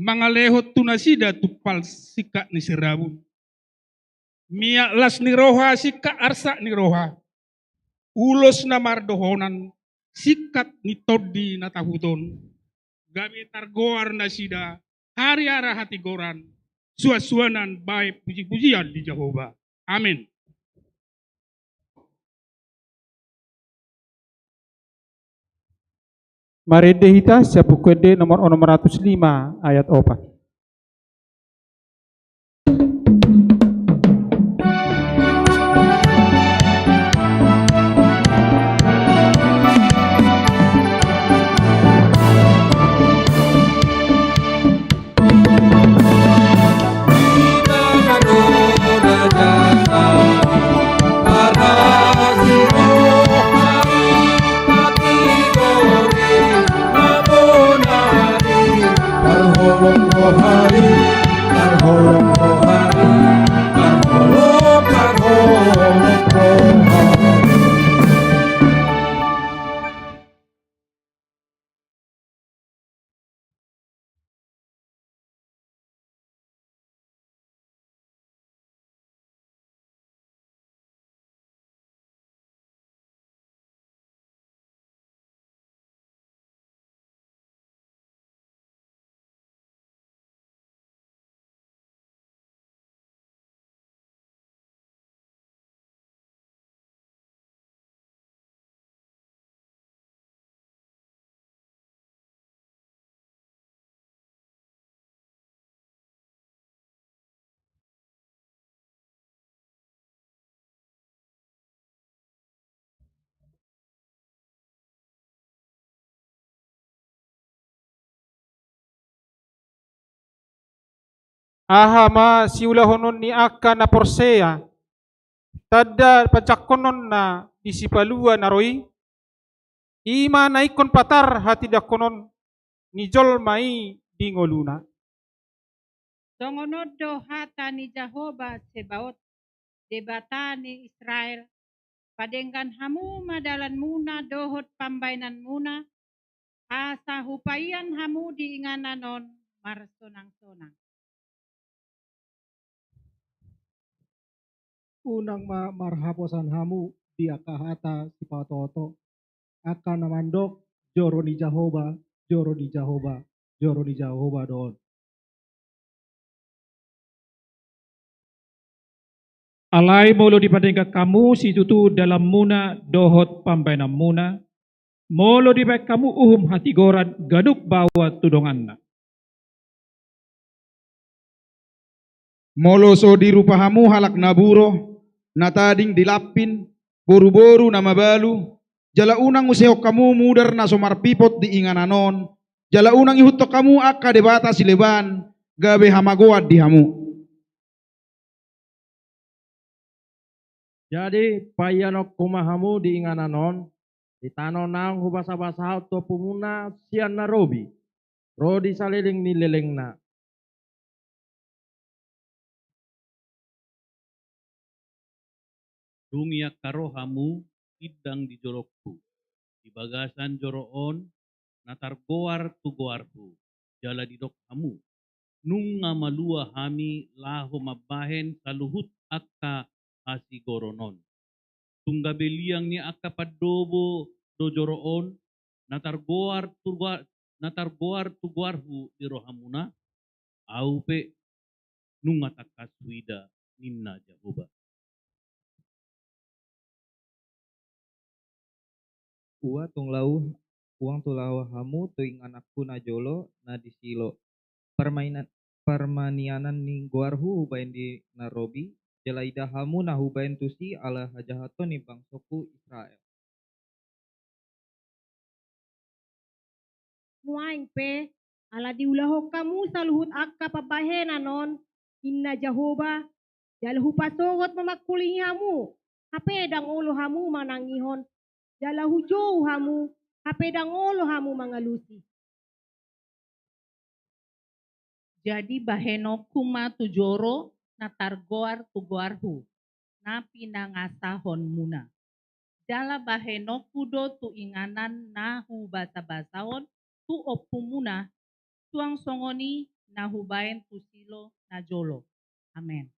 mangalehon tu nasida tumpal singkat ni sirabun. Miak las ni roha singkat arsak ni roha. Ulos na mardohonan singkat ni tondi na tahuton. Gabe targoar nasida hariara hatigoran, suansuanan bahen pujipujian di Jahowa. Amen. Marende hita sian Buku Ende nomor onom ratus lima ayat opat. Aha ma siulahonon ni angka na porsea, tanda panjangkononna di Sipalua na ro i? I ma na ingkon patar hatindanghon ni jolma i di ngoluna. Songon on do hata ni Jahowa Zebaot, Debata ni Israel: Padenggan hamu ma dalanmuna dohot pambahenanmuna, asa hupaian hamu di inganan on marsonang-sonang. Unang ma marhaposan hamu di angka hata sipatoto, angka na mandok: Joro ni Jahowa, joro ni Jahowa, joro ni Jahowa do on. Alai molo dipadenggan hamu situtu dalanmuna dohot pambahenanmuna, molo dibahen hamu uhum hatigoran ganup baoa tu donganna. Molo so dirupa hamu halak na buro, na tading di lampin, boru-boru na mabalu, jala unang usehon hamu mudar na so marpipot di inganan on, jala unang ihuthon hamu angka debata sileban gabe hamagoan di hamu. Jadi paianonku ma hamu di inganan on, di tano naung hubasa-basahon tu ompumuna sian na robi ro di saleleng ni lelengna. Dung i angka ro hamu tindang di jolongku, di bagasan joro on, na targoar tu goarhu, jala didok hamu: Nunga malua hami laho mambahen saluhut angka hasigoron on. Tung gabe liang ni angka pandobo do joro on, na targoar tu goa-, na targoar tu goarhu di rohamuna? Ahu pe nunga tangkas huida, ninna Jahowa. Ua tung laho, uang tu laho hamu tu ingananku na jolo na di Silo, parmainan, parmanianan ni goarhu hubahen di na robi, jala ida hamu na hubahen tusi ala hajahaton ni bangsongku Israel. Nuaeng pe, ala diulahon hamu saluhut angka pambahenan on, ninna Jahowa, jala hupasohot mamangkulingi hamu, hape ndang olo hamu manangihon, jala hujou hamu, hape ndang olo hamu mangalusi. Jadi bahenonku ma tu joro na targoar tu goarhu, na pinangasahonmuna. Jala bahenonku do tu inganan na hubasa-basahon tu ompumuna, suang songon i na hubahen tu Silo na jolo. Amen.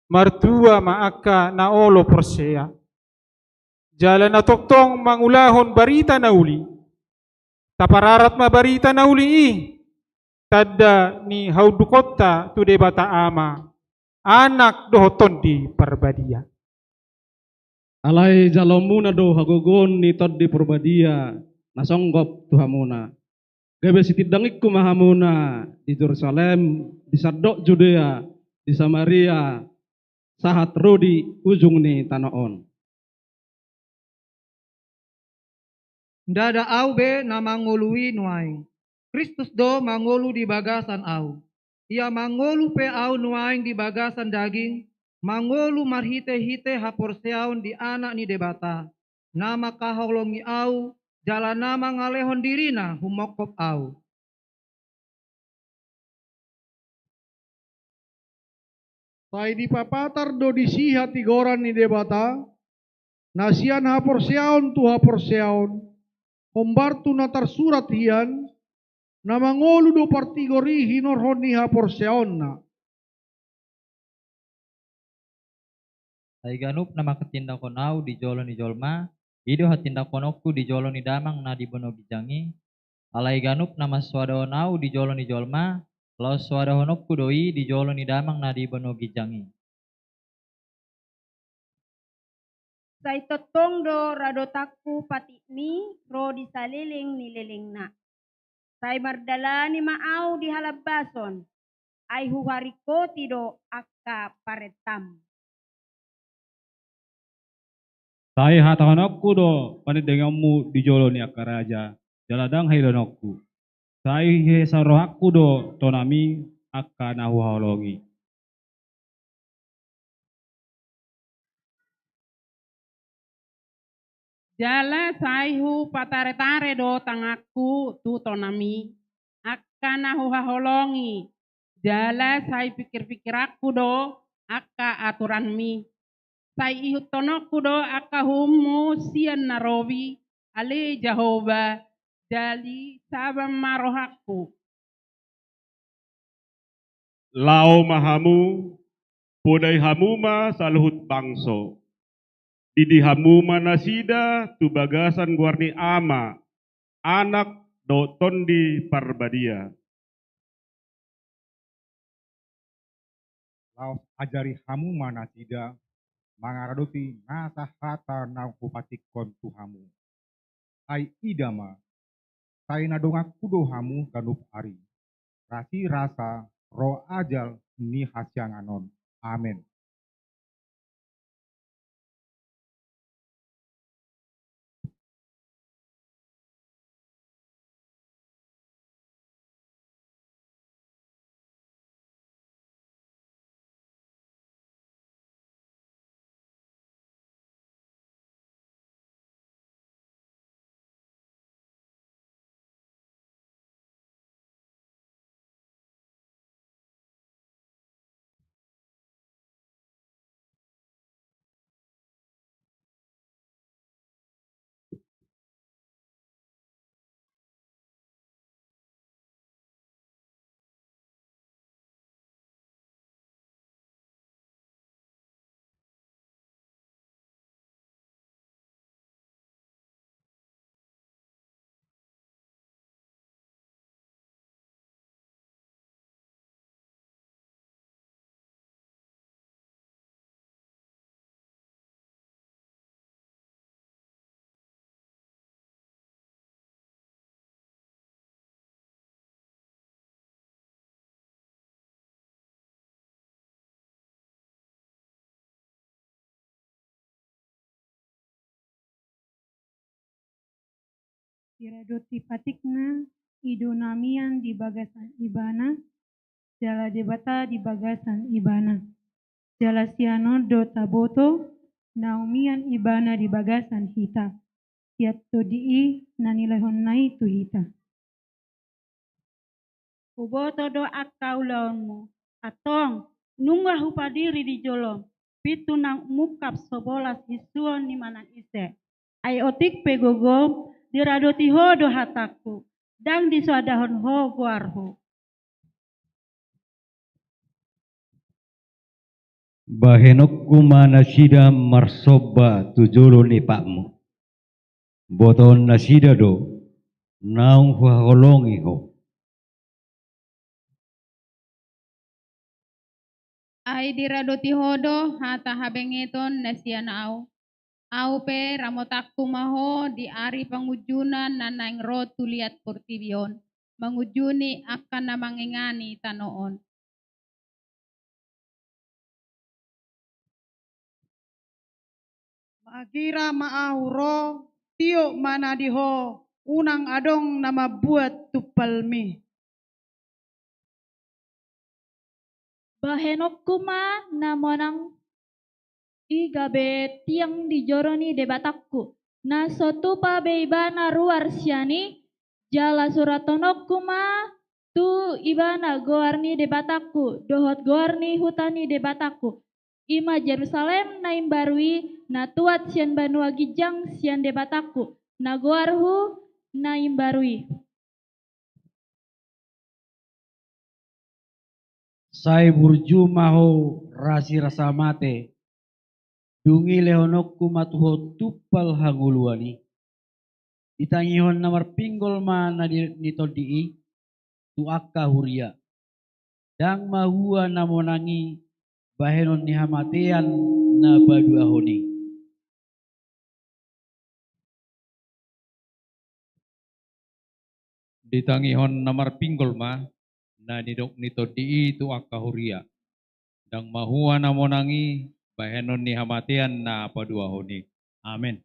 Martua ma angka na olo porsea, jala na tongtong mangulahon barita na uli. Tapararat ma barita na uli i, tanda ni haundukonta tu Debata Ama, Anak dohot Tondi Parbadia. Alai jaloonmuna do hagogoon ni Tondi Parbadia na songgop tu hamuna. Gabe sitindangingku ma hamuna di Jerusalem, di sandok Judea, di Samaria, sahat ro di ujung ni tano on. Ndada ahu be na mangolu i nuaeng. Kristus do mangolu di bagasan ahu. Ia mangolu pe ahu nuaeng di bagasan daging, mangolu marhitehite haporseaon di Anak ni Debata, na mangkaholongi ahu, jala na mangalehon dirina humongkop ahu. Sai dipapatar do disi hatigoran ni Debata, na sian haporseaon tu haporseaon, hombar tu na tarsurat hian, na mangolu do partigor i hinorhon ni haporseaonna. Sai ganup na manghatindangkon ahu di jolo ni jolma, i do hatindangkononku di jolo ni Damang na di banua ginjang i. Alai ganup na mansoadahon ahu di jolo ni jolma, laos soadahononku do i di jolo ni Damang na di banua ginjang i. Sai tongtong do radotanku patikmi ro di saleleng ni lelengna. Sai mardalani ma ahu di halambason, ai huharingkoti do angka parentam. Sai hatahononku do panindangonmu di jolo ni angka raja, jala ndang hailehononku. Sai hesa rohangku do tonami angka na huhaholongi. Jala sai hupataretare do tanganku tu tonami, angka na huhaholongi, jala sai pikirpikiranku do angka aturanmi. Sai ihuthononku do angka uhummu sian na robi, ale Jahowa, jadi saba ma rohangku. Laho ma hamu, podai hamu ma saluhut bangso. Didi hamu ma nasida tu bagasan goar ni Ama, Anak dohot Tondi Parbadia. Laos ajari hamu ma nasida mangaradoti nasa hata naung hupatikkon tu hamu. Ai ida ma, sai na donganku do hamu ganup ari, rasirasa ro ajal ni hasiangan on. Amen. Diradoti patikna, i do na mian di bagasan Ibana, jala Debata di bagasan Ibana. Jala sian on do taboto naung mian Ibana di bagasan hita, sian Tondi i na nilehonna i tu hita. Huboto do angka ulaonmu. Antong, nunga hupadiri di jolom, pintu naung mungkap so bolas hinsuon ni manang ise. Ai otik pe gogom, diradoti ho do hatangku, ndang disoadahon ho goarhu. Bahenonku ma nasida marsomba tu jolo ni patmu. Botoon nasida do naung huhaholongi ho. Ai diradoti ho do hata habengeton na sian ahu. Ahu pe ramotanku ma ho di ari pangunjunan na naeng ro tu liat portibi on, mangunjuni angka na mangingani tano on. Magira ma ahu ro tiop ma na di ho, unang adong na mambuat tumpalmi. Bahenonku ma na monang i gabe tiang di joro ni Debatangku, na so tupa be ibana ruar sian i, jala surathononku ma tu ibana goar ni Debatangku, dohot goar ni huta ni Debatangku, i ma Jerusalem na imbaru i, na tuat sian banua ginjang sian Debatangku, na goarhu na imbaru i. Sai burju ma ho rasirasa mate, dung i lehononku ma tu ho tumpal hangoluan i. Ditangihon na marpinggol ma na nidok ni tondi i tu angka huria. Ndang mahua na monang i bahenon ni hamatean na paduahon i. Ditangihon na marpinggol ma na nidok ni tondi i tu angka huria. Ndang mahua na monang i bahenon ni hamatean na paduahon i. Amen.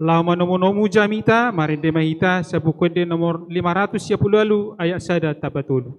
Laho manomunomu jamita, marende ma hita, Sabuku Ende nomor lima ratus sia pulu ualu, ayat sada tamba tolu.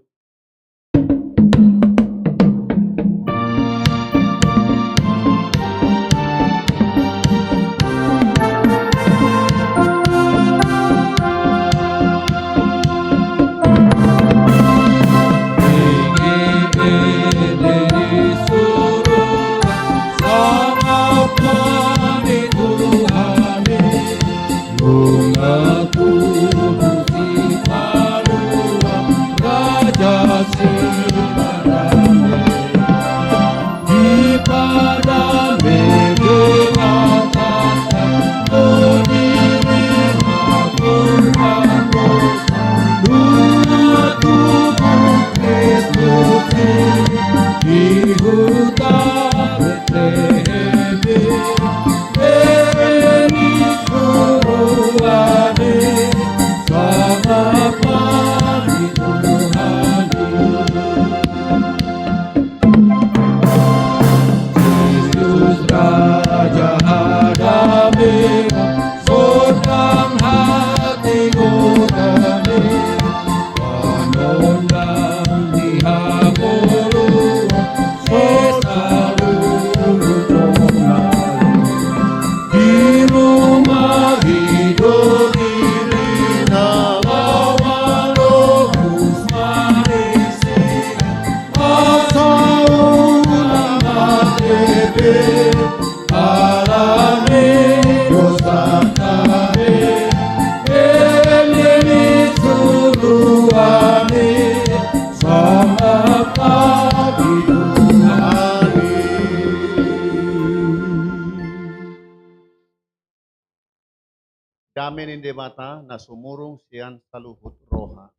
Dame ni Debata na sumurung sian saluhut roha,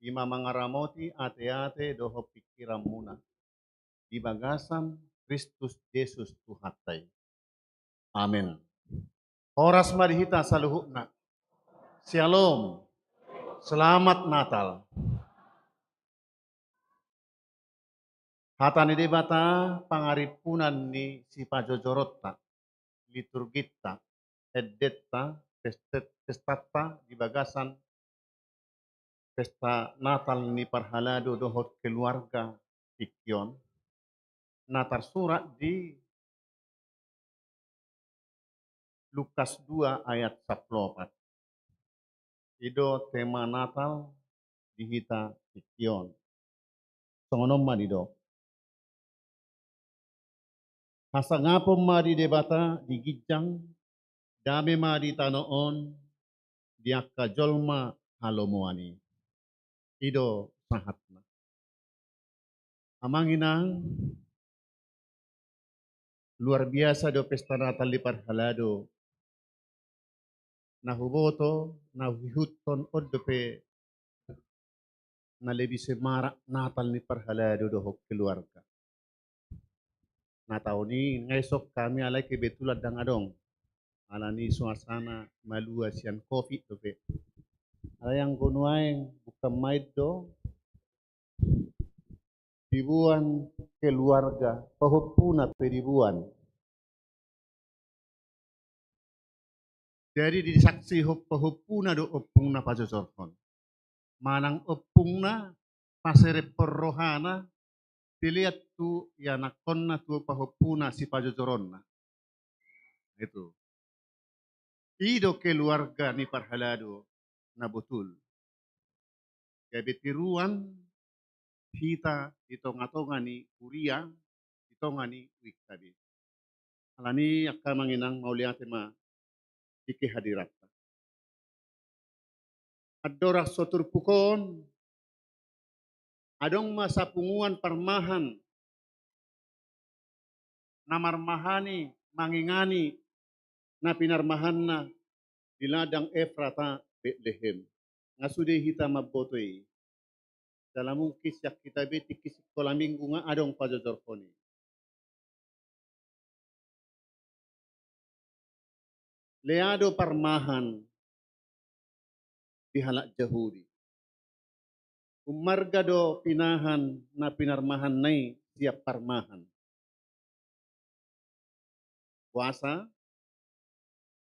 i ma mangaramoti ateate dohot pingkiranmuna di bagasan Kristus Jesus Tuhanta i. Amen. Horas ma di hita saluhutna. Syalom. Selamat Natal. Hata ni Debata pangarimpunan ni sipajojoronta, liturginta, endenta, pest-, pestanta di bagasan pesta Natal ni parhalado dohot keluarga tingki on, na tarsurat di Lukas dua ayat sampulu opat. I do tema Natal di hita tingki on. Songon on ma didok. Hasangapon ma di Debata di ginjang, dame ma di tano on di angka jolma halomoan i. I do sahatna. Amang inang, luar biasa do pesta Natal ni parhalado. Na huboto, na huihuthon on dope na lebih semarak Natal ni parhalado dohot keluarga. Na taon i nga isok hami alai kebetulan ndang adong, alani suasana malua sian covid dope. Alai anggo nuaeng bukan main do, diboan keluarga, pahompuna pe diboan. Jadi disaksihon pahompuna do ompungna pajojorhon. Manang ompungna paserep rohana, dilean tu ianakhonna, tu pahompuna sipajojoronna. Itu. I do keluarga ni parhalado na botul. Gabe tiruan hita di tonga-tonga ni huria, di tonga ni U I K B. Alani angka amang inang, mauliate ma di kehadiranta. Andorang so turpuk on, adong ma sapunguan parmahan na marmahani, mangingani na pinarmahanna di ladang Efrata, Betlehem. Nga sude hita mamboto i. Jala mungkin sian hita be tingki sikola minggu nga adong pajojorhon i. Lea do parmahan di halak Jahudi. Ummarga do pinahan na pinarmahanna i sian parmahan. Boasa?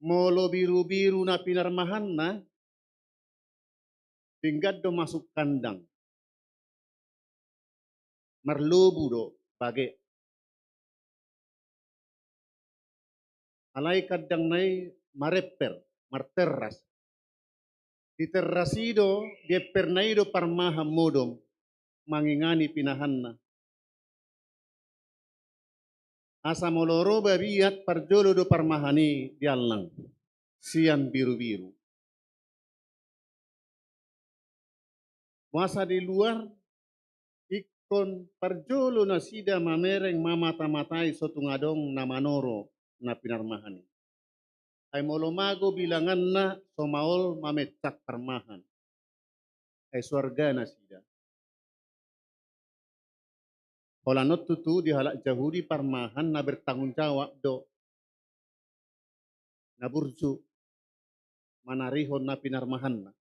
Molo birubiru na pinarmahanna, denggan do masuk kandang. Marlobu do bage. Alai kandangna i maremper, marteras. Di teras i do, di emberna i do parmahan modom mangingani pinahanna. Asa molo ro babiat, parjolo do parmahan i diallang sian birubiru. Boasa di luar, ingkon parjolo nasida mamereng, mamata-matai so tung adong na manoro na pinarmahan i. Ai molo mago bilanganna, so maol mamencak parmahan. Ai so arga nasida. Holan on tutu di halak Jahudi parmahan na bertanggung jawab do, na burju manarihon na pinarmahanna.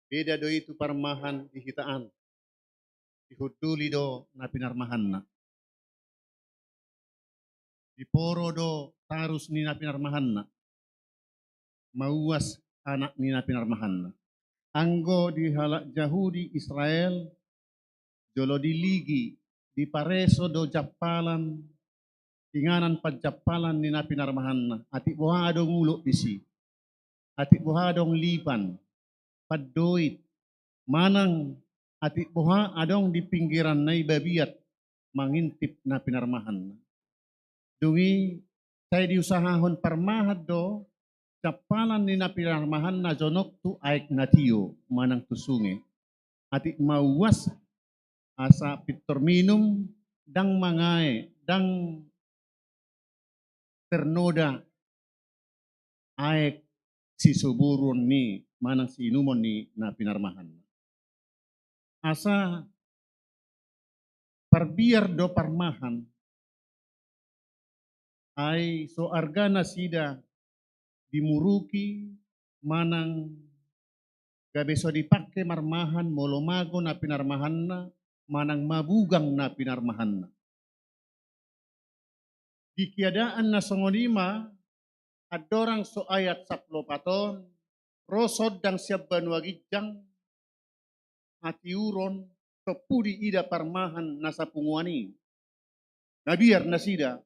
Beda do i tu parmahan di hita an. Dihunduli do na pinarmahanna. Diporo do tarus ni na pinarmahanna. Mauas anak ni na pinarmahanna. Anggo di halak Jahudi Israel, jolo diligi, dipareso do jampalan, inganan panjampalan ni na pinarmahanna. Atik boha adong ulok disi, atik boha adong lipan, pandoit, manang atik boha adong di pinggiranna i babiat mangintip na pinarmahanna. Dung i sai diusahahon parmahan do jampalan ni na pinarmahanna jonok tu aek na tio manang tu sunge. Atik mauas asa pintor minum, ndang mangae, ndang ternoda aek sisoburon ni manang siinumon ni na pinarmahanna. Asa parbiar do parmahan, ai so arga nasida dimuruki manang gabe so dipangke marmahan molo mago na pinarmahanna manang mabugang na pinarmahanna. Di keadaan na songon i ma, andorang so ayat sampulu opat on, ro sondang sian banua ginjang, hatiuron, tompu diida parmahan na sapunguan i. Mabiar nasida.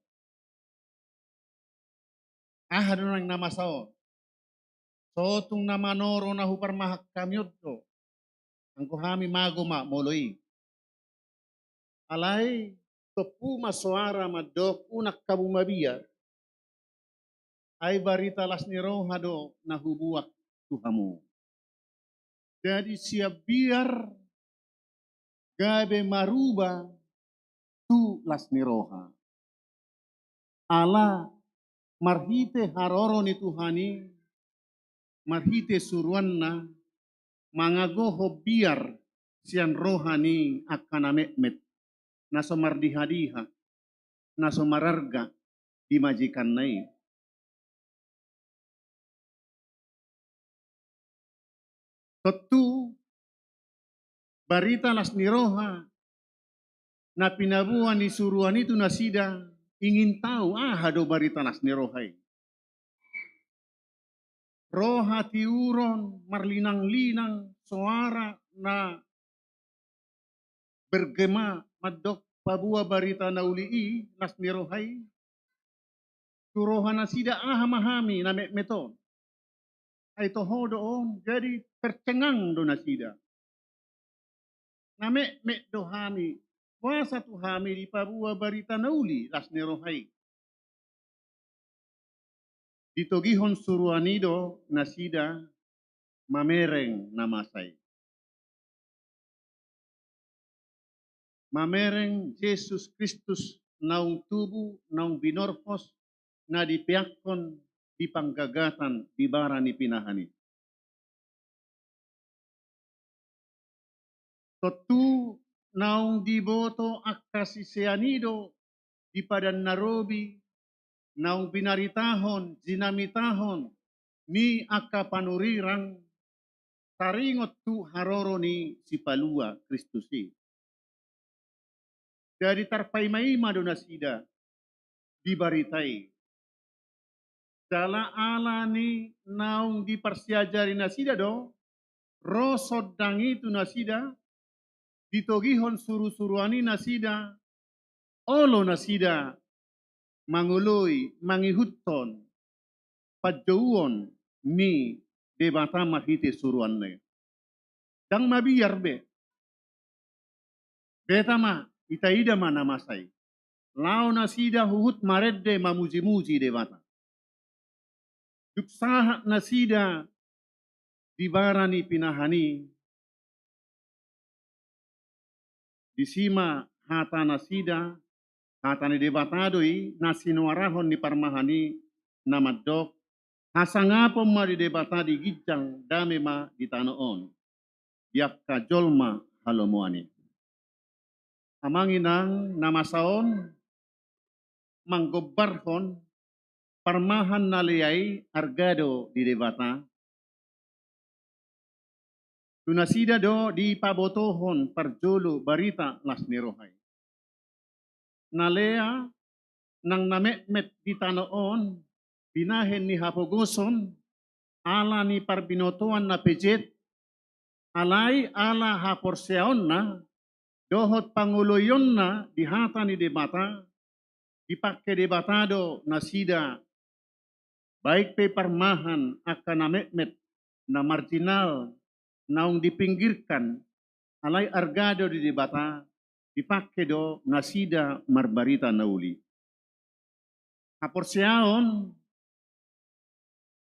Aha do nuaeng na masa on? So tung na manoro na huparmahan hami on do. Anggo hami mago ma molo i. Alai tompu ma soara mandok, unang hamu mabiar. Ai barita las ni roha do na hubuat tu hamu. Jadi sian biar gabe maruba tu las ni roha. Ala marhite haroro ni Tuhan i, marhite suruanna, mangagohon biar sian roha ni angka na metmet, na so mardihadiha, na so mararga di majikanna i. Tontu barita las ni roha na pinaboa ni suruan i tu nasida, ingin tahu aha do barita las ni roha i. Roha tiuron marlinang-linang soara na bergema mandok paboa barita na uli i, las ni roha i. Tu roha nasida aha ma hami na metmet on? Ai toho do on, jadi tercengang do nasida. Na metmet do hami, boasa tu hami dipaboa barita na uli, las ni roha i? Ditogihon suruan i do nasida mamereng na masa i. Mamereng Jesus Kristus naung tubu, naung binorhos, na dipeakhon di panggagatan di bara ni pinahan i. Tontu naung diboto angka sisean i do di Padan na Robi, naung binaritahon, jinamitahon ni angka panurirang, taringot tu haroro ni Sipalua Kristus i. Jadi tarpaimaima do nasida di barita i. Jala ala ni naung diparsiajari nasida do, ro sondang i tu nasida, ditogihon surusuruan i nasida, olo nasida mangoloi, mangihuthon panjouon ni Debata marhite suruanna i. Ndang mabiar be. Beta ma, itaida ma na masa i. Laho nasida huhut marende mamujimuji Debata. Dung sahat nasida di bara ni pinahan i, disi ma hata nasida, hata ni Debata do i, na sinuarahon ni parmahan i, na mandok, hasangapon ma di Debata di ginjang, dame ma di tano on di angka jolma halomoan i. Amang inang, na masa on manggombarhon parmahan na lea i arga do di Debata. Tu nasida do dipabotohon parjolo barita las ni roha i. Na lea nang na metmet di tano on, binahen ni hapogoson, ala ni parbinotoan na pejet, alai ala haporseaonna dohot pangoloionna di hata ni Debata, dipangke Debata do nasida, baik pe parmahan angka na metmet, na marginal, naung dipinggirkan, alai arga do di Debata, dipangke do nasida marbarita na uli. Haporseaon,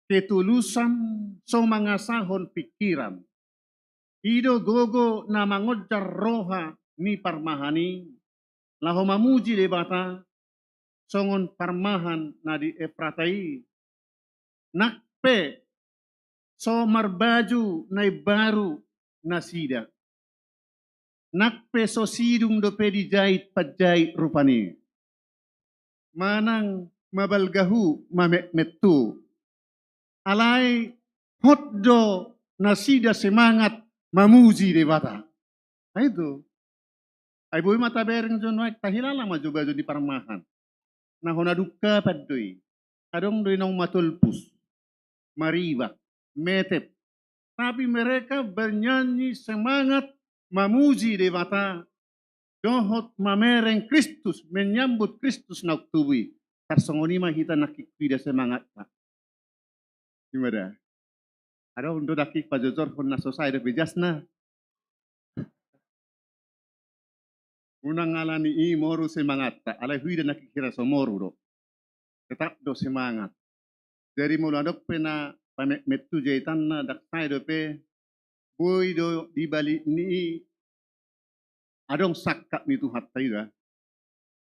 ketulusan so mangasahon pingkiran. I do gogo na mangonjar roha ni parmahan i, laho mamuji Debata, songon parmahan na di Efrata i. Nang pe so marbaju na imbaru nasida. Nang pe so sidung dope dijait panjait rupani. Manang mabalga hu, mametmet hu. Alai hot do nasida semangat mamuji Debata. Nah itu. Ai boi ma tabereng jo nuaeng, tahilala ma jo bajo ni parmahan. Na hona dungkapan do i. Adong do i naung matolpus, maribak, metep. Tapi mereka bernyanyi semangat mamuji Debata, dohot mamereng Kristus, menyambut Kristus naung tubu i. Tarsongon i ma hita nangkin huida semangatta. Ima da. Adong do nangkin pajojorhon na so sae dope jasna. Unang ala ni i moru semangatta, alai huida nangkin hira so moru do. Tetap do semangat. Jadi molo adong pe na pametmet tu jaitanna, ndang sae dope, boi do di balik ni i adong sangkap ni Tuhanta i da.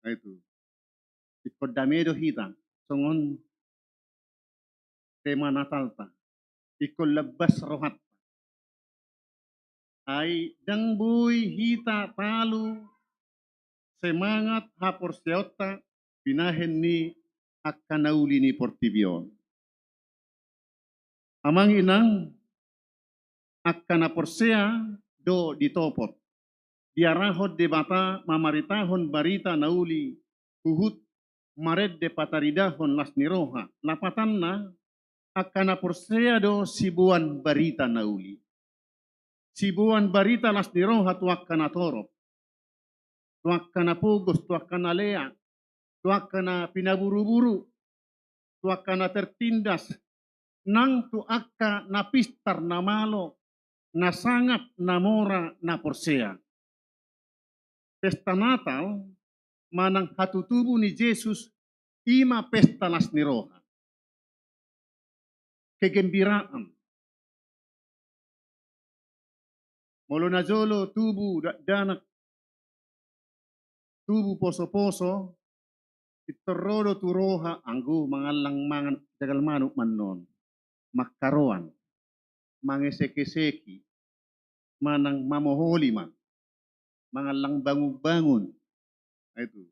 Nah itu. Ingkon dame do hita, songon tema Natalta. Ingkon lambas rohanta. Ai ndang boi hita talu semangat haporseaonta binahen ni angka na uli ni portibi on. Amang inang, angka na porsea do ditopot, diarahon Debata mamaritahon barita na uli, huhut marende pataridahon las ni roha. Lapatanna, angka na porsea do siboan barita na uli. Siboan barita las ni roha tu angka na torop, tu angka na pogos, tu angka na leak, tu angka na pinaburuburu, tu angka na tertindas, nang tu angka na pistar, na malo, na sangap, na mora, na porsea. Pesta Natal manang hatutubu ni Jesus, i ma pesta las ni roha. Kegembiraan. Molo najolo tubu dakdanak, tubu posoposo, pintor ro do tu roha, anggo mangallang mangan jagal manuk ma annon, mangkaroan, mangesekeseki, manang mamoholi ma, mangallang bangunbangun. Nah, itu.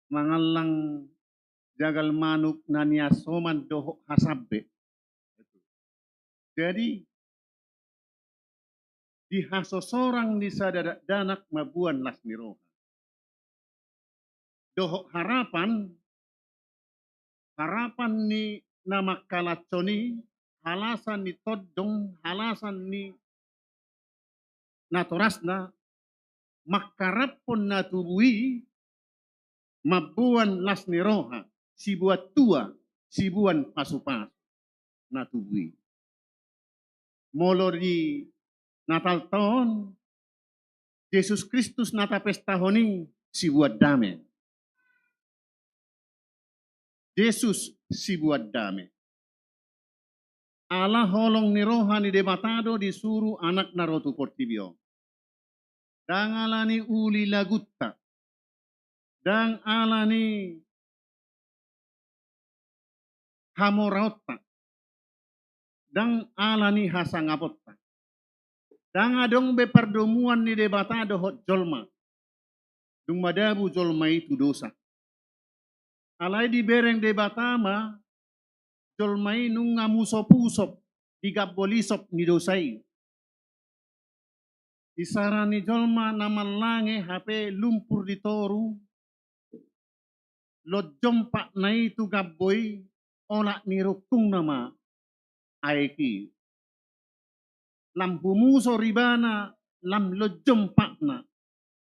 Mangallang jagal manuk na niasoman dohot hasambe. Jadi, di hasosorang ni sada dakdanak mamboan las ni roha. Dohot harapan, harapan ni na mangkalashon i, halasan ni tondong, halasan ni natorasna, mangkaraphon na tubu i, mamboan las ni roha, siboan tua, siboan pasupasu na tubu i. Molo di Natalta on, Jesus Kristus na tapestahon i siboan dame. Jesus siboan dame. Ala holong ni roha ni Debata do disuru Anakna ro tu portibi on. Ndang ala ni uli lagunta, ndang ala ni hamoraonta, ndang ala ni hasangaponta. Ndang adong be pardomuan ni Debata dohot jolma, dung madabu jolma i tu dosa. Alai dibereng Debata ma jolma i nunga musopusop di gambo lisop ni dosa i. Isara ni jolma na mallange hape lumpur di toru, lonjong patna i tu gambo i, olat ni rungkungna ma aek i. Lam humusor ibana, lam lonjong patna,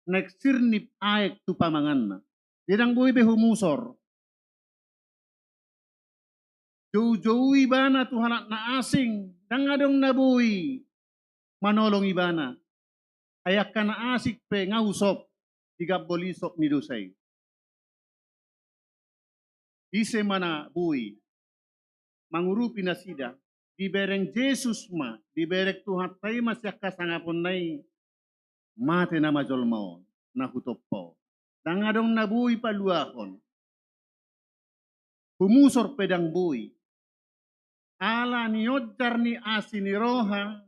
naeng sirnip aek tu pamanganna. Ndang boi be humusor. Joujou ibana tu halak na asing, ndang adong na boi manolong ibana. Ai angka na asing pe nga husop di gambo lisop ni dosa i. Ise ma na boi mangurupi nasida? Dibereng Jesus ma, dibereng Tuhanta i ma sian hasangaponna i, mate nama jolma on na hutompa on. Ndang adong na boi paluahon. Humusor pe ndang boi. Ala ni onjar ni asi ni roha,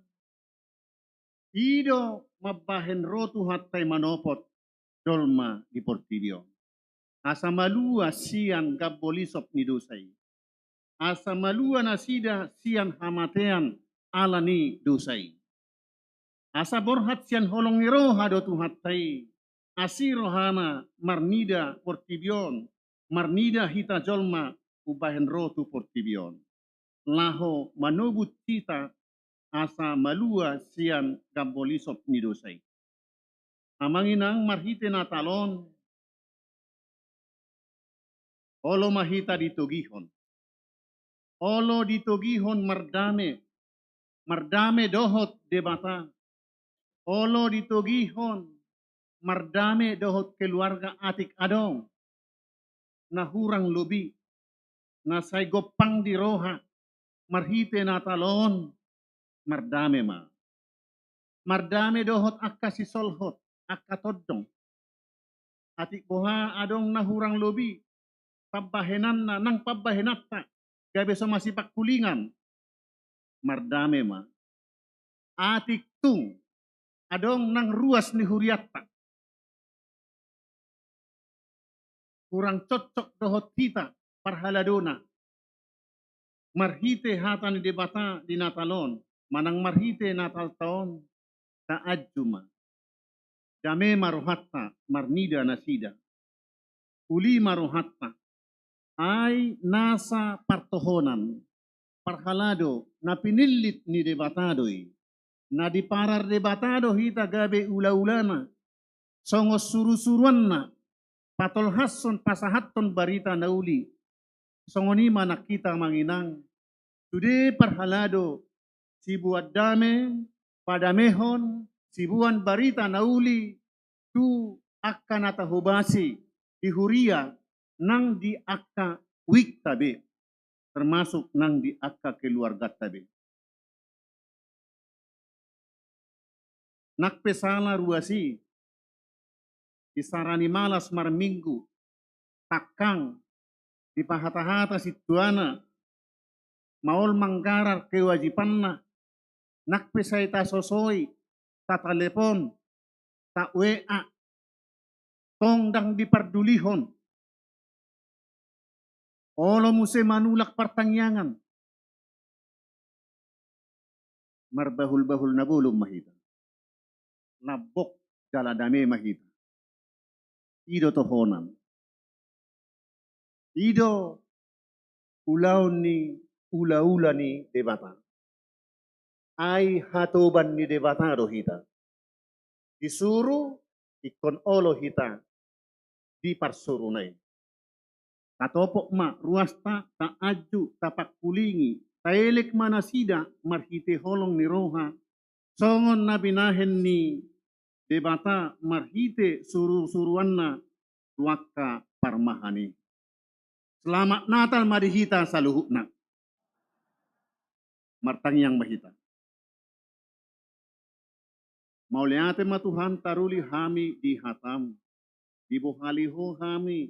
i do mambahen ro Tuhanta i manopot jolma di portibi on. Asa malua sian gambo lisop ni dosa i. Asa malua nasida sian hamatean ala ni dosa i. Asa borhat sian holong ni roha do Tuhanta i, asi rohana marnida portibi on, marnida hita jolma umbahen ro tu portibi on. Laho manobut hita asa malua sian gambo lisop ni dosa i. Amang inang, marhite Natal on, olo ma hita ditogihon. Olo ditogihon mardame, mardame dohot Debata. Olo ditogihon mardame dohot keluarga atik adong na hurang lobi, na sai gompang di roha, marhite Natal on, mardame ma. Mardame dohot angka sisolhot, angka tondong. Atik boha adong na hurang lobi pambahenanna nang pambahenanta, gabe so masipangkulingan, mardame ma. Atik tung adong nang ruas ni hurianta hurang cocok dohot hita parhaladona, marhite hata ni Debata di Natal on, manang marhite Natalta on, taanju ma. Dame ma rohanta marnida nasida. Uli ma rohanta. Ai nasa partohonan, parhalado, na pinillit ni Debata do i. Na diparar Debata do hita gabe ulaulana, songon surusuruanna, patolhashon, pasahathon barita na uli. Songon i ma nang hita, amang inang, sude parhalado, siboan dame, padamehon, siboan barita na uli tu angka na tahobasi di huria nang di angka wikta be, termasuk nang di angka keluargata be. Nang pe sala ruas i, di sara ni malas marminggu, tangkang, dipahatahata sintuana, maol manggarar kewajibanna, nang pe sai tasosoi, tatalepon, ta-W A, tong ndang dipardulihon. Olo muse manulak partangiangan. Marbahulbahul na bolon ma hita. Lambok jala dame ma hita. I do tohonan. I do ulaon ni ulaula ni Debata. Ai hatoban ni Debata do hita. Disuru, ingkon olo hita di parsuruna i. Tatopot ma ruasta, taanju, tapangkulingi, taelek ma nasida marhite holong ni roha, songon na binahen ni Debata marhite surusuruanna tu angka parmahan i. Selamat Natal ma di hita saluhutna. Martangiang ma hita. Mauliate ma Tuhan, taruli hami di hatam. Dibohali Ho hami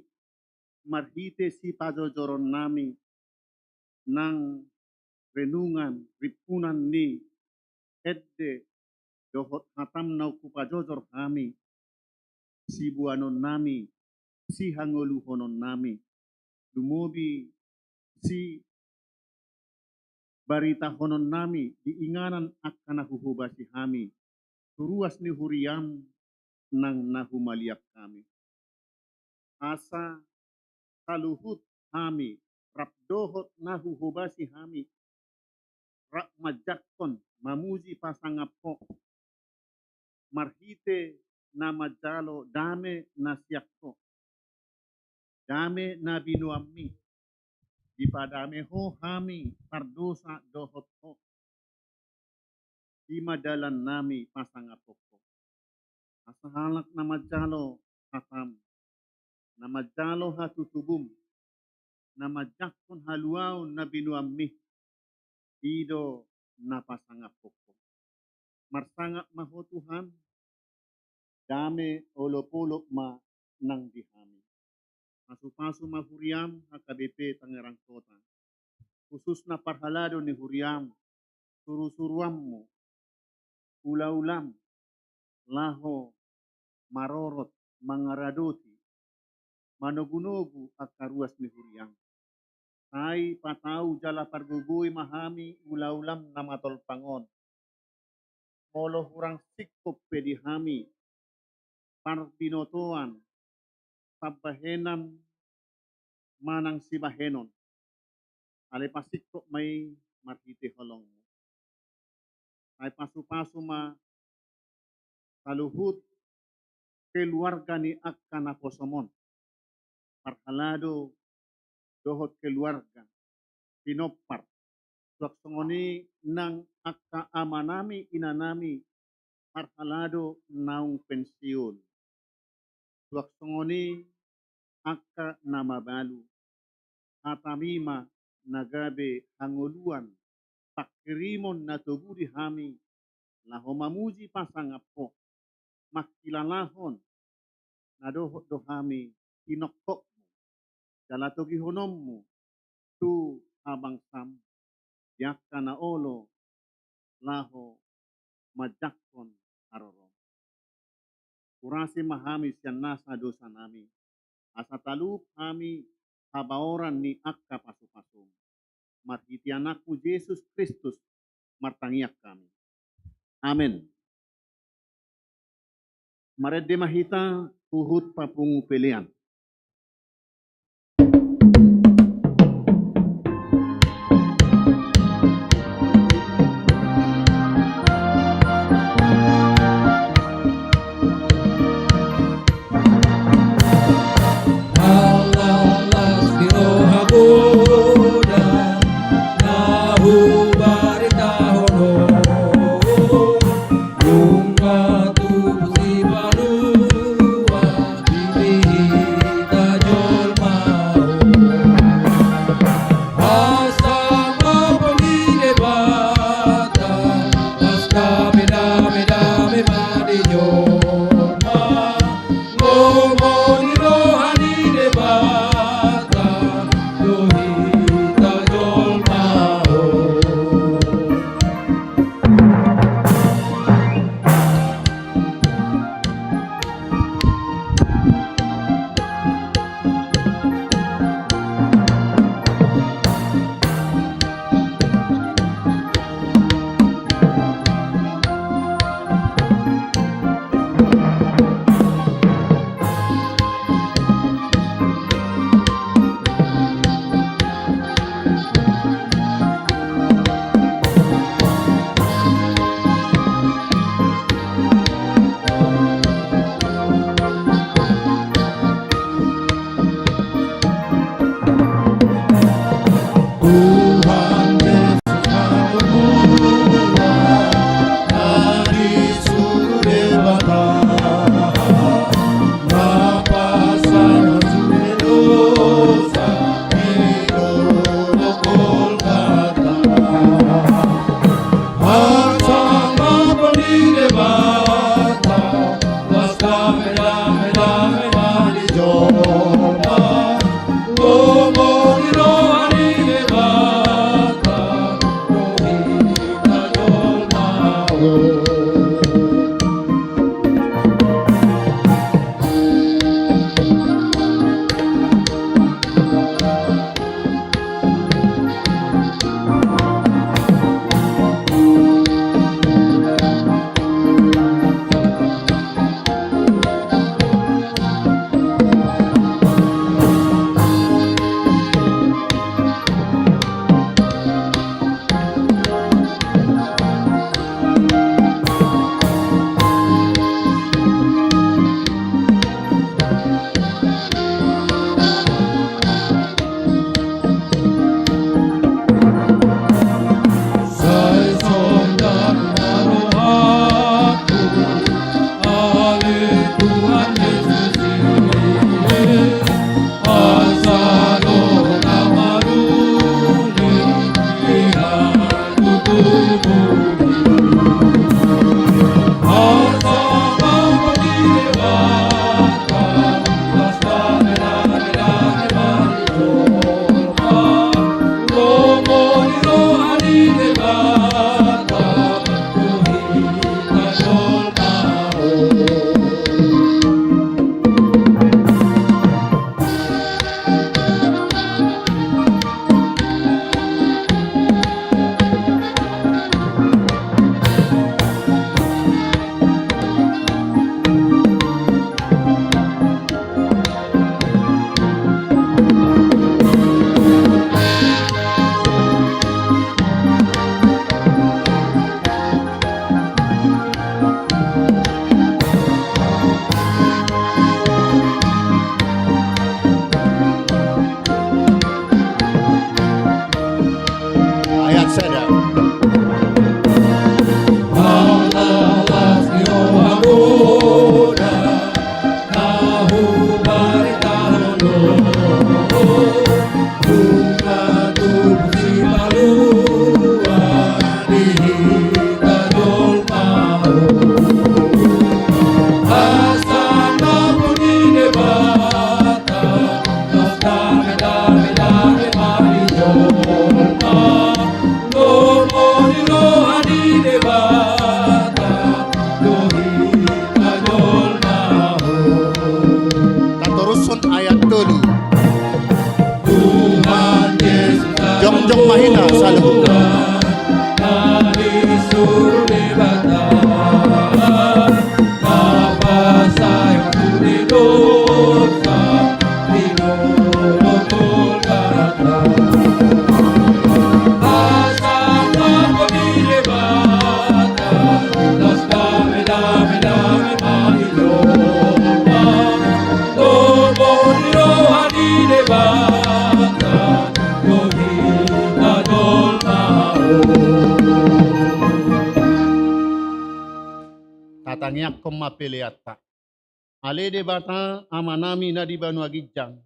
marhite sipajojoronnami, nang renungan rimpunan ni ende dohot hatam naung hupajojor hami, siboanonnami, sihangoluhononnami, lumobi sibaritahononnami di inganan angka na huhobasi hami tu ruas ni huriam nang na humaliang hami. Asa saluhut hami rap dohot na huhobasi hami, rap manjangkon mamuji pasangap Ho, marhite na manjalo dame na sian Ho, dame na binoanmi, dipadame Ho hami pardosa dohot Ho. I ma dalannami pasangaphon Ho. Asa halak na manjalo hatam, na manjalo hatutubum, na manjangkon haluaon na binoanmi, i do na pasangaphon Ho. Marsangap ma Ho Tuhan, dame olopolop ma nang di hami. Pasupasu ma huriam H K B P Tangerang Kota, khususna parhalado ni huriam, surusuruanmu, ulaulam, laho marorot, mangaradoti, manogunogu angka ruas ni huriam. Sai patau jala pargogoi ma hami ulaulam na matolpang on. Molo hurang singkop pe di hami parbinotoan, pambahenan manang sibahenon, alai pasingkop ma i marhite holongmu. Sai pasupasu ma saluhut keluarga ni angka naposom on, parhalado dohot keluarga, pinompar, suang songon i nang angka amanami inanami parhalado naung pensiun, suang songon i angka na mabalu. Hatami ma na gabe hangoluan, panghirimon na togu di hami, laho mamuji pasangap Ho, mangkilalahon na dohot do hami tinongkokmu jala togihononmu tu habangsam, di angka na olo laho manjangkon haroro. Ampurasi ma hami sian nasa dosanami, asa talup hami habaoran ni angka pasupasum. Marhite Anakmu Jesus Kristus martangiang hami. Amen. Marende ma hita huhut papungu pelean. Las di roha godang na hubaritahon on, nunga tubu sipalua di hita jolma on. Hasangapon ni Debata, las dame, dame, dame ma di jolma. Lomo ni roha ni Debata do hita jolma on. Tuhan Jesus na murmura, na disuru Debata, na pasahat sude dosa di dolok Golgata. Hasangapon ni Debata, las dame, dame, dame ma di jolma. Lomo ni roha ni Debata do hita jolma on. Saluhutna. Na disuru Debata, na pasayang tu di dosa, di dolok Golgata. Asa mangkot di Debata, las dame, dame, dame ma di jolma. Gogo ni roha ni Debata, Tatangiangkon ma peleanta. Ale Debata, Amanami na di banua ginjang,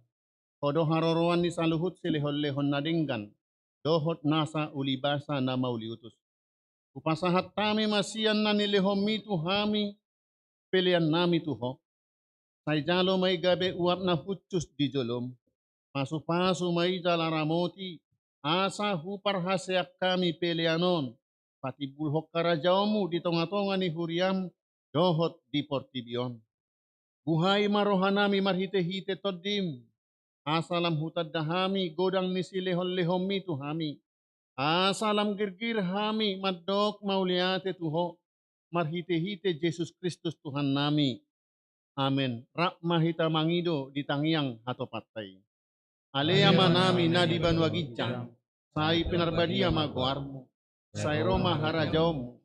Ho do haroroan ni saluhut silehonlehon na denggan dohot nasa ulibasa na mauliutus. Hupasahat hami ma sian na nilehonMi tu hami peleannami tu Ho. Sai jalo ma i gabe uap na hushus di jolom. Pasupasu ma i jala ramoti, asa huparhaseang hami pelean on patimbulhon harajaonMu di tongatonga ni huriaM dohot di portibi on. Buhai ma rohanami marhitehite TondiM, asa lam hutanda hami godang ni silehonlehonMi tu hami, asa lam girgir hami mandok mauliate tu Ho, marhitehite Jesus Kristus Tuhannami. Amen. Rap ma hita mangido di tangiang hatopanta i. Ale Amanami na di banua ginjang, sai pinarbadia ma goarMu. Sai ro ma harajaonMu.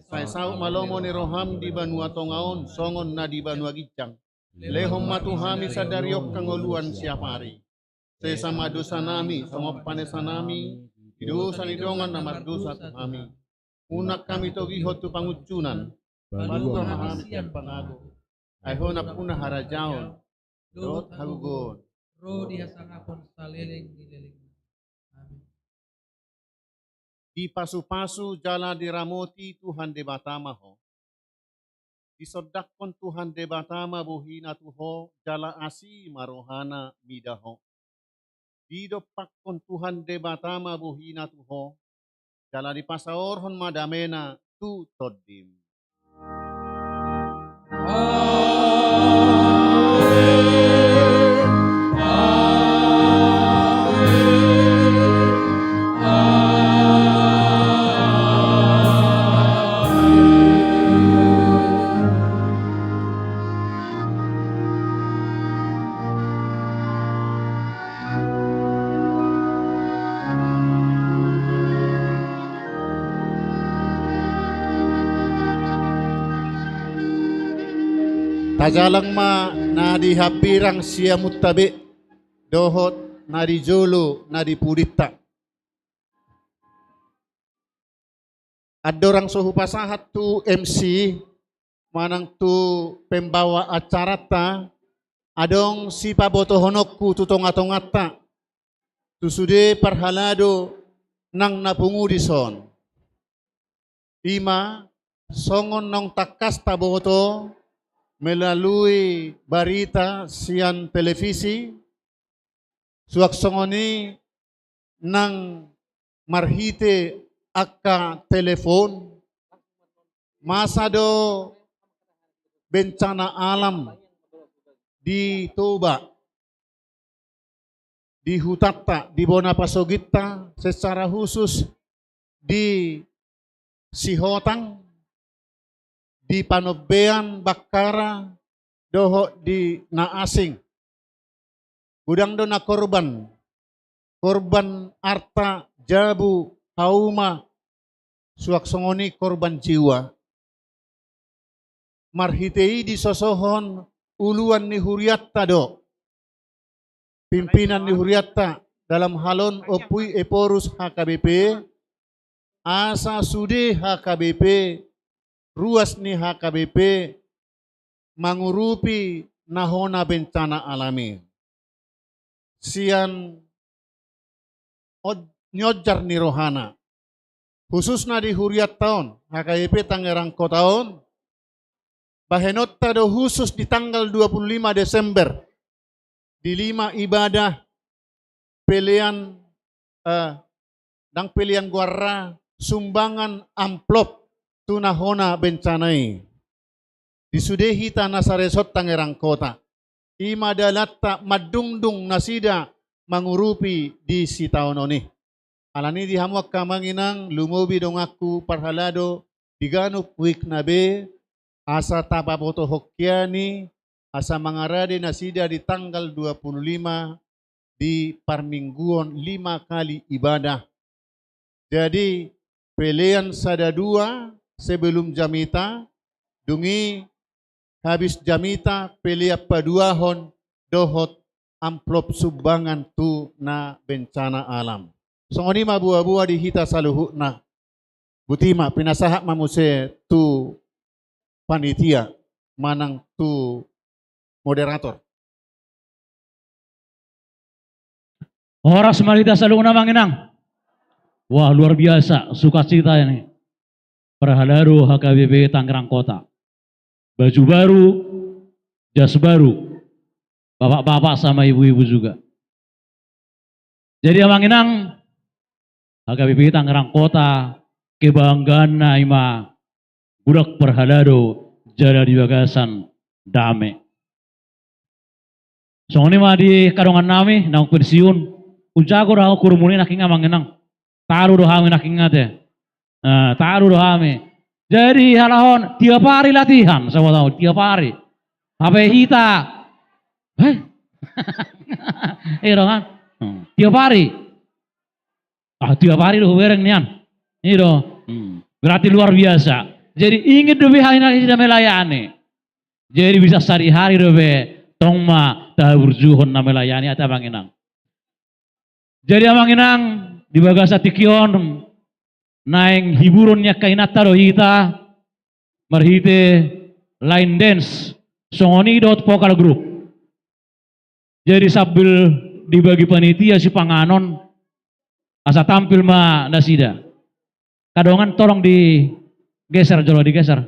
Sai saut ma lomo ni rohaM di banua tonga on songon na di banua ginjang. Lehon ma tu hami sadari on hangoluan siapari. Sesa ma dosanami songon panesanami di dosa ni dongan na mardosa tu hami. Unang hami togihon tu pangunjunan. Palua ma hami sian pangago. Ai Ho nampuna harajaon dohot hagogoon ro di hasangapon saleleng ni lelengna. Amen. Dipasupasu jala diramoti Tuhan Debata ma ho. Disondangkon Tuhan Debata ma bohiNa tu ho jala asi ma rohaNa mida ho. Didompakkon Tuhan Debata ma bohiNa tu ho, jala dipasaorhon ma dameNa tu tondim. Tajalang ma na di hambirang siamunta be dohot na di jolo na di pudinta. Andorang so hupasahat tu M C manang tu pembawa acaranta, adong sipabotohononku tu tongatonganta tu sude parhalado nang na pungu dison. Ima songon naung tangkas taboto melalui barita sian televisi, suang songon i nang marhite angka telepon, masa do bencana alam di Toba, di hutanta, di bona pasogitta, secara khusus di Sihotang, di Panombean, Bakkara, dohot di na asing. Godang do na korban, korban arta, jabu, hauma, suang songon i korban jiwa. Marhite i disosohon uluan ni hurianta do, pimpinan ni hurianta, dalam hal on Ompu i Ephorus H K B P, asa sude H K B P, ruas ni H K B P mangurupi na hona bencana alam i sian on-, nionjar ni rohana, khususna di hurianta on, H K B P Tangerang Kota on. Bahenonta do khusus di tanggal dua puluh lima Desember, dilima ibadah pelean, eh, ndang pelean goarna, sumbangan amplop tu na hona bencana i. Di sude hita na saresort Tangerang Kota, ima dalanta mandungdung nasida mangurupi di sitaonon i. Alani di hamu angka amang inang, lumobi donganku parhalado di ganup wijk na be, asa tapabotohon hian i, asa mangarade nasida di tanggal dua puluh lima di parmingguon lima kali ibadah. Jadi, pelean sada dua sebelum jamita, dung i habis jamita pelean paduahon dohot amplop sumbangan tu na bencana alam. Songon i ma boa-boa di hita saluhutna. Boti ma, pinasahat ma muse tu panitia manang tu moderator. Horas ma di hita saluhutna amang inang. Wah, luar biasa sukacita ini. Parhalado H K B P Tangerang Kota. Baju baru, jas baru. Bapak-bapak sama ibu-ibu juga. Jadi amang inang, H K B P Tangerang Kota, kebanggaanna i ma budak parhalado jala di bagasan dame. Songon i ma di angka dongannami naung pensiun, unjago do hami ukurmuna i nangkin amang inang. Taru do hami nangkin ate. Nah, taru do hami. Jadi halak on tiap hari latihan, sama tahu tiap hari. Hape hita. Heh? Iya do kan? Hmm. Tiap hari. Ah, tiap hari do hubereng nian. Iya do. Hmm. Berarti luar biasa. Jadi ingin do be hami na melayani. Jadi bisa sehari-hari do be tong ma tahaburjuhon na melayani ate amang inang. Jadi amang inang, di bagasan tingki on naeng hiburon ni angka inanta do hita marhite line dance, songon i dohot vocal group. Jadi sambil dibagi panitia sipanganon, asa tampil ma nasida. Angka dongan tolong digeser jolo, digeser.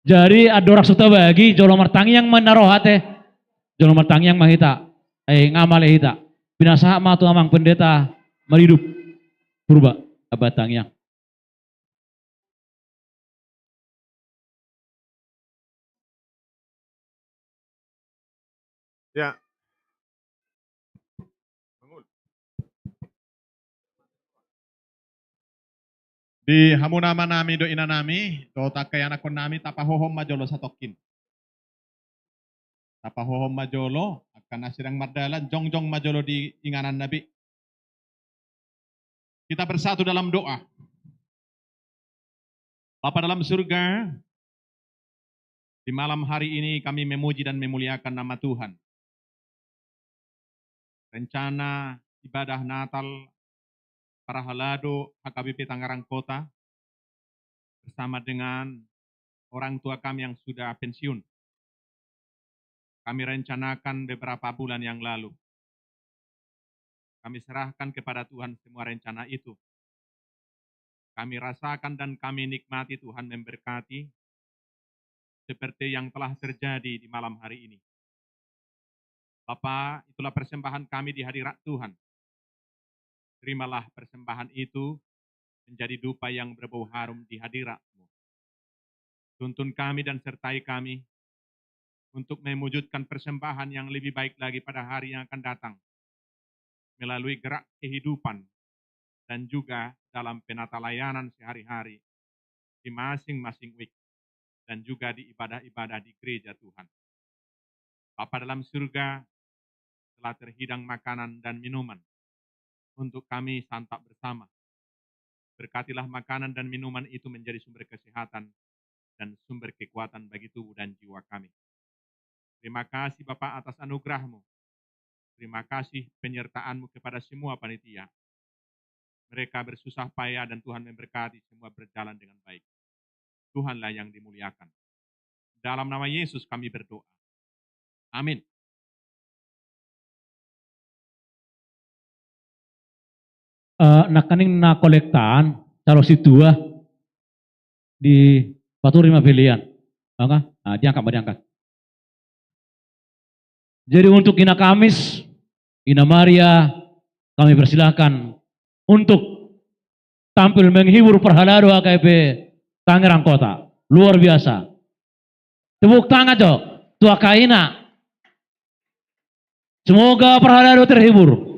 Jadi andorang so tabagi, jolo martangiang ma na ro ate. Jolo martangiang ma hita. Eh, nga male hita. Pinasahat ma tu amang pendeta Maridup Purba, ambahen tangiang. Ya. Di hamu amanami dohot inanami dohot angka ianakhonnami, tapahohom ma jolo satongkin. Tapahohom ma jolo, angka na sedang mardalan, jongjong ma jolo di ingananna be. Kita bersatu dalam doa. Bapa dalam surga, di malam hari ini kami memuji dan memuliakan nama Tuhan. Rencana ibadah Natal parhalado H K B P Tangerang Kota bersama dengan orang tua kami yang sudah pensiun. Kami rencanakan beberapa bulan yang lalu. Kami serahkan kepada Tuhan semua rencana itu. Kami rasakan dan kami nikmati Tuhan memberkati seperti yang telah terjadi di malam hari ini. Bapa, itulah persembahan kami di hadirat Tuhan. Terimalah persembahan itu menjadi dupa yang berbau harum di hadirat-Mu. Tuntun kami dan sertai kami untuk mewujudkan persembahan yang lebih baik lagi pada hari yang akan datang, melalui gerak kehidupan dan juga dalam penata layanan sehari-hari di masing-masing wijk dan juga di ibadah-ibadah di gereja Tuhan. Bapa dalam surga, telah terhidang makanan dan minuman untuk kami santap bersama. Berkatilah makanan dan minuman itu menjadi sumber kesehatan dan sumber kekuatan bagi tubuh dan jiwa kami. Terima kasih Bapa atas anugerah-Mu. Terima kasih penyertaan-Mu kepada semua panitia. Mereka bersusah payah dan Tuhan memberkati semua berjalan dengan baik. Tuhanlah yang dimuliakan. Dalam nama Yesus kami berdoa. Amin. Eh, nangkaning na kolektaan, calon sintua, dipaturi ma pelean. Angka? Ah, diangkat ma, diangkat. Jadi untuk Ina Kamis, Ina Maria, kami persilahkan untuk tampil menghibur parhalado H K B P Tangerang Kota. Luar biasa. Tepuk tangan jo tu angka ina. Semoga parhalado terhibur.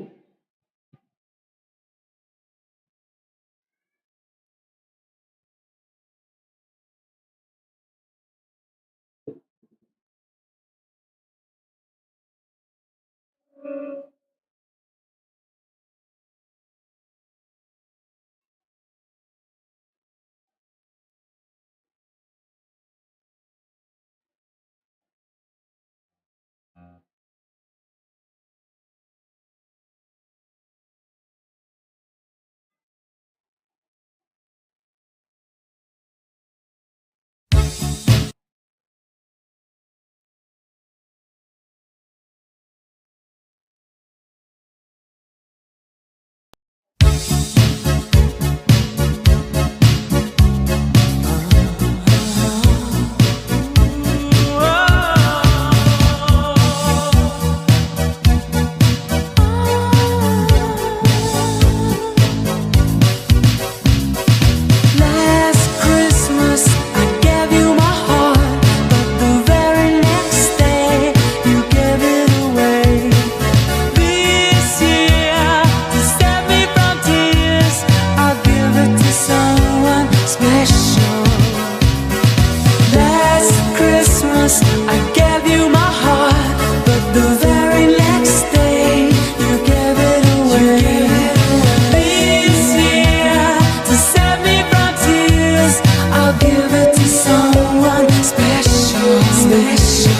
I gave you my heart, but the very next day you gave it away. This year, to save me from tears, I'll give it to someone special, special.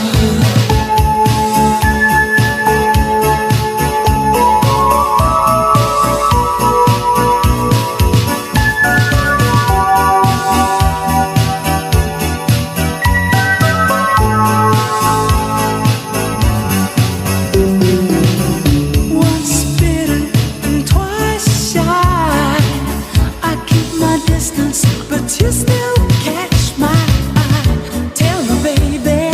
Once bitten and twice shy. I keep my distance, but you still catch my eye. Tell me, baby,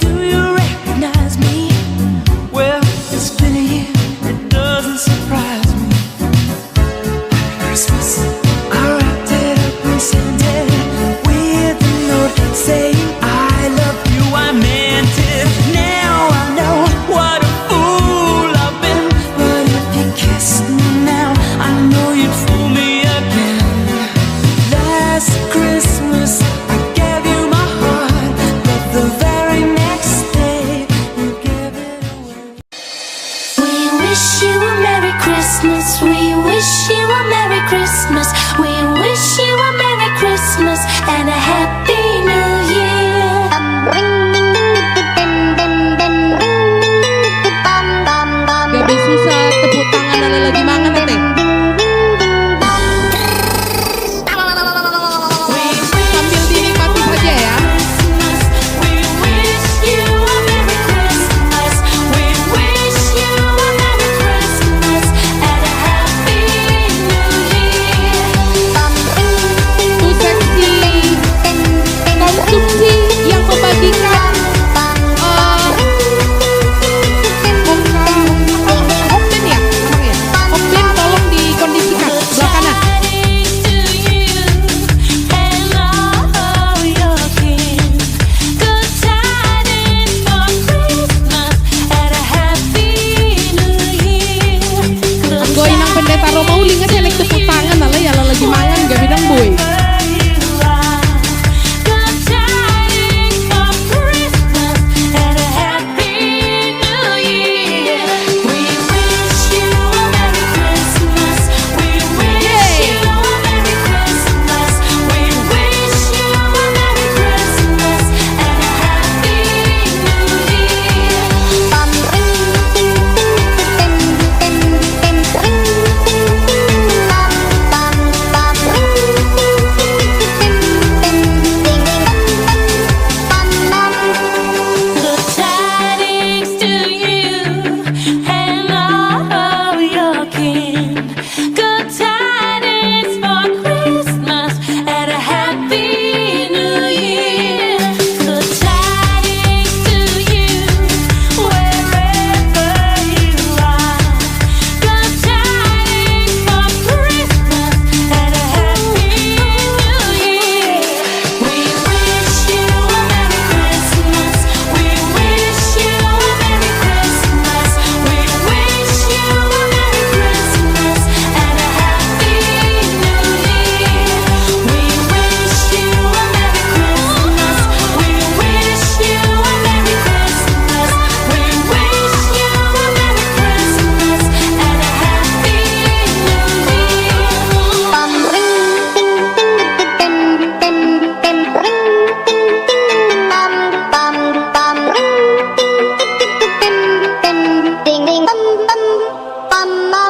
do you recognize me? Well, it's been a year, it doesn't surprise me. Christmas, I wrapped it up and sent it with a note saying, "I love you, I meant it." Now I know what a fool I've been. But if you kissed me now, I know you'd fool me again. Last Christmas, I gave you my heart, but the very next day, you gave it away. We wish you a Merry Christmas. We wish you a Merry Christmas. We wish you a Merry Christmas and a Happy New Year. Gabe susah tepuk tangan ala lagi mangan ate. Sambil dinikmati saja ya. Itu seksi konsumsi yang membagikan, eh, buka, oh, hokben ya namanya. Hokben tolong dikondisikan. Sebelah kanan. Anggo inang pendeta Roma Uli nggak selek tepuk tangan ala ya, ala lagi mangan gabe dang boi. Good tidings to you and all your kin. Good tidings for Christmas and a Happy New Year. Good tidings to you wherever you are. Good tidings for Christmas and a Happy New Year. We wish you a Merry Christmas. We wish you a Merry Christmas. We wish you a Merry Christmas and a Happy New Year. We wish you a Merry Christmas. We wish you a Merry Christmas. We wish you a Merry Christmas and a Happy New Year.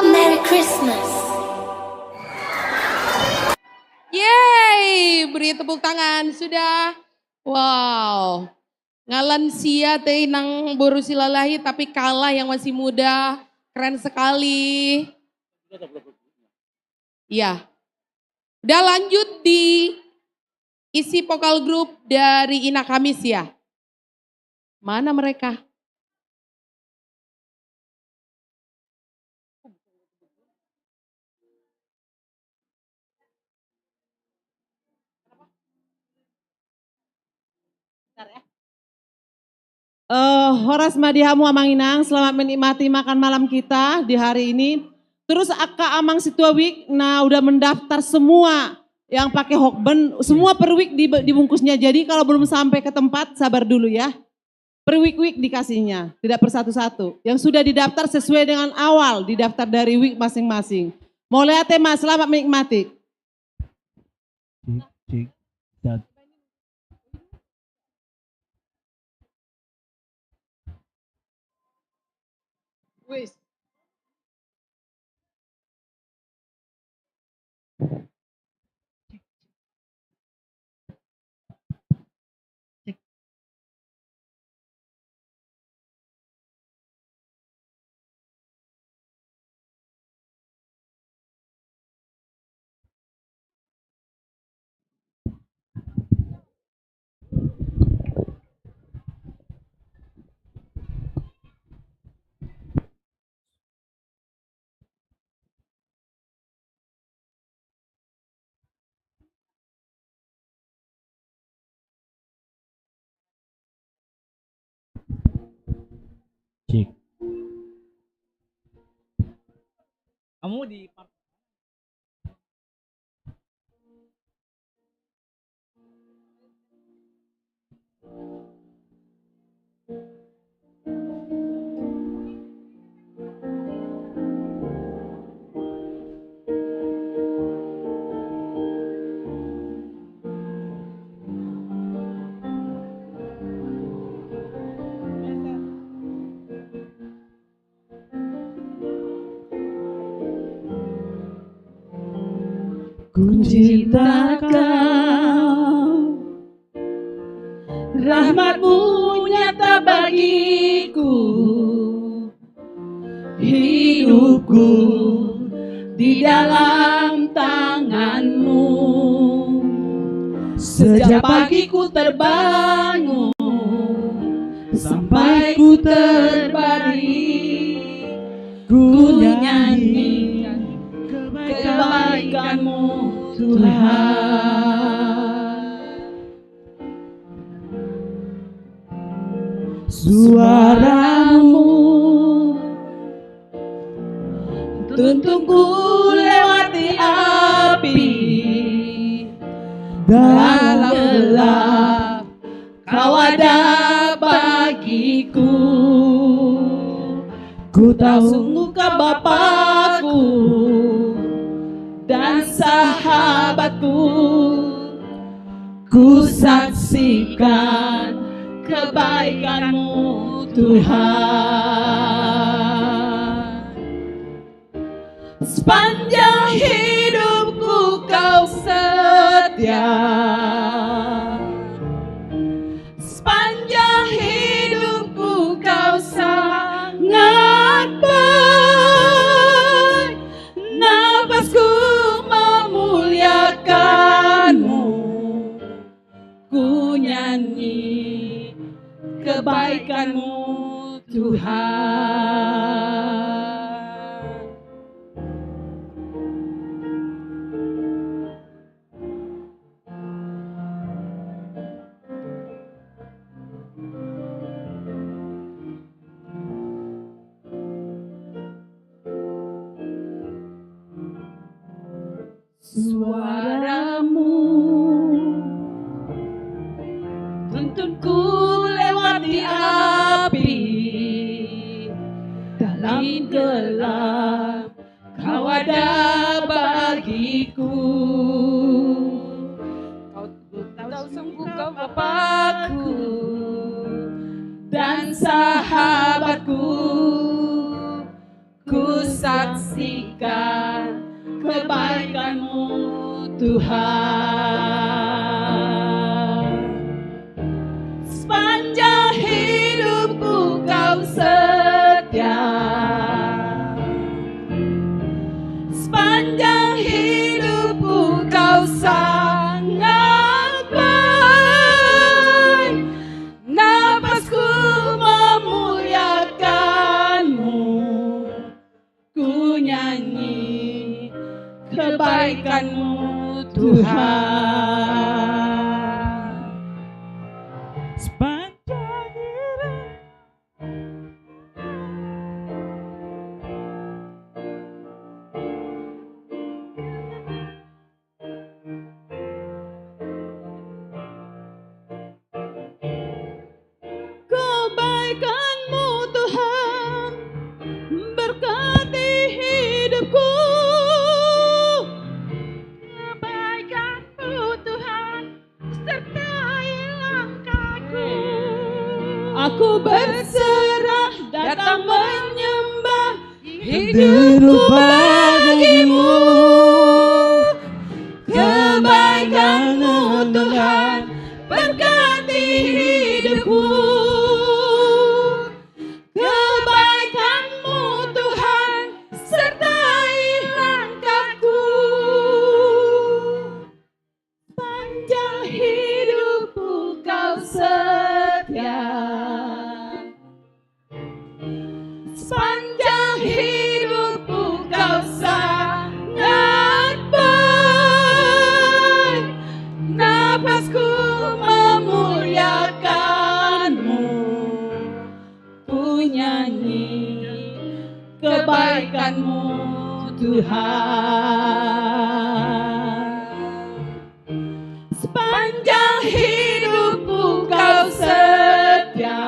Merry Christmas. Yeay, beri tepuk tangan sudah. Wow. Nga lansia ate inang boru Silalahi, tapi kalah yang masih muda. Keren sekali. Iya. Udah lanjut di isi vokal grup dari Ina Kamis ya. Mana mereka? Eh, horas ma di hamu amang inang, selamat menikmati makan malam kita di hari ini. Terus angka amang situawik, na udah mendaftar semua yang pakai Hokben, semua per week di, dibungkusnya. Jadi kalau belum sampai ke tempat, sabar dulu ya. Per week-week dikasihnya, tidak per satu-satu. Yang sudah didaftar sesuai dengan awal, didaftar dari week masing-masing. Mauliate, Mas, selamat menikmati. Cik, cik, satu. Wis. Cik. Kamu di part Ku cinta Kau, rahmat-Mu nyata bagiku, hidupku di dalam tangan-Mu. Sejak pagi ku terbangun sampai ku terbaring, ku nyanyikan kebaikan-Mu, Tuhan. Suara-Mu tuntunku lewati api, dalam gelap Kau ada bagiku. Ku tahu Engkau Bapakku dan sahabatku. Ku saksikan kebaikan-Mu, Tuhan. Sepanjang hidupku Kau setia. Sepanjang hidupku Kau sangat baik. Napasku memuliakan-Mu. Ku nyanyi kebaikan-Mu, Tuhan. Suara-Mu tuntunku lewati api, dalam gelap Kau ada bagiku. Kau tahu sungguh Kau Bapakku dan sahabatku. Ku saksikan kebaikan-Mu, Tuhan. Sepanjang hidupku Kau setia. Sepanjang hidupku Kau sangat baik. Napasku memuliakan-Mu, ku nyanyi kebaikan-Mu, Tuhan. Sepanjang hidup sertai langkahku. Aku berserah, datang menyembah, hidupku bagimu. Kebaikan-Mu, Tuhan, berkati hidupku. Kebaikan-Mu, Tuhan, sertai langkahku. Sepanjang hidupku Kau setia. Sepanjang hidupku Kau sangat baik. Napasku memuliakan-Mu. Ku nyanyi kebaikan-Mu, Tuhan. Sepanjang hidupku Kau setia.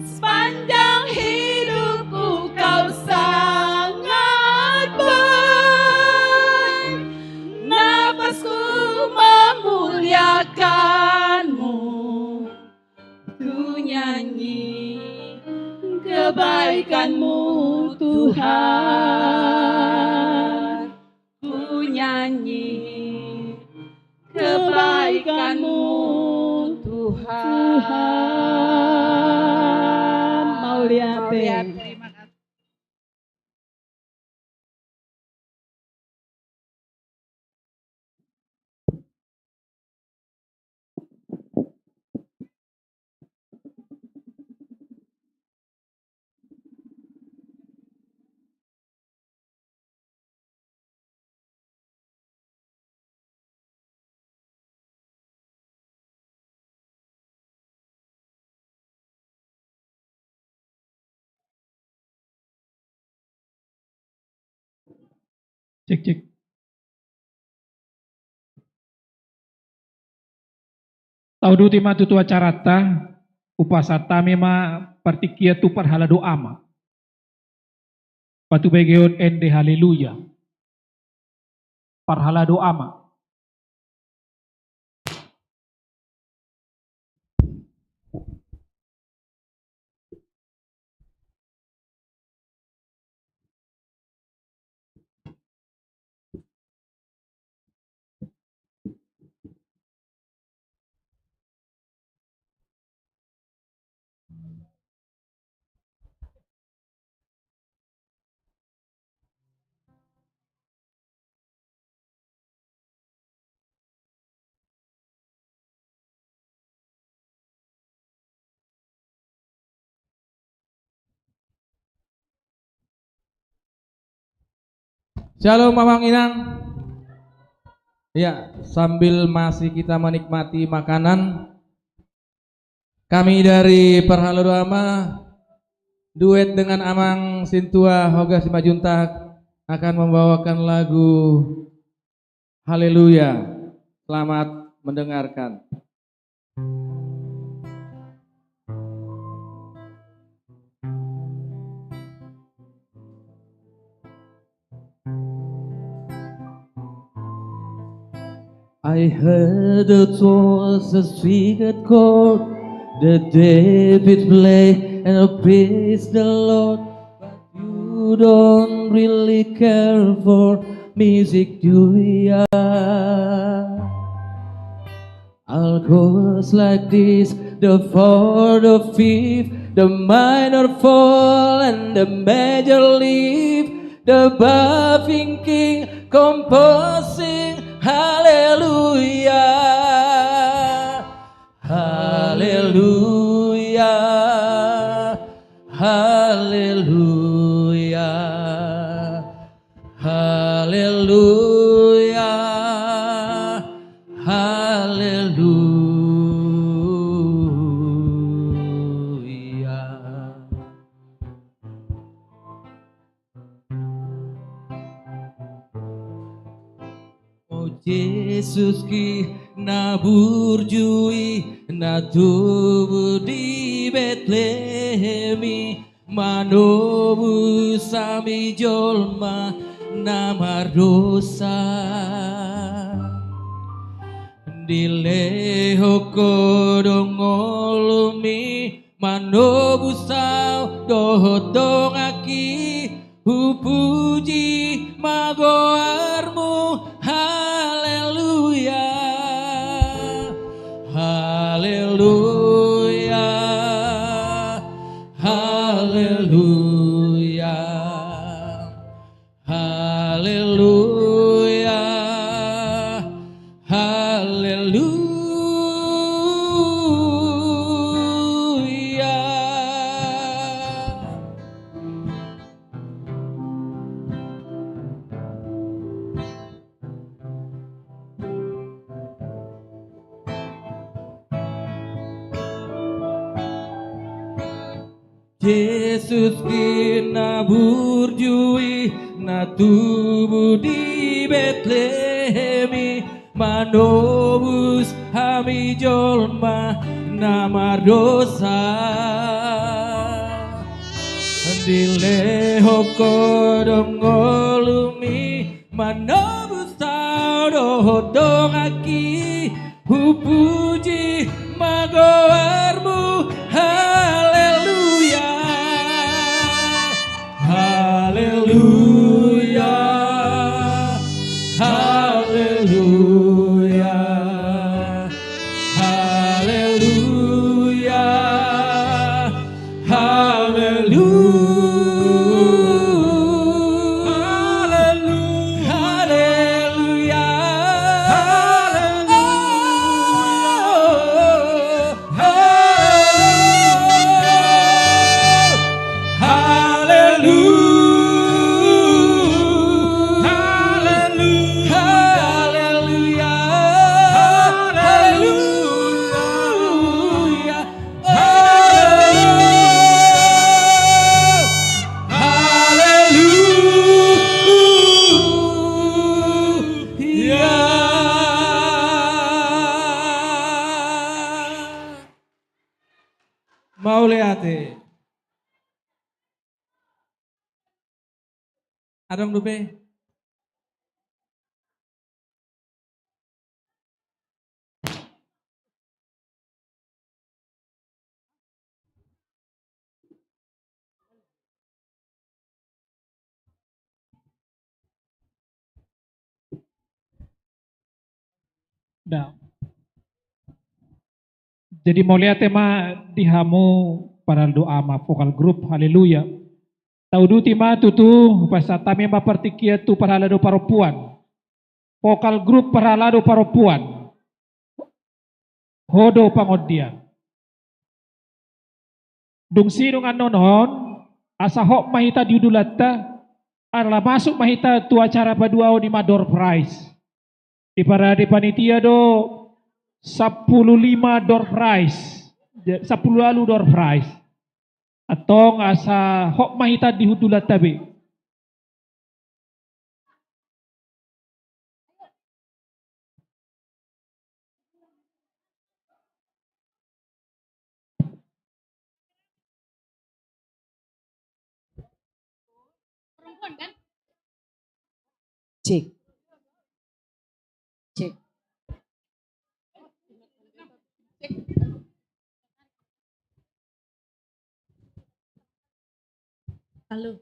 Sepanjang hidupku Kau sangat baik. Napasku memuliakan-Mu. Ku nyanyi kebaikan-Mu, Tuhan. Ku nyanyi kebaikan-Mu, Tuhan. Tuhan. Mauliate. Mauliate. Terima kasih. Cek, cek. Tauduti ma tutu acaranta, hupasahat hami ma partingkian tu parhalado ama. Patubegeon ende haleluya. Parhalado ama. Shalom, Amang Inang. Ya, sambil masih kita menikmati makanan, kami dari Parhalado Ama, duet dengan Amang Sintua Hoga Simanjuntak, akan membawakan lagu Haleluya. Selamat mendengarkan. I heard the voice of speak at court, the David play and praise the Lord. But you don't really care for music, do ya? All chords like this, the fourth, the fifth, the minor fall, and the major lift, the buffing king composing, Hallelujah, Hallelujah, Hallelujah. Haleluya, haleluya. O Jesus, King na burju i, na tubu di Betlehem i, manobus hami jolma na mardosa. Dilehon Ho do ngolumi, manobus ahu dohot donganki, hupuji ma goarMu. Haleluya, haleluya, haleluya. Haleluya, haleluya. Jesus, King na burju i, na tubu di Betlehem i, manobus hami jolma na mardosa. Dilehon Ho do ngolumi, manobus ahu dohot donganki, hupuji ma goarMu. Haleluya, haleluya, haleluya, haleluya. Haleluya. Haleluya. Haleluya. Haleluya. Haleluya. Haleluya. Haleluya. Mauliate. Adong dope. Jadi mauliate ma di hamu parhalado ama vokal grup, haleluya. Tauduti ma tutu, hupasahat hami ma partingkian tu parhalado parompuan. Vokal grup parhalado parompuan. Ho do pangondian. Dung sidung annon on, asa hot ma hita di hundulanta, ala masuk ma hita tu acara paduaon i ma door prize. Diparade panitia do sampulu lima door prize. Ja-, sampulu ualu door prize. Antong asa hot ma hita di hundulanta be. Cek. Cek. Halo.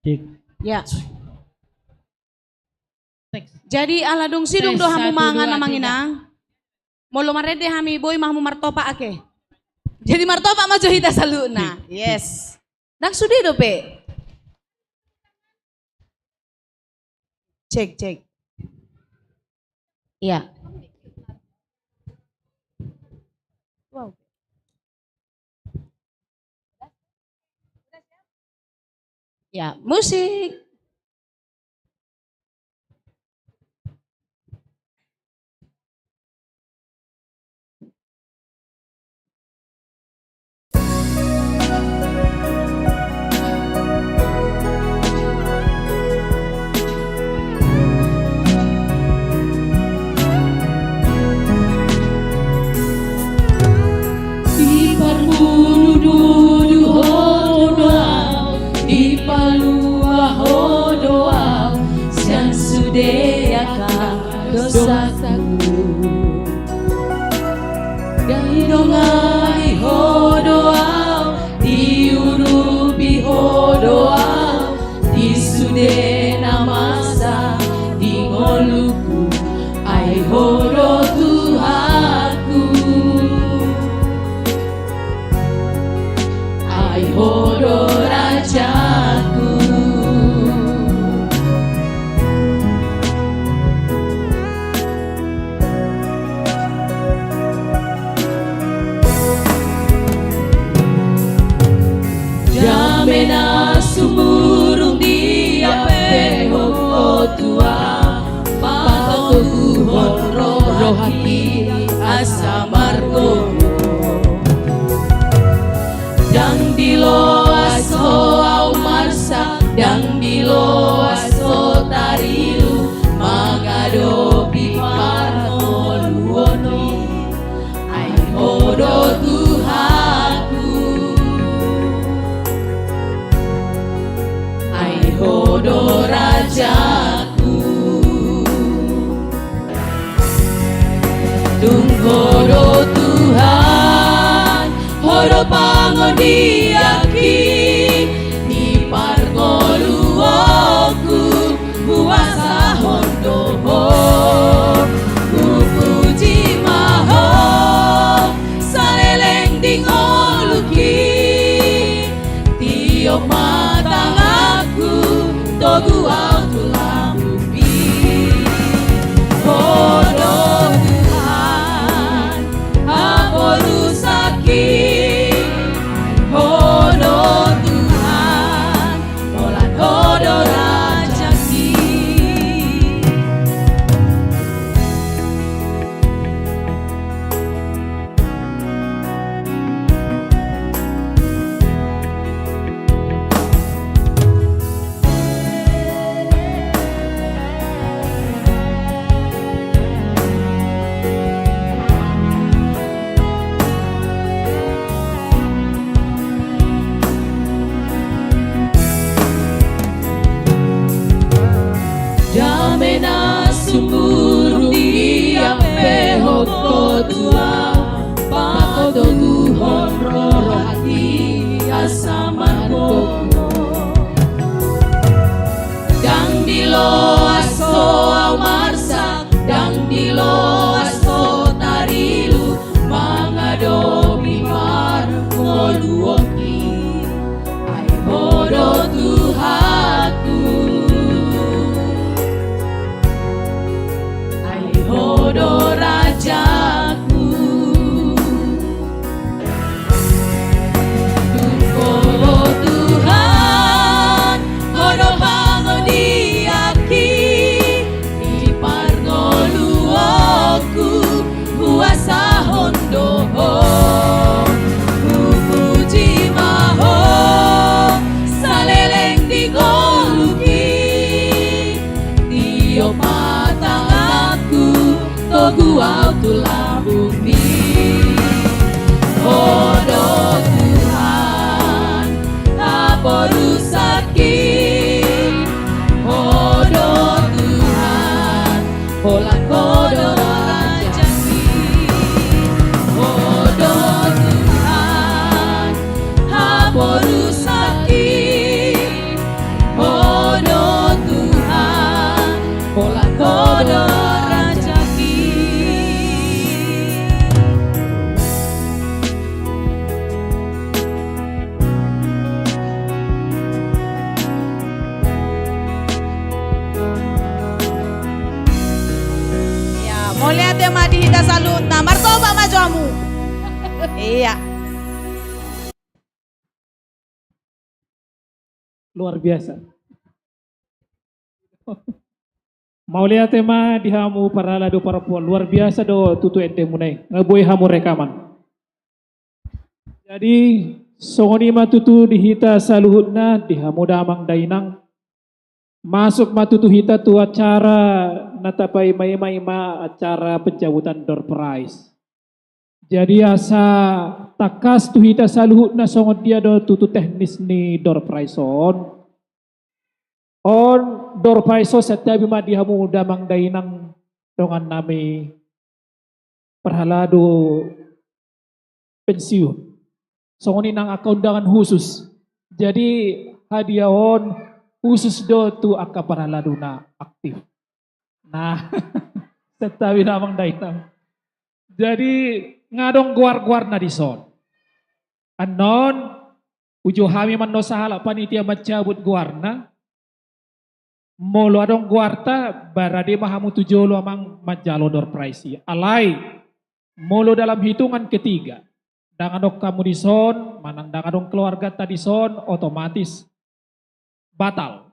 Cek. Ya. Tes. Jadi ala dung sidung do hamu mangan, amang inang. Molo marende hami boi ma hamu martopak ake. Jadi martopak ma jo hita saluhutna. Cek. Yes. Ndang sude dope. Cek, cek. Iya. Wow. Ya, musik. Diparmudu-mudu Ho do Au, dipalua Ho do Au sian sude angka dosaku. Didongani Ho do Au, diurupi Ho do Au di sude na masa di ngoluku. Ai Ho do Tuhanku, ai Ho do rajaku. Dame na sumurung diampehon Ho tu au, patoguhon rohangki asa margogo. Ndang diloas ho au marsak, ndang diloas ho tarilu mangadopi parngoluonki. Ai Ho do Tuhanku, ai Ho do rajaku. Tung Ho do Tuhan, Ho do pangodianki, di parngoluonku huasahon do Ho. Hupuji ma Ho saleleng di ngolungki. Tiop ma tanganku, togu au tu lambungmi. Ho do Tuhan haporusangki, Ho do Tuhan holan Ho do rajangki. Dame na sumurung diampehon Ho tu au, patoguhon rohangki asa margogo. Ndang diloas ho au marsak, ndang diloas ho tarilu mangadopi parngoluonki. Ai Ho do Tuhanku, ai Ho do rajaku. Tung Ho do Tuhan, Ho do pangodianki, di parngoluonku huasahon do Ho. Hupuji ma Ho saleleng di ngolungki. Tiop ma tanganku, togu au tu lambungmi. Ho do Tuhan haporusangki, Ho do Tuhan holan Ho do rajangki. Ho do Tuhan haporusangki, Ho do Tuhan holan Ho do rajangki. Ia, mauliate ma di hita saluhutna, martoba ma jo hamu. Ia. Luar biasa. Mauliate ma di hamu parhalado parompuan, luar biasa do tutu endemuna i. Nga boi hamu rekaman. Jadi, songon i ma tutu di hita saluhutna, di hamu damang dainang. Masuk ma tutu hita tu acara na tapaima-ima, ima acara pencabutan door prize. Jadi asa tangkas tu hita saluhutna songon dia do tutu teknis ni door prize on. On door prize on santabi ma di hamu damang dainang dongannami parhalado pensiun. Songon i nang angka undangan khusus. Jadi hadiah on khusus do tu angka parhalado na aktif. Nah, santabi damang dainang. Jadi nga adong goar-goarna dison. Annon, uju hami ma annon sahalak panitia mancabut goarna. Molo adong goarta, barade ma hamu tu jolo amang manjalo door prize i. Alai, molo dalam hitungan ketiga, ndang adong hamu dison, manang ndang adong keluargata dison, otomatis batal.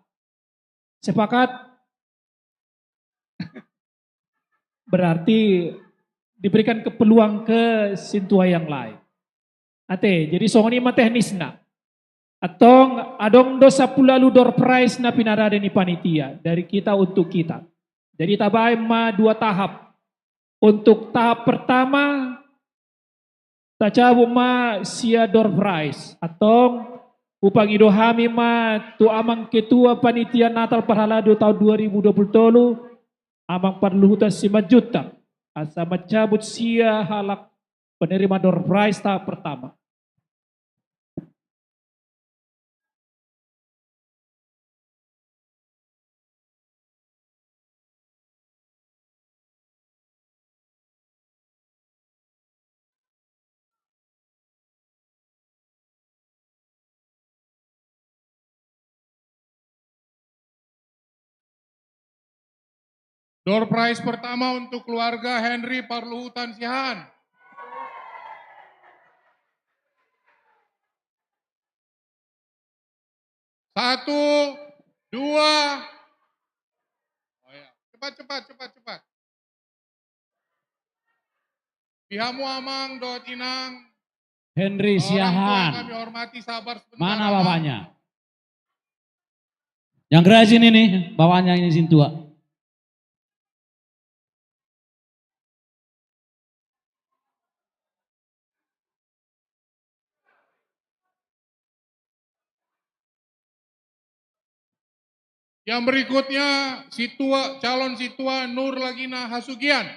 Sepakat? Berarti diberikan ke peluang ke sintua yang lain. Ate, jadi songon i ma teknisna. Antong adong do sampulu ualu door prize na pinarade ni panitia dari kita untuk kita. Jadi tabaen ma dua tahap. Untuk tahap pertama, tacabut ma sia door prize. Antong hupangido hami ma tu amang ketua panitia Natal parhalado tahun dua ribu dua puluh tolu, amang parluhutan Simanjuntak, asa mancabut sia halak penerima door prize tahap pertama. Door prize pertama untuk keluarga Henry Parluhutan Siahaan. Satu, dua. Oh ya. Cepat, cepat, cepat, cepat. Di hamu amang dohot inang. Henry Siahaan. Kami hormati, sabar sebentar. Mana bapaknya? Yang rajin ini, bapaknya ini sintua. Yang berikutnya, situa, calon situa Nur Lagina Hasugian.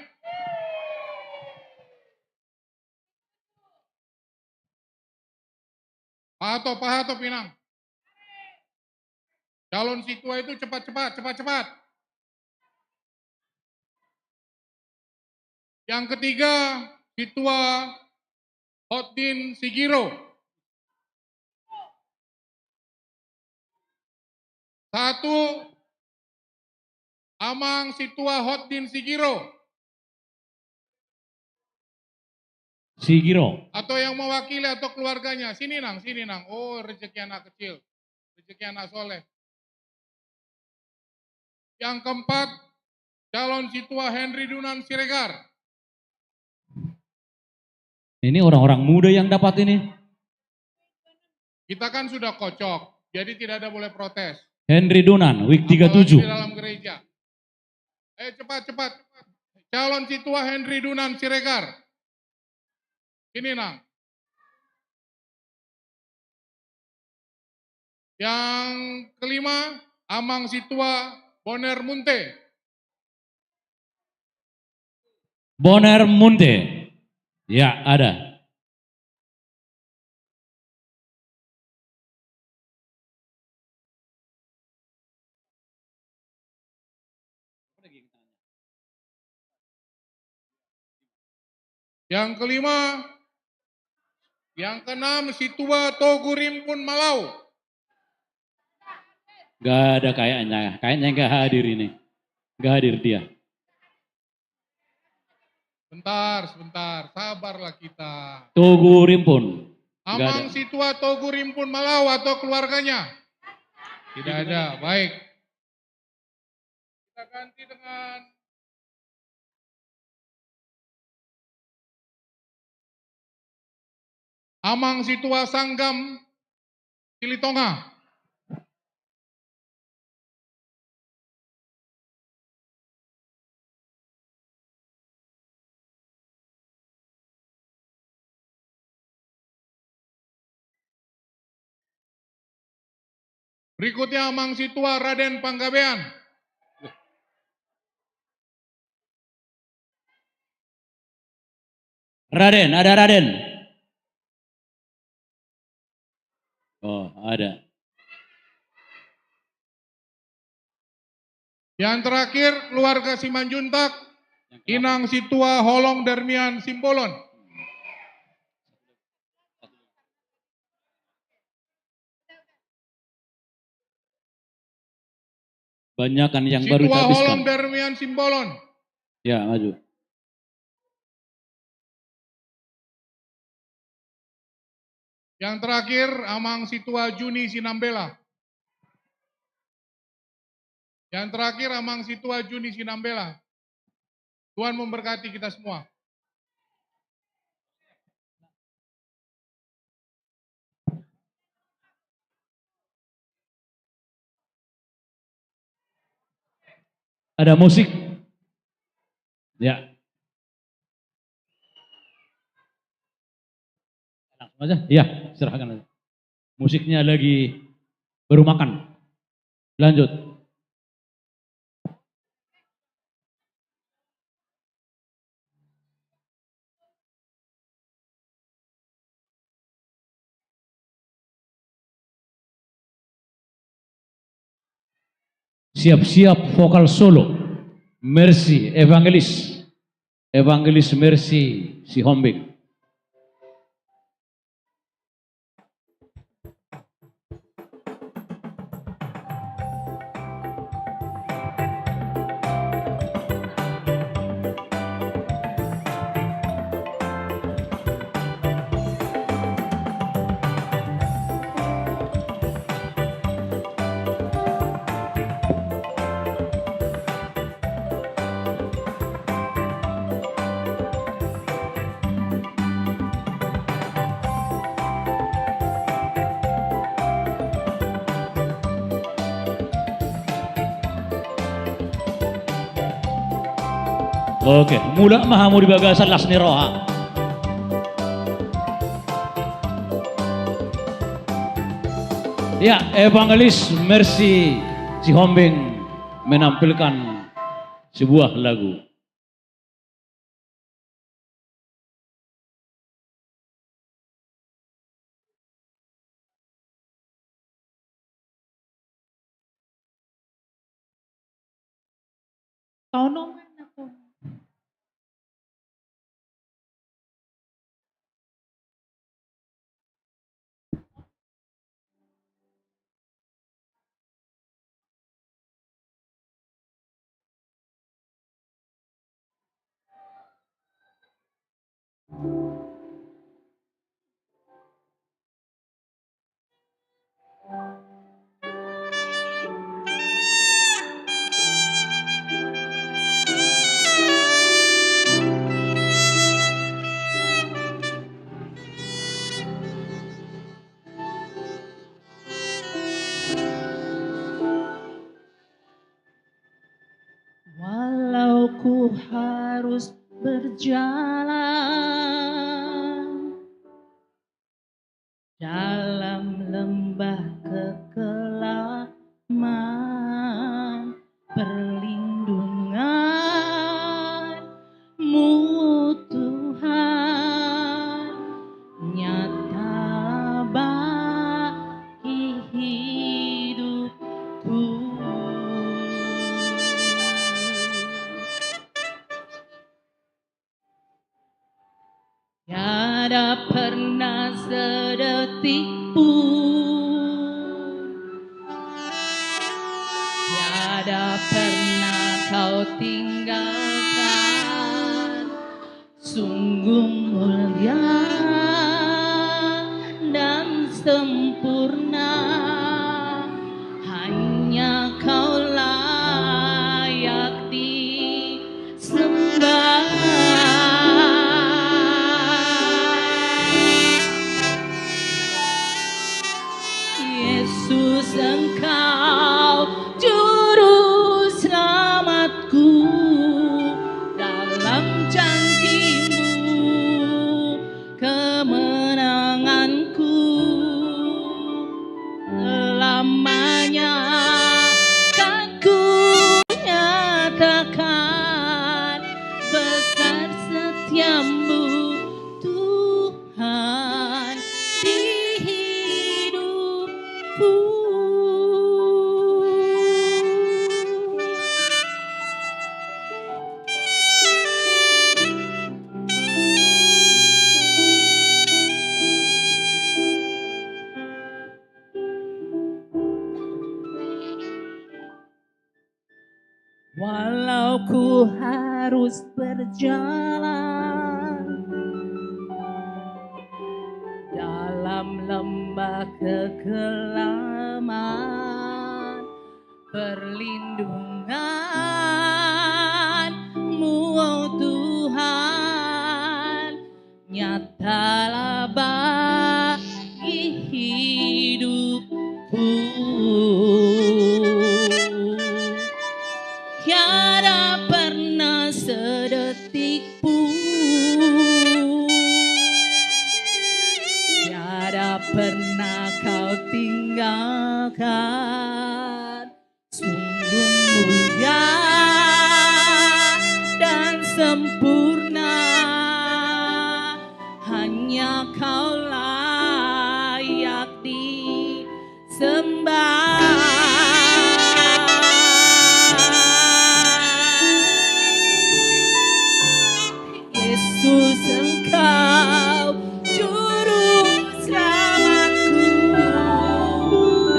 Pahatop, pahatop, inang. Calon situa itu cepat-cepat, cepat-cepat. Yang ketiga, situa Hotdin Sigiro. Satu, amang situa Hotdin Sigiro. Sigiro. Atau yang mewakili atau keluarganya. Sini, nang, sini, nang. Oh, rezeki anak kecil. Rezeki anak soleh. Yang keempat, calon situa Henry Dunan Siregar. Ini orang-orang muda yang dapat ini. Kita kan sudah kocok, jadi tidak ada boleh protes. Henry Dunan, wik tiga tujuh. Apalagi di dalam gereja. Eh, cepat, cepat. Calon situa Henry Dunan Siregar. Sini, nang. Yang kelima, amang situa Boner Munte. Boner Munte. Ya, ada. Yang kelima, yang keenam, situa Togu Rimpun Malau. Gak ada kayaknya, kayaknya gak hadir ini. Gak hadir dia. Sebentar, sebentar, sabarlah kita. Togu Rimpun. Gak ada. Amang situa Togu Rimpun Malau atau keluarganya? Tidak ada. Baik. Kita ganti dengan Amang Situa Sanggam Silitonga. Berikutnya Amang Situa Raden Panggabean. Raden, ada Raden? Oh, ada. Yang terakhir, keluarga Simanjuntak, Inang Situa Holong Darmian Simbolon. Banyakan yang baru Situa Holong Darmian Simbolon. Ya, maju. Yang terakhir, Amang Situa Juni Sinambela. Yang terakhir, Amang Situa Juni Sinambela. Tuhan memberkati kita semua. Ada musik? Ya. Langsung aja. Iya, serahkan aja. Musiknya lagi baru makan. Lanjut. Siap-siap vokal solo. Mercy, Evangelis. Evangelis Mercy Sihombing. Oke, mulak ma hamu di bagasan las ni roha. Ya, Evangelis Mercy Sihombing menampilkan sebuah lagu. Walau ku harus berjalan dalam lembah kekelaman, perlindungan-Mu, Tuhan, nyata bagi hidupku. Tiada pernah sedetik pun, tiada pernah Kau tinggalkan. Sungguh mulia dan sempurna. Engkau juru selamatku, dalam janji-Mu kemenanganku. Selamanya kan ku nyatakan besar setia-Mu, Tuhan, di hidupku. Walau ku harus berjalan dalam lembah kekelaman, perlindungan-Mu, oh Tuhan, nyatalah bagi hidupku. Tiada pernah sedetik pun, tiada pernah Kau tinggalkan. Sungguh mulia dan sempurna, hanya Kau layak disembah. Yesus, Engkau juru selamatku,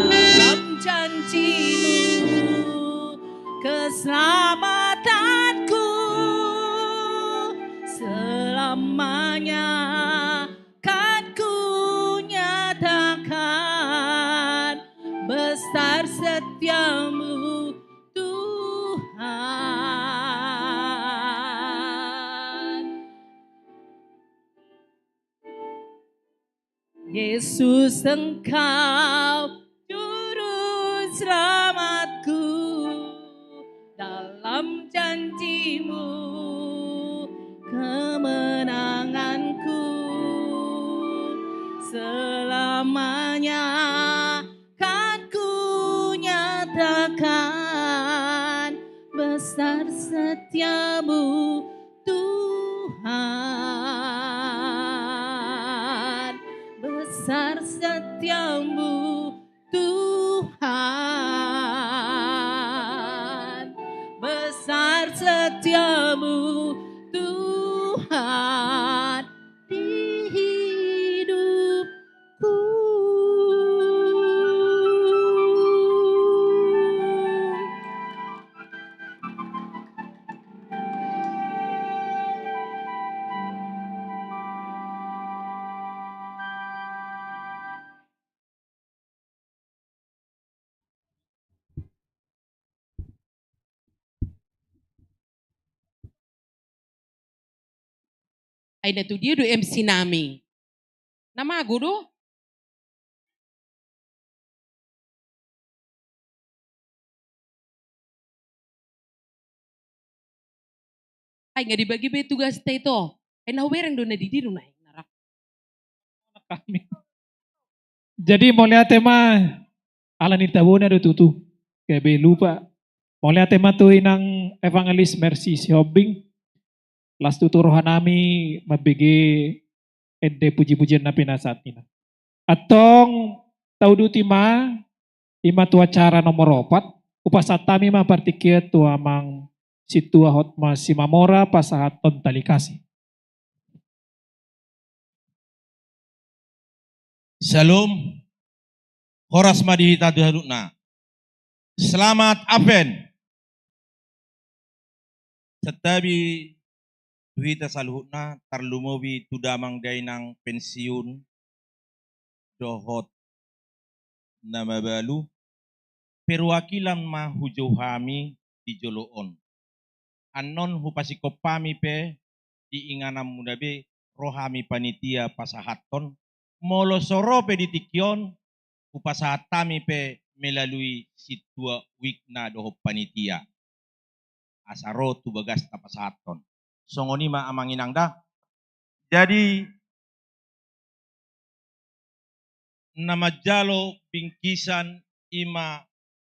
dalam janji-Mu keselamatanku. Selamanya kan ku nyatakan besar setia-Mu, Tuhan. Yesus, Engkau juru selamatku, dalam janji-Mu kemenanganku. Selamanya kan ku nyatakan besar setia-Mu, Tuhan. Besar setia-Mu, Tuhan. Besar setia-Mu, Tuhan, di hidupku. Ai na tu dia do M C nami? Na mago do? Ai nga dibagi be tugas ta ito. Ai na hubereng do na di dia do na. Kami. Jadi mauliate ma, ala ni tabona do tutu. Gabe lupa. Mauliate ma tu inang Evangelis Mercy Sihombing. Las tutu roha nami mambege ende puji-pujian na pinasahat nina. Antong tauduti ma, ima tu acara nomor opat, hupasahat hami ma partingkian tu amang sintua Hotma Simamora pasahathon tali kasih. Syalom. Horas ma di hita saluhutna. Selamat Advent. Santabi tu hita saluhutna, tarlumobi tu damang dainang pensiun dohot na mabalu, perwakilan ma hujou hami di jolo on. Annon hupasingkop hami pe di ingananmuna be ro hami panitia pasahathon, molo so ro pe di tingki on, hupasahat hami pe melalui sintua wikna dohot panitia. Asa ro tu bagas tapasahathon. Songon i ma amang inang da. Jadi na manjalo bingkisan i ma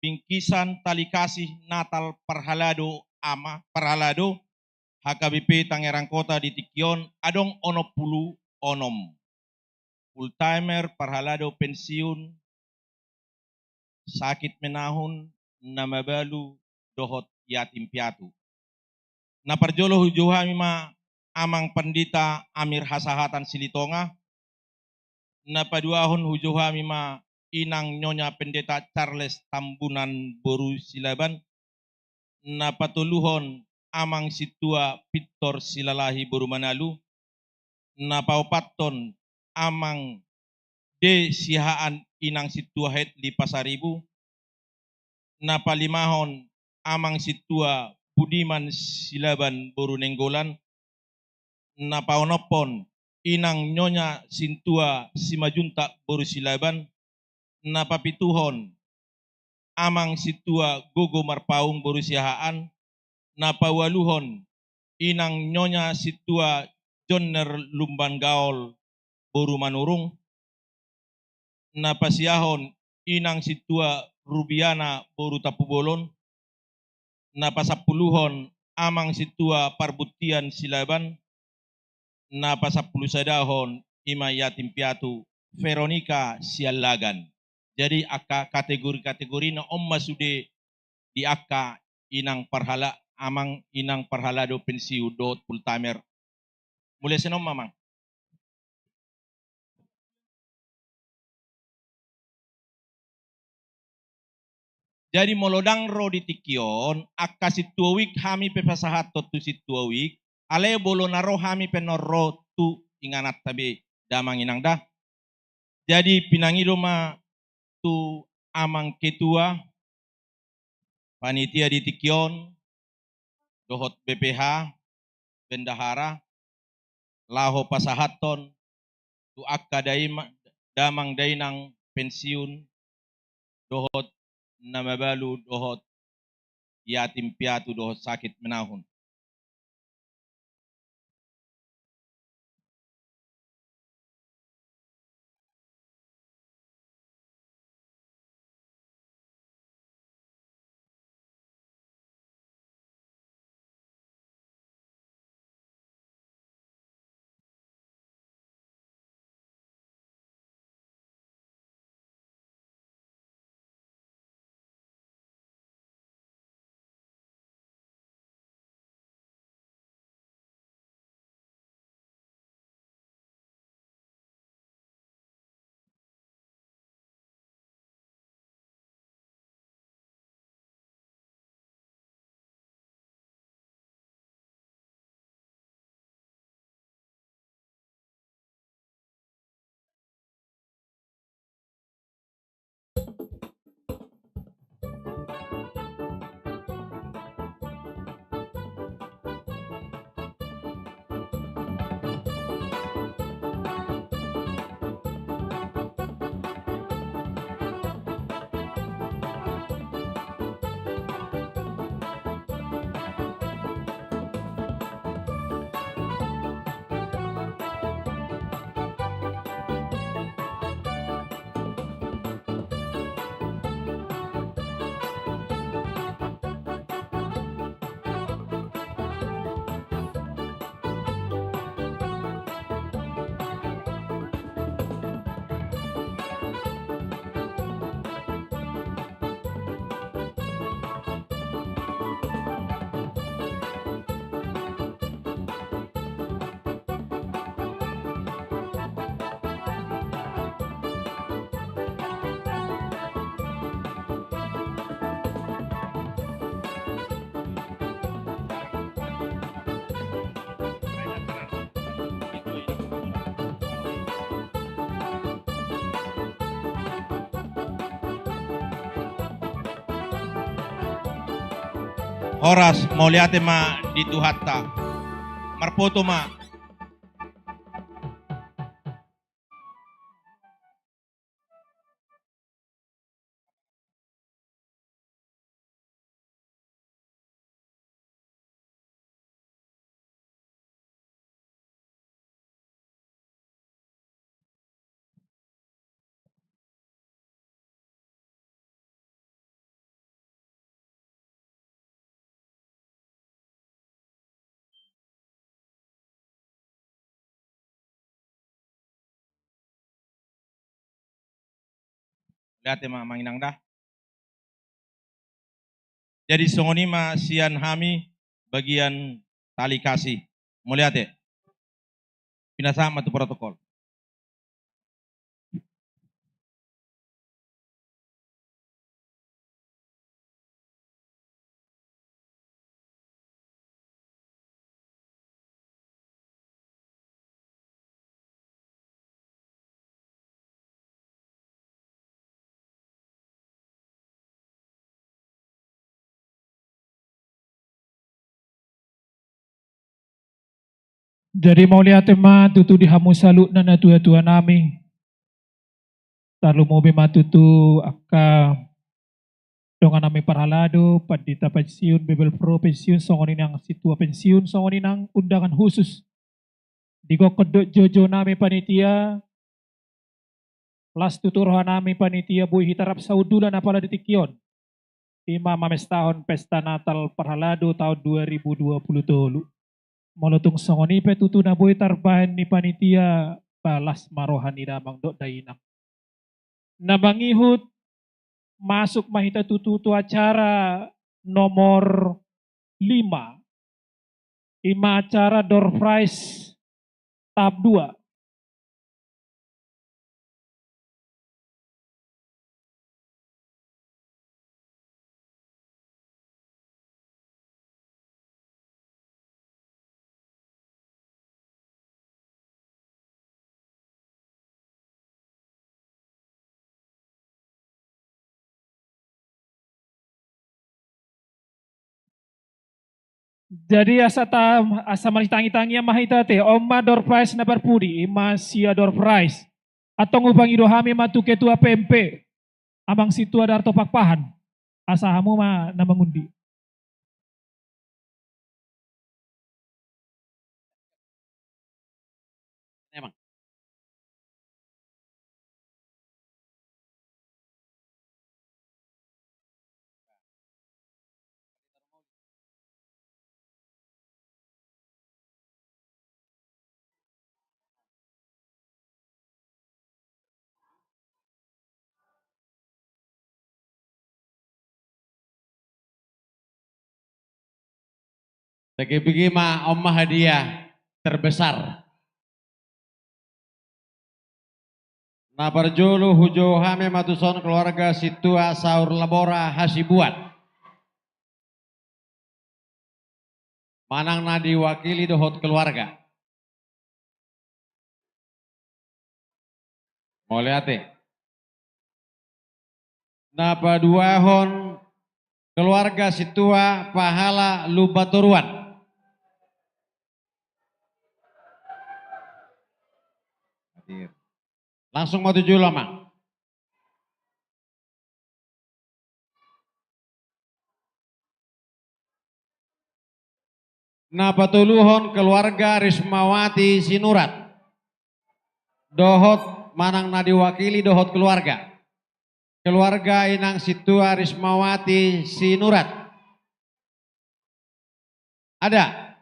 bingkisan tali kasih Natal parhalado ama, parhalado H K B P Tangerang Kota di tingki on adong onom pulu onom. Full timer, parhalado pensiun, sakit menahun, na mabalu dohot yatim piatu. Na parjolo hujou hami ma amang pandita Amir Hasahatan Silitonga, na paduahon hujou hami ma inang nyonya pendeta Charles Tambunan boru Silaban, na patoluhon amang sintua Pintor Silalahi boru Manalu, na paopathon amang D Siahaan inang sintua Hetli Pasaribu, na palimahon amang sintua Budiman Silaban boru Nainggolan, na paonomhon inang nyonya sintua Simajuntak boru Silaban, na papituhon amang sintua Gogo Marpaung boru Siahaan, na paualuhon inang nyonya sintua Jonner Lumban Gaol boru Manurung, na pasiahon inang sintua Rubiana boru Tampubolon, na pasampuluhon amang sintua Parbuntian Silaban, na pasampulu sadahon i ma yatim piatu Veronica Siallagan. Jadi angka kategori-kategori na on ma sude di angka inang parhala, amang inang parhalado pensiun dohot full timer. Mulai sian on ma amang. Jadi molo ndang ro di tingki on angka sintua wik, hami pe pasahathon tu sintua wik, alai molo na ro hami pe na ro tu ingananta be da amang inang da. Jadi pinangido ma tu amang ketua panitia di tingki on dohot B P H bendahara laho pasahathon tu angka daima-, damang dainang pensiun dohot na mabalu dohot yatim piatu dohot sakit menahun. Horas, mauliate ma di Tuhanta. Marfoto ma. Mauliate ma amang inang da. Jadi songon i ma sian hami bagian tali kasih. Mauliate. Pinasahat ma tu protokol. Jadi mauliate ma tutu di hamu saluhutna natuatua nami. Tarlumobi ma tutu angka dongan nami parhalado, pandita pensiun, bebel pro pensiun, songon i nang sintua pensiun, songon i nang undangan khusus. Digokkon dohot joujou nami panitia, las tutu roha nami panitia boi hita rap saundulan apala di tingki on. I ma mamestahon pesta Natal parhalado taon dua ribu dua puluh tolu. Molo tung songon i pe tutu na boi tarbahen ni panitia, ba las ma roha ni damang dohot dainang. Na mangihut, masuk ma hita tutu tu acara nomor lima. I ma acara door prize tahap dua. Jadi asa ta, asa marsitangitangian ma hita ate, on ma door prize na parpudi, i ma sia door prize. Antong hupangido hami ma tu ketua P M P, amang sintua Darto Pakpahan. Asa hamu ma na mangundi. Emang. Tagi bigi ma, on ma hadiah terbesar. Na parjolo hujou hami ma tuson keluarga sintua Saur Labora Hasibuan. Manang na diwakili dohot keluarga. Mauliate. Na paduahon keluarga sintua Pahala Lumbantoruan. Hadir. Langsung ma tu jolo ma. Na patoluhon keluarga Rismawati Sinurat. Dohot manang na diwakili dohot keluarga. Keluarga inang sintua Rismawati Sinurat. Ada?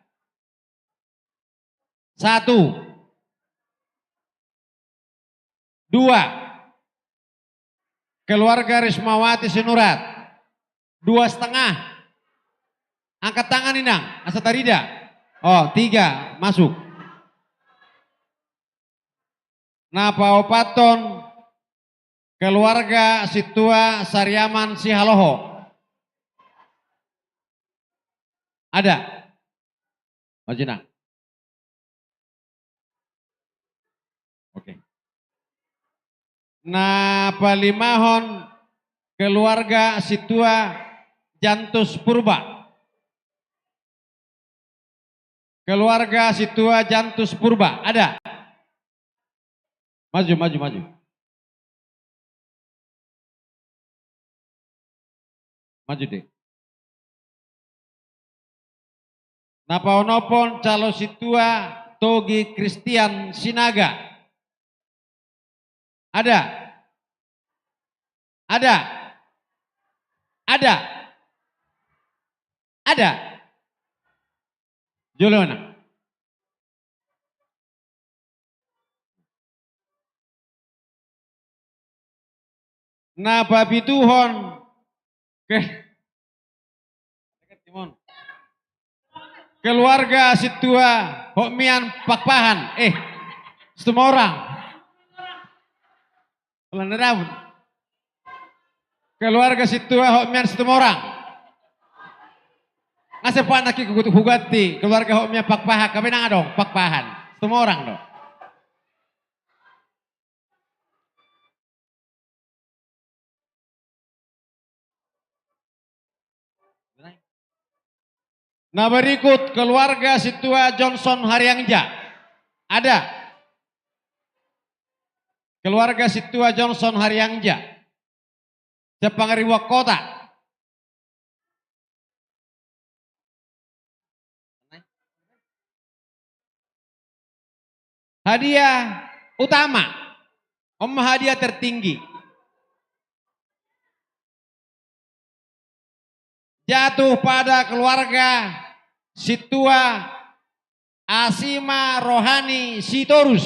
Satu. Dua. Keluarga Rismawati Sinurat. Dua setengah. Angkat tangan inang, asa tarida. Oh, tiga. Masuk. Na paopathon keluarga sintua Sariaman Sihaloho. Ada? Maju, Nang. Oke. Na palimahon keluarga sintua Jantus Purba. Keluarga sintua Jantus Purba, ada? Maju, maju, maju. Maju, Dek. Na paonomhon calo sintua Togi Kristian Sinaga. Ada? Ada? Ada? Ada? Jolo, Nang. Na papituhon ke-, keluarga sintua Hotmian Pakpahan. Eh, Situmorang. Keluarga sintua Hotmian Situmorang. Nunga sempat na huganti keluarga Hotmian Pakpahan, hape nunga adong Pakpahan. Situmorang do. Na berikut keluarga sintua Johnson Harianja. Ada. Keluarga sintua Johnson Harianja. Sian Pangaribuan Kota. Hadiah utama. On ma hadiah tertinggi. Jatuh pada keluarga sintua Asima Rohani Sitorus.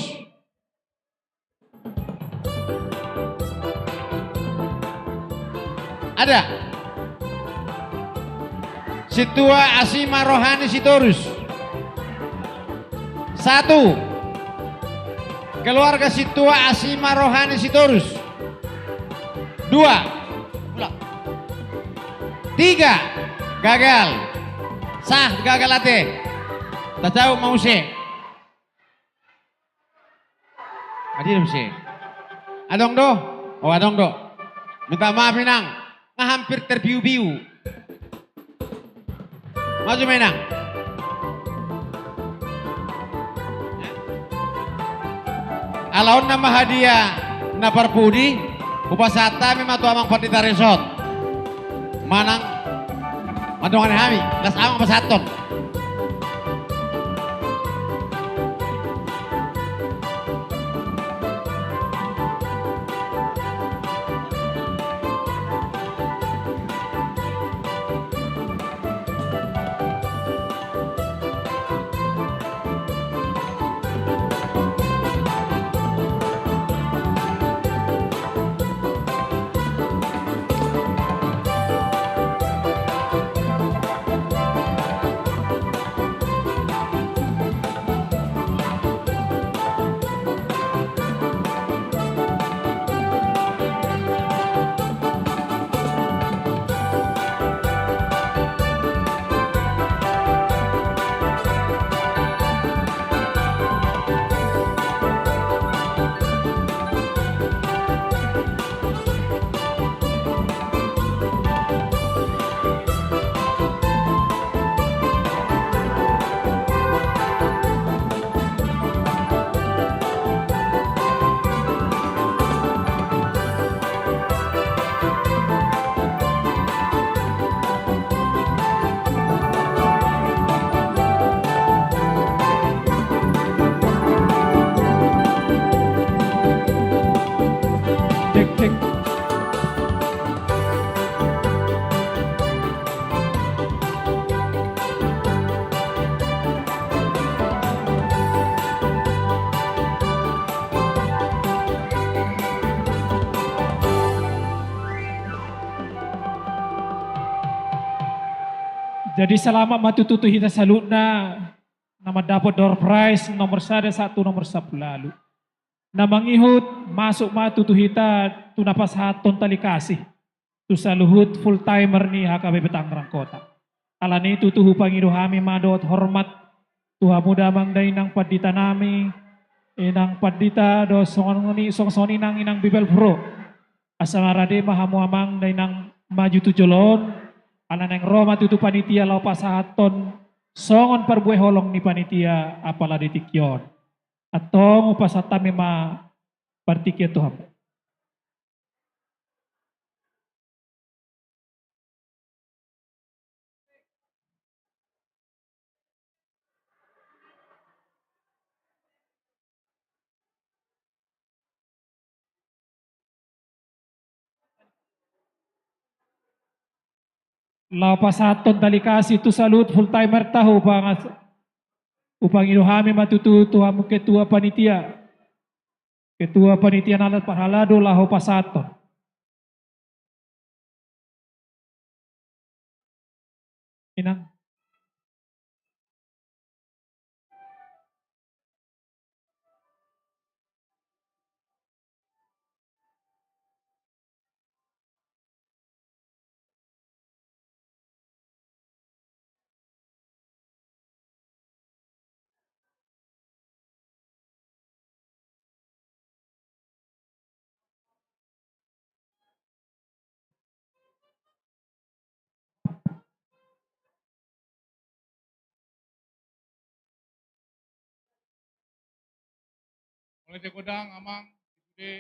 Ada. Sintua Asima Rohani Sitorus. Satu. Keluarga sintua Asima Rohani Sitorus. Dua. Ulang. Tiga. Gagal. Sah, gagal ate. Tacabut ma muse. Adong do? Oh, adong do. Minta maaf, Inang. Nga hampir terpiu-piu. Maju ma, Inang. Ala on nama hadiah na parpudi, hupasahat hami ma tu amang pandita resort. Manang mandongani hami, las amang pasahathon. Cek, cek. Jadi selamat ma tutu tu hita saluhutna na mandapot door prize nomor sada sahat tu nomor sampulu ualu. Na mangihut, masuk ma tutu hita tu na pasahathon tali kasih tu saluhut full timer ni H K B P Tangerang Kota. Alani tutu hupangido hami ma dohot hormat tu hamu damang dainang pandita nami, inang pandita dohot songon i, songon i nang inang bibelvrouw. Asa marade ma hamu amang dainang maju tu jolo on, ala naeng ro ma tutu panitia laho pasahathon songon parbue holong ni panitia apala di tingki on. Antong hupasahat hami ma partingkian tu hamu. Laho pasahathon tali kasih tu saluhut full timer ta, hupangas-, hupangido hami ma tutu tu hamu ketua panitia. Ketua panitia na parhalado laho pasahathon. Inang. Mauliate godang, Amang, di sude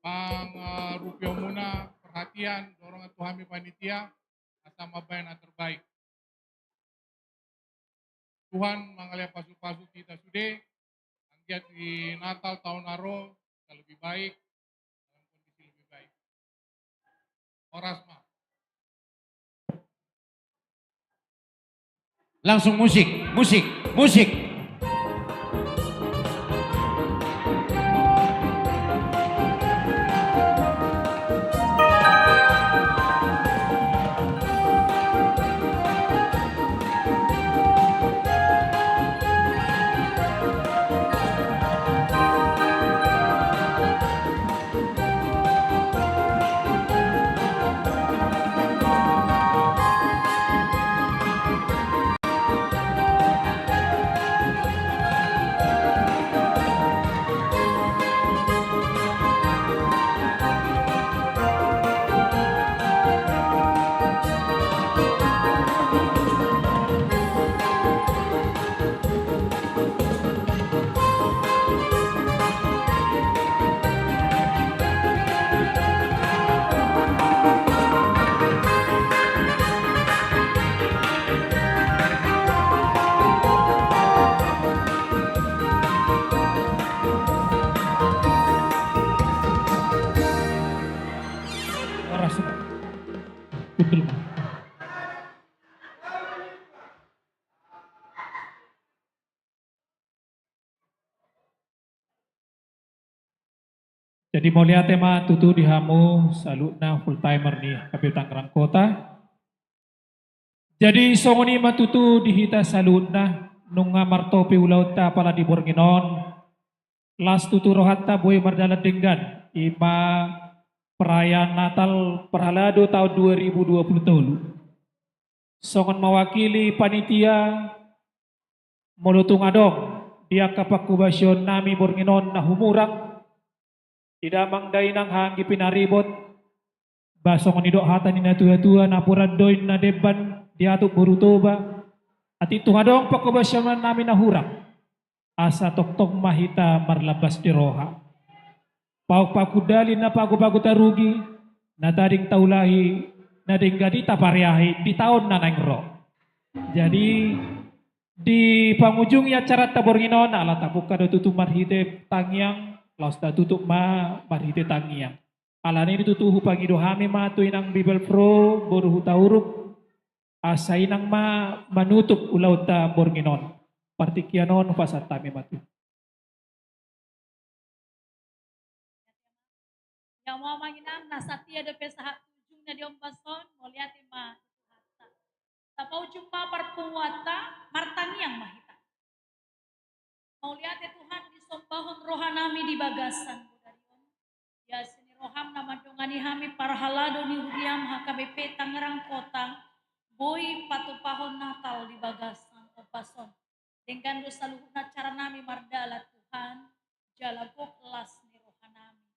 mangarupihon muna perhatian, dorongan tu hami panitia, asa mambahen na terbaik. Tuhan mangalean pasu-pasu tu hita sude, anggiat di Natal taon na ro bisa lebih baik, dalam kondisi lebih baik. Horas ma. Langsung musik, musik, musik. Horas. Betul. Jadi mauliate ma tutu di hamu saluhutna full timer ni H K B P Tangerang Kota. Jadi songon i ma tutu di hita saluhutna, nunga martopi ulaonta apala di borngin on, las tutu rohanta boi mardalan denggan, i ma perayaan Natal parhalado taon dua ribu dua puluh tolu. Songon mewakili panitia, molo tung adong di angka panghobasion nami borngin on na humurang, di damang dainang haha anggi pinaribot, ba songon nidok hata ni natua-tua, napuran do inna demban diatup boru Toba, atik tung adong panghobasion nami na hurang, asa tongtong ma hita marlambas ni roha. Pauk-pauk hundali na pagu-pagu tarugi, na tading taulahi, na denggan i tapareahi di taon na naeng ro. Jadi, di pangujungi acaranta borngin on, ala tabuka do tutu marhite tangiang, laos tatutup ma marhite tangiang. Alani i tutu hupangido hami ma tu inang Bibelvrouw boru Hutauruk, asa inang ma manutup ulaonta borngin on. Partingkian on hupasahat hami ma tu. Ia ma, amang inang, na satia dope sahat tu ujungna di ombas on, mauliate ma tu Tuhanta. Tapaujung ma parpunguanta, martangiang ma hita. Mauliate Tuhan, disombahon roha nami di bagasan bodari on. Di asi ni roham na mandongani hami parhalado ni huriam H K B P Tangerang Kota, boi patupahon Natal di bagasan ombas on. Denggan do saluhutna cara nami mardalan Tuhan, jala gok las ni roha nami.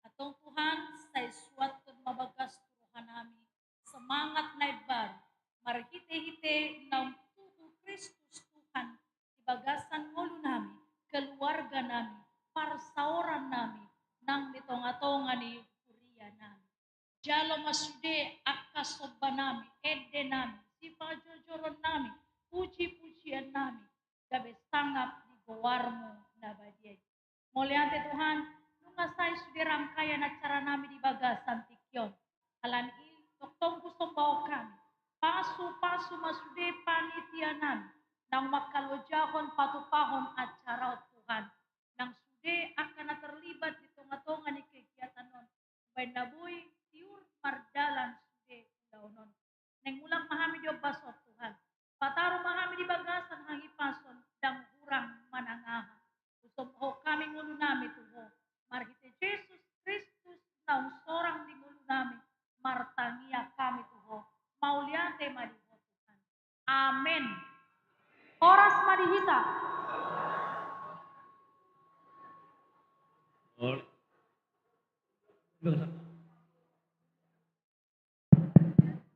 Antong Tuhan, sai suathon ma bagas tu roha nami semangat na imbaru, marhite-hite naung tubu Kristus Tuhan di bagasan ngolu nami, keluarga nami, parsaoran nami, nang di tonga-tonga ni huria nami. Jalo ma sude angka somba nami, ende nami, sipajojoron nami, puji-pujian nami, gabe sangap di goarmu na badia i. Mauliate Tuhan, nunga sae sude rangkaian acara nami di bagasan tingki on. Alani i, tongtong husombahon hami. Pasu-pasu ma sude panitia nami, naung mangkalojahon patupahon acara on Tuhan. Nang sude angka na terlibat di tonga-tonga ni kegiatan on, umbaen na boi tiur mardalan sude ulaon on. Naeng mulak ma hami di tangiang hami tu Ho. Mauliate ma di Ho Tuhan. Amen. Horas ma di hita.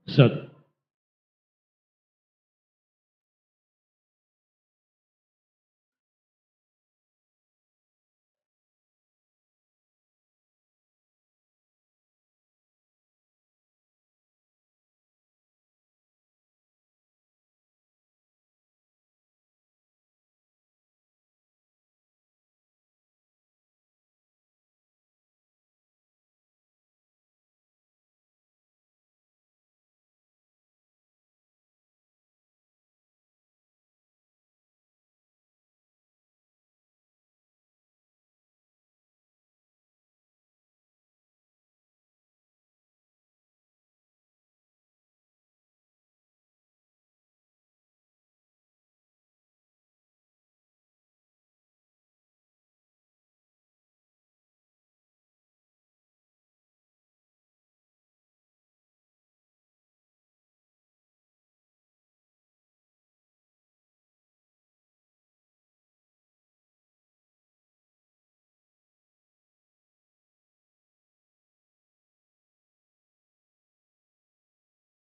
Sat.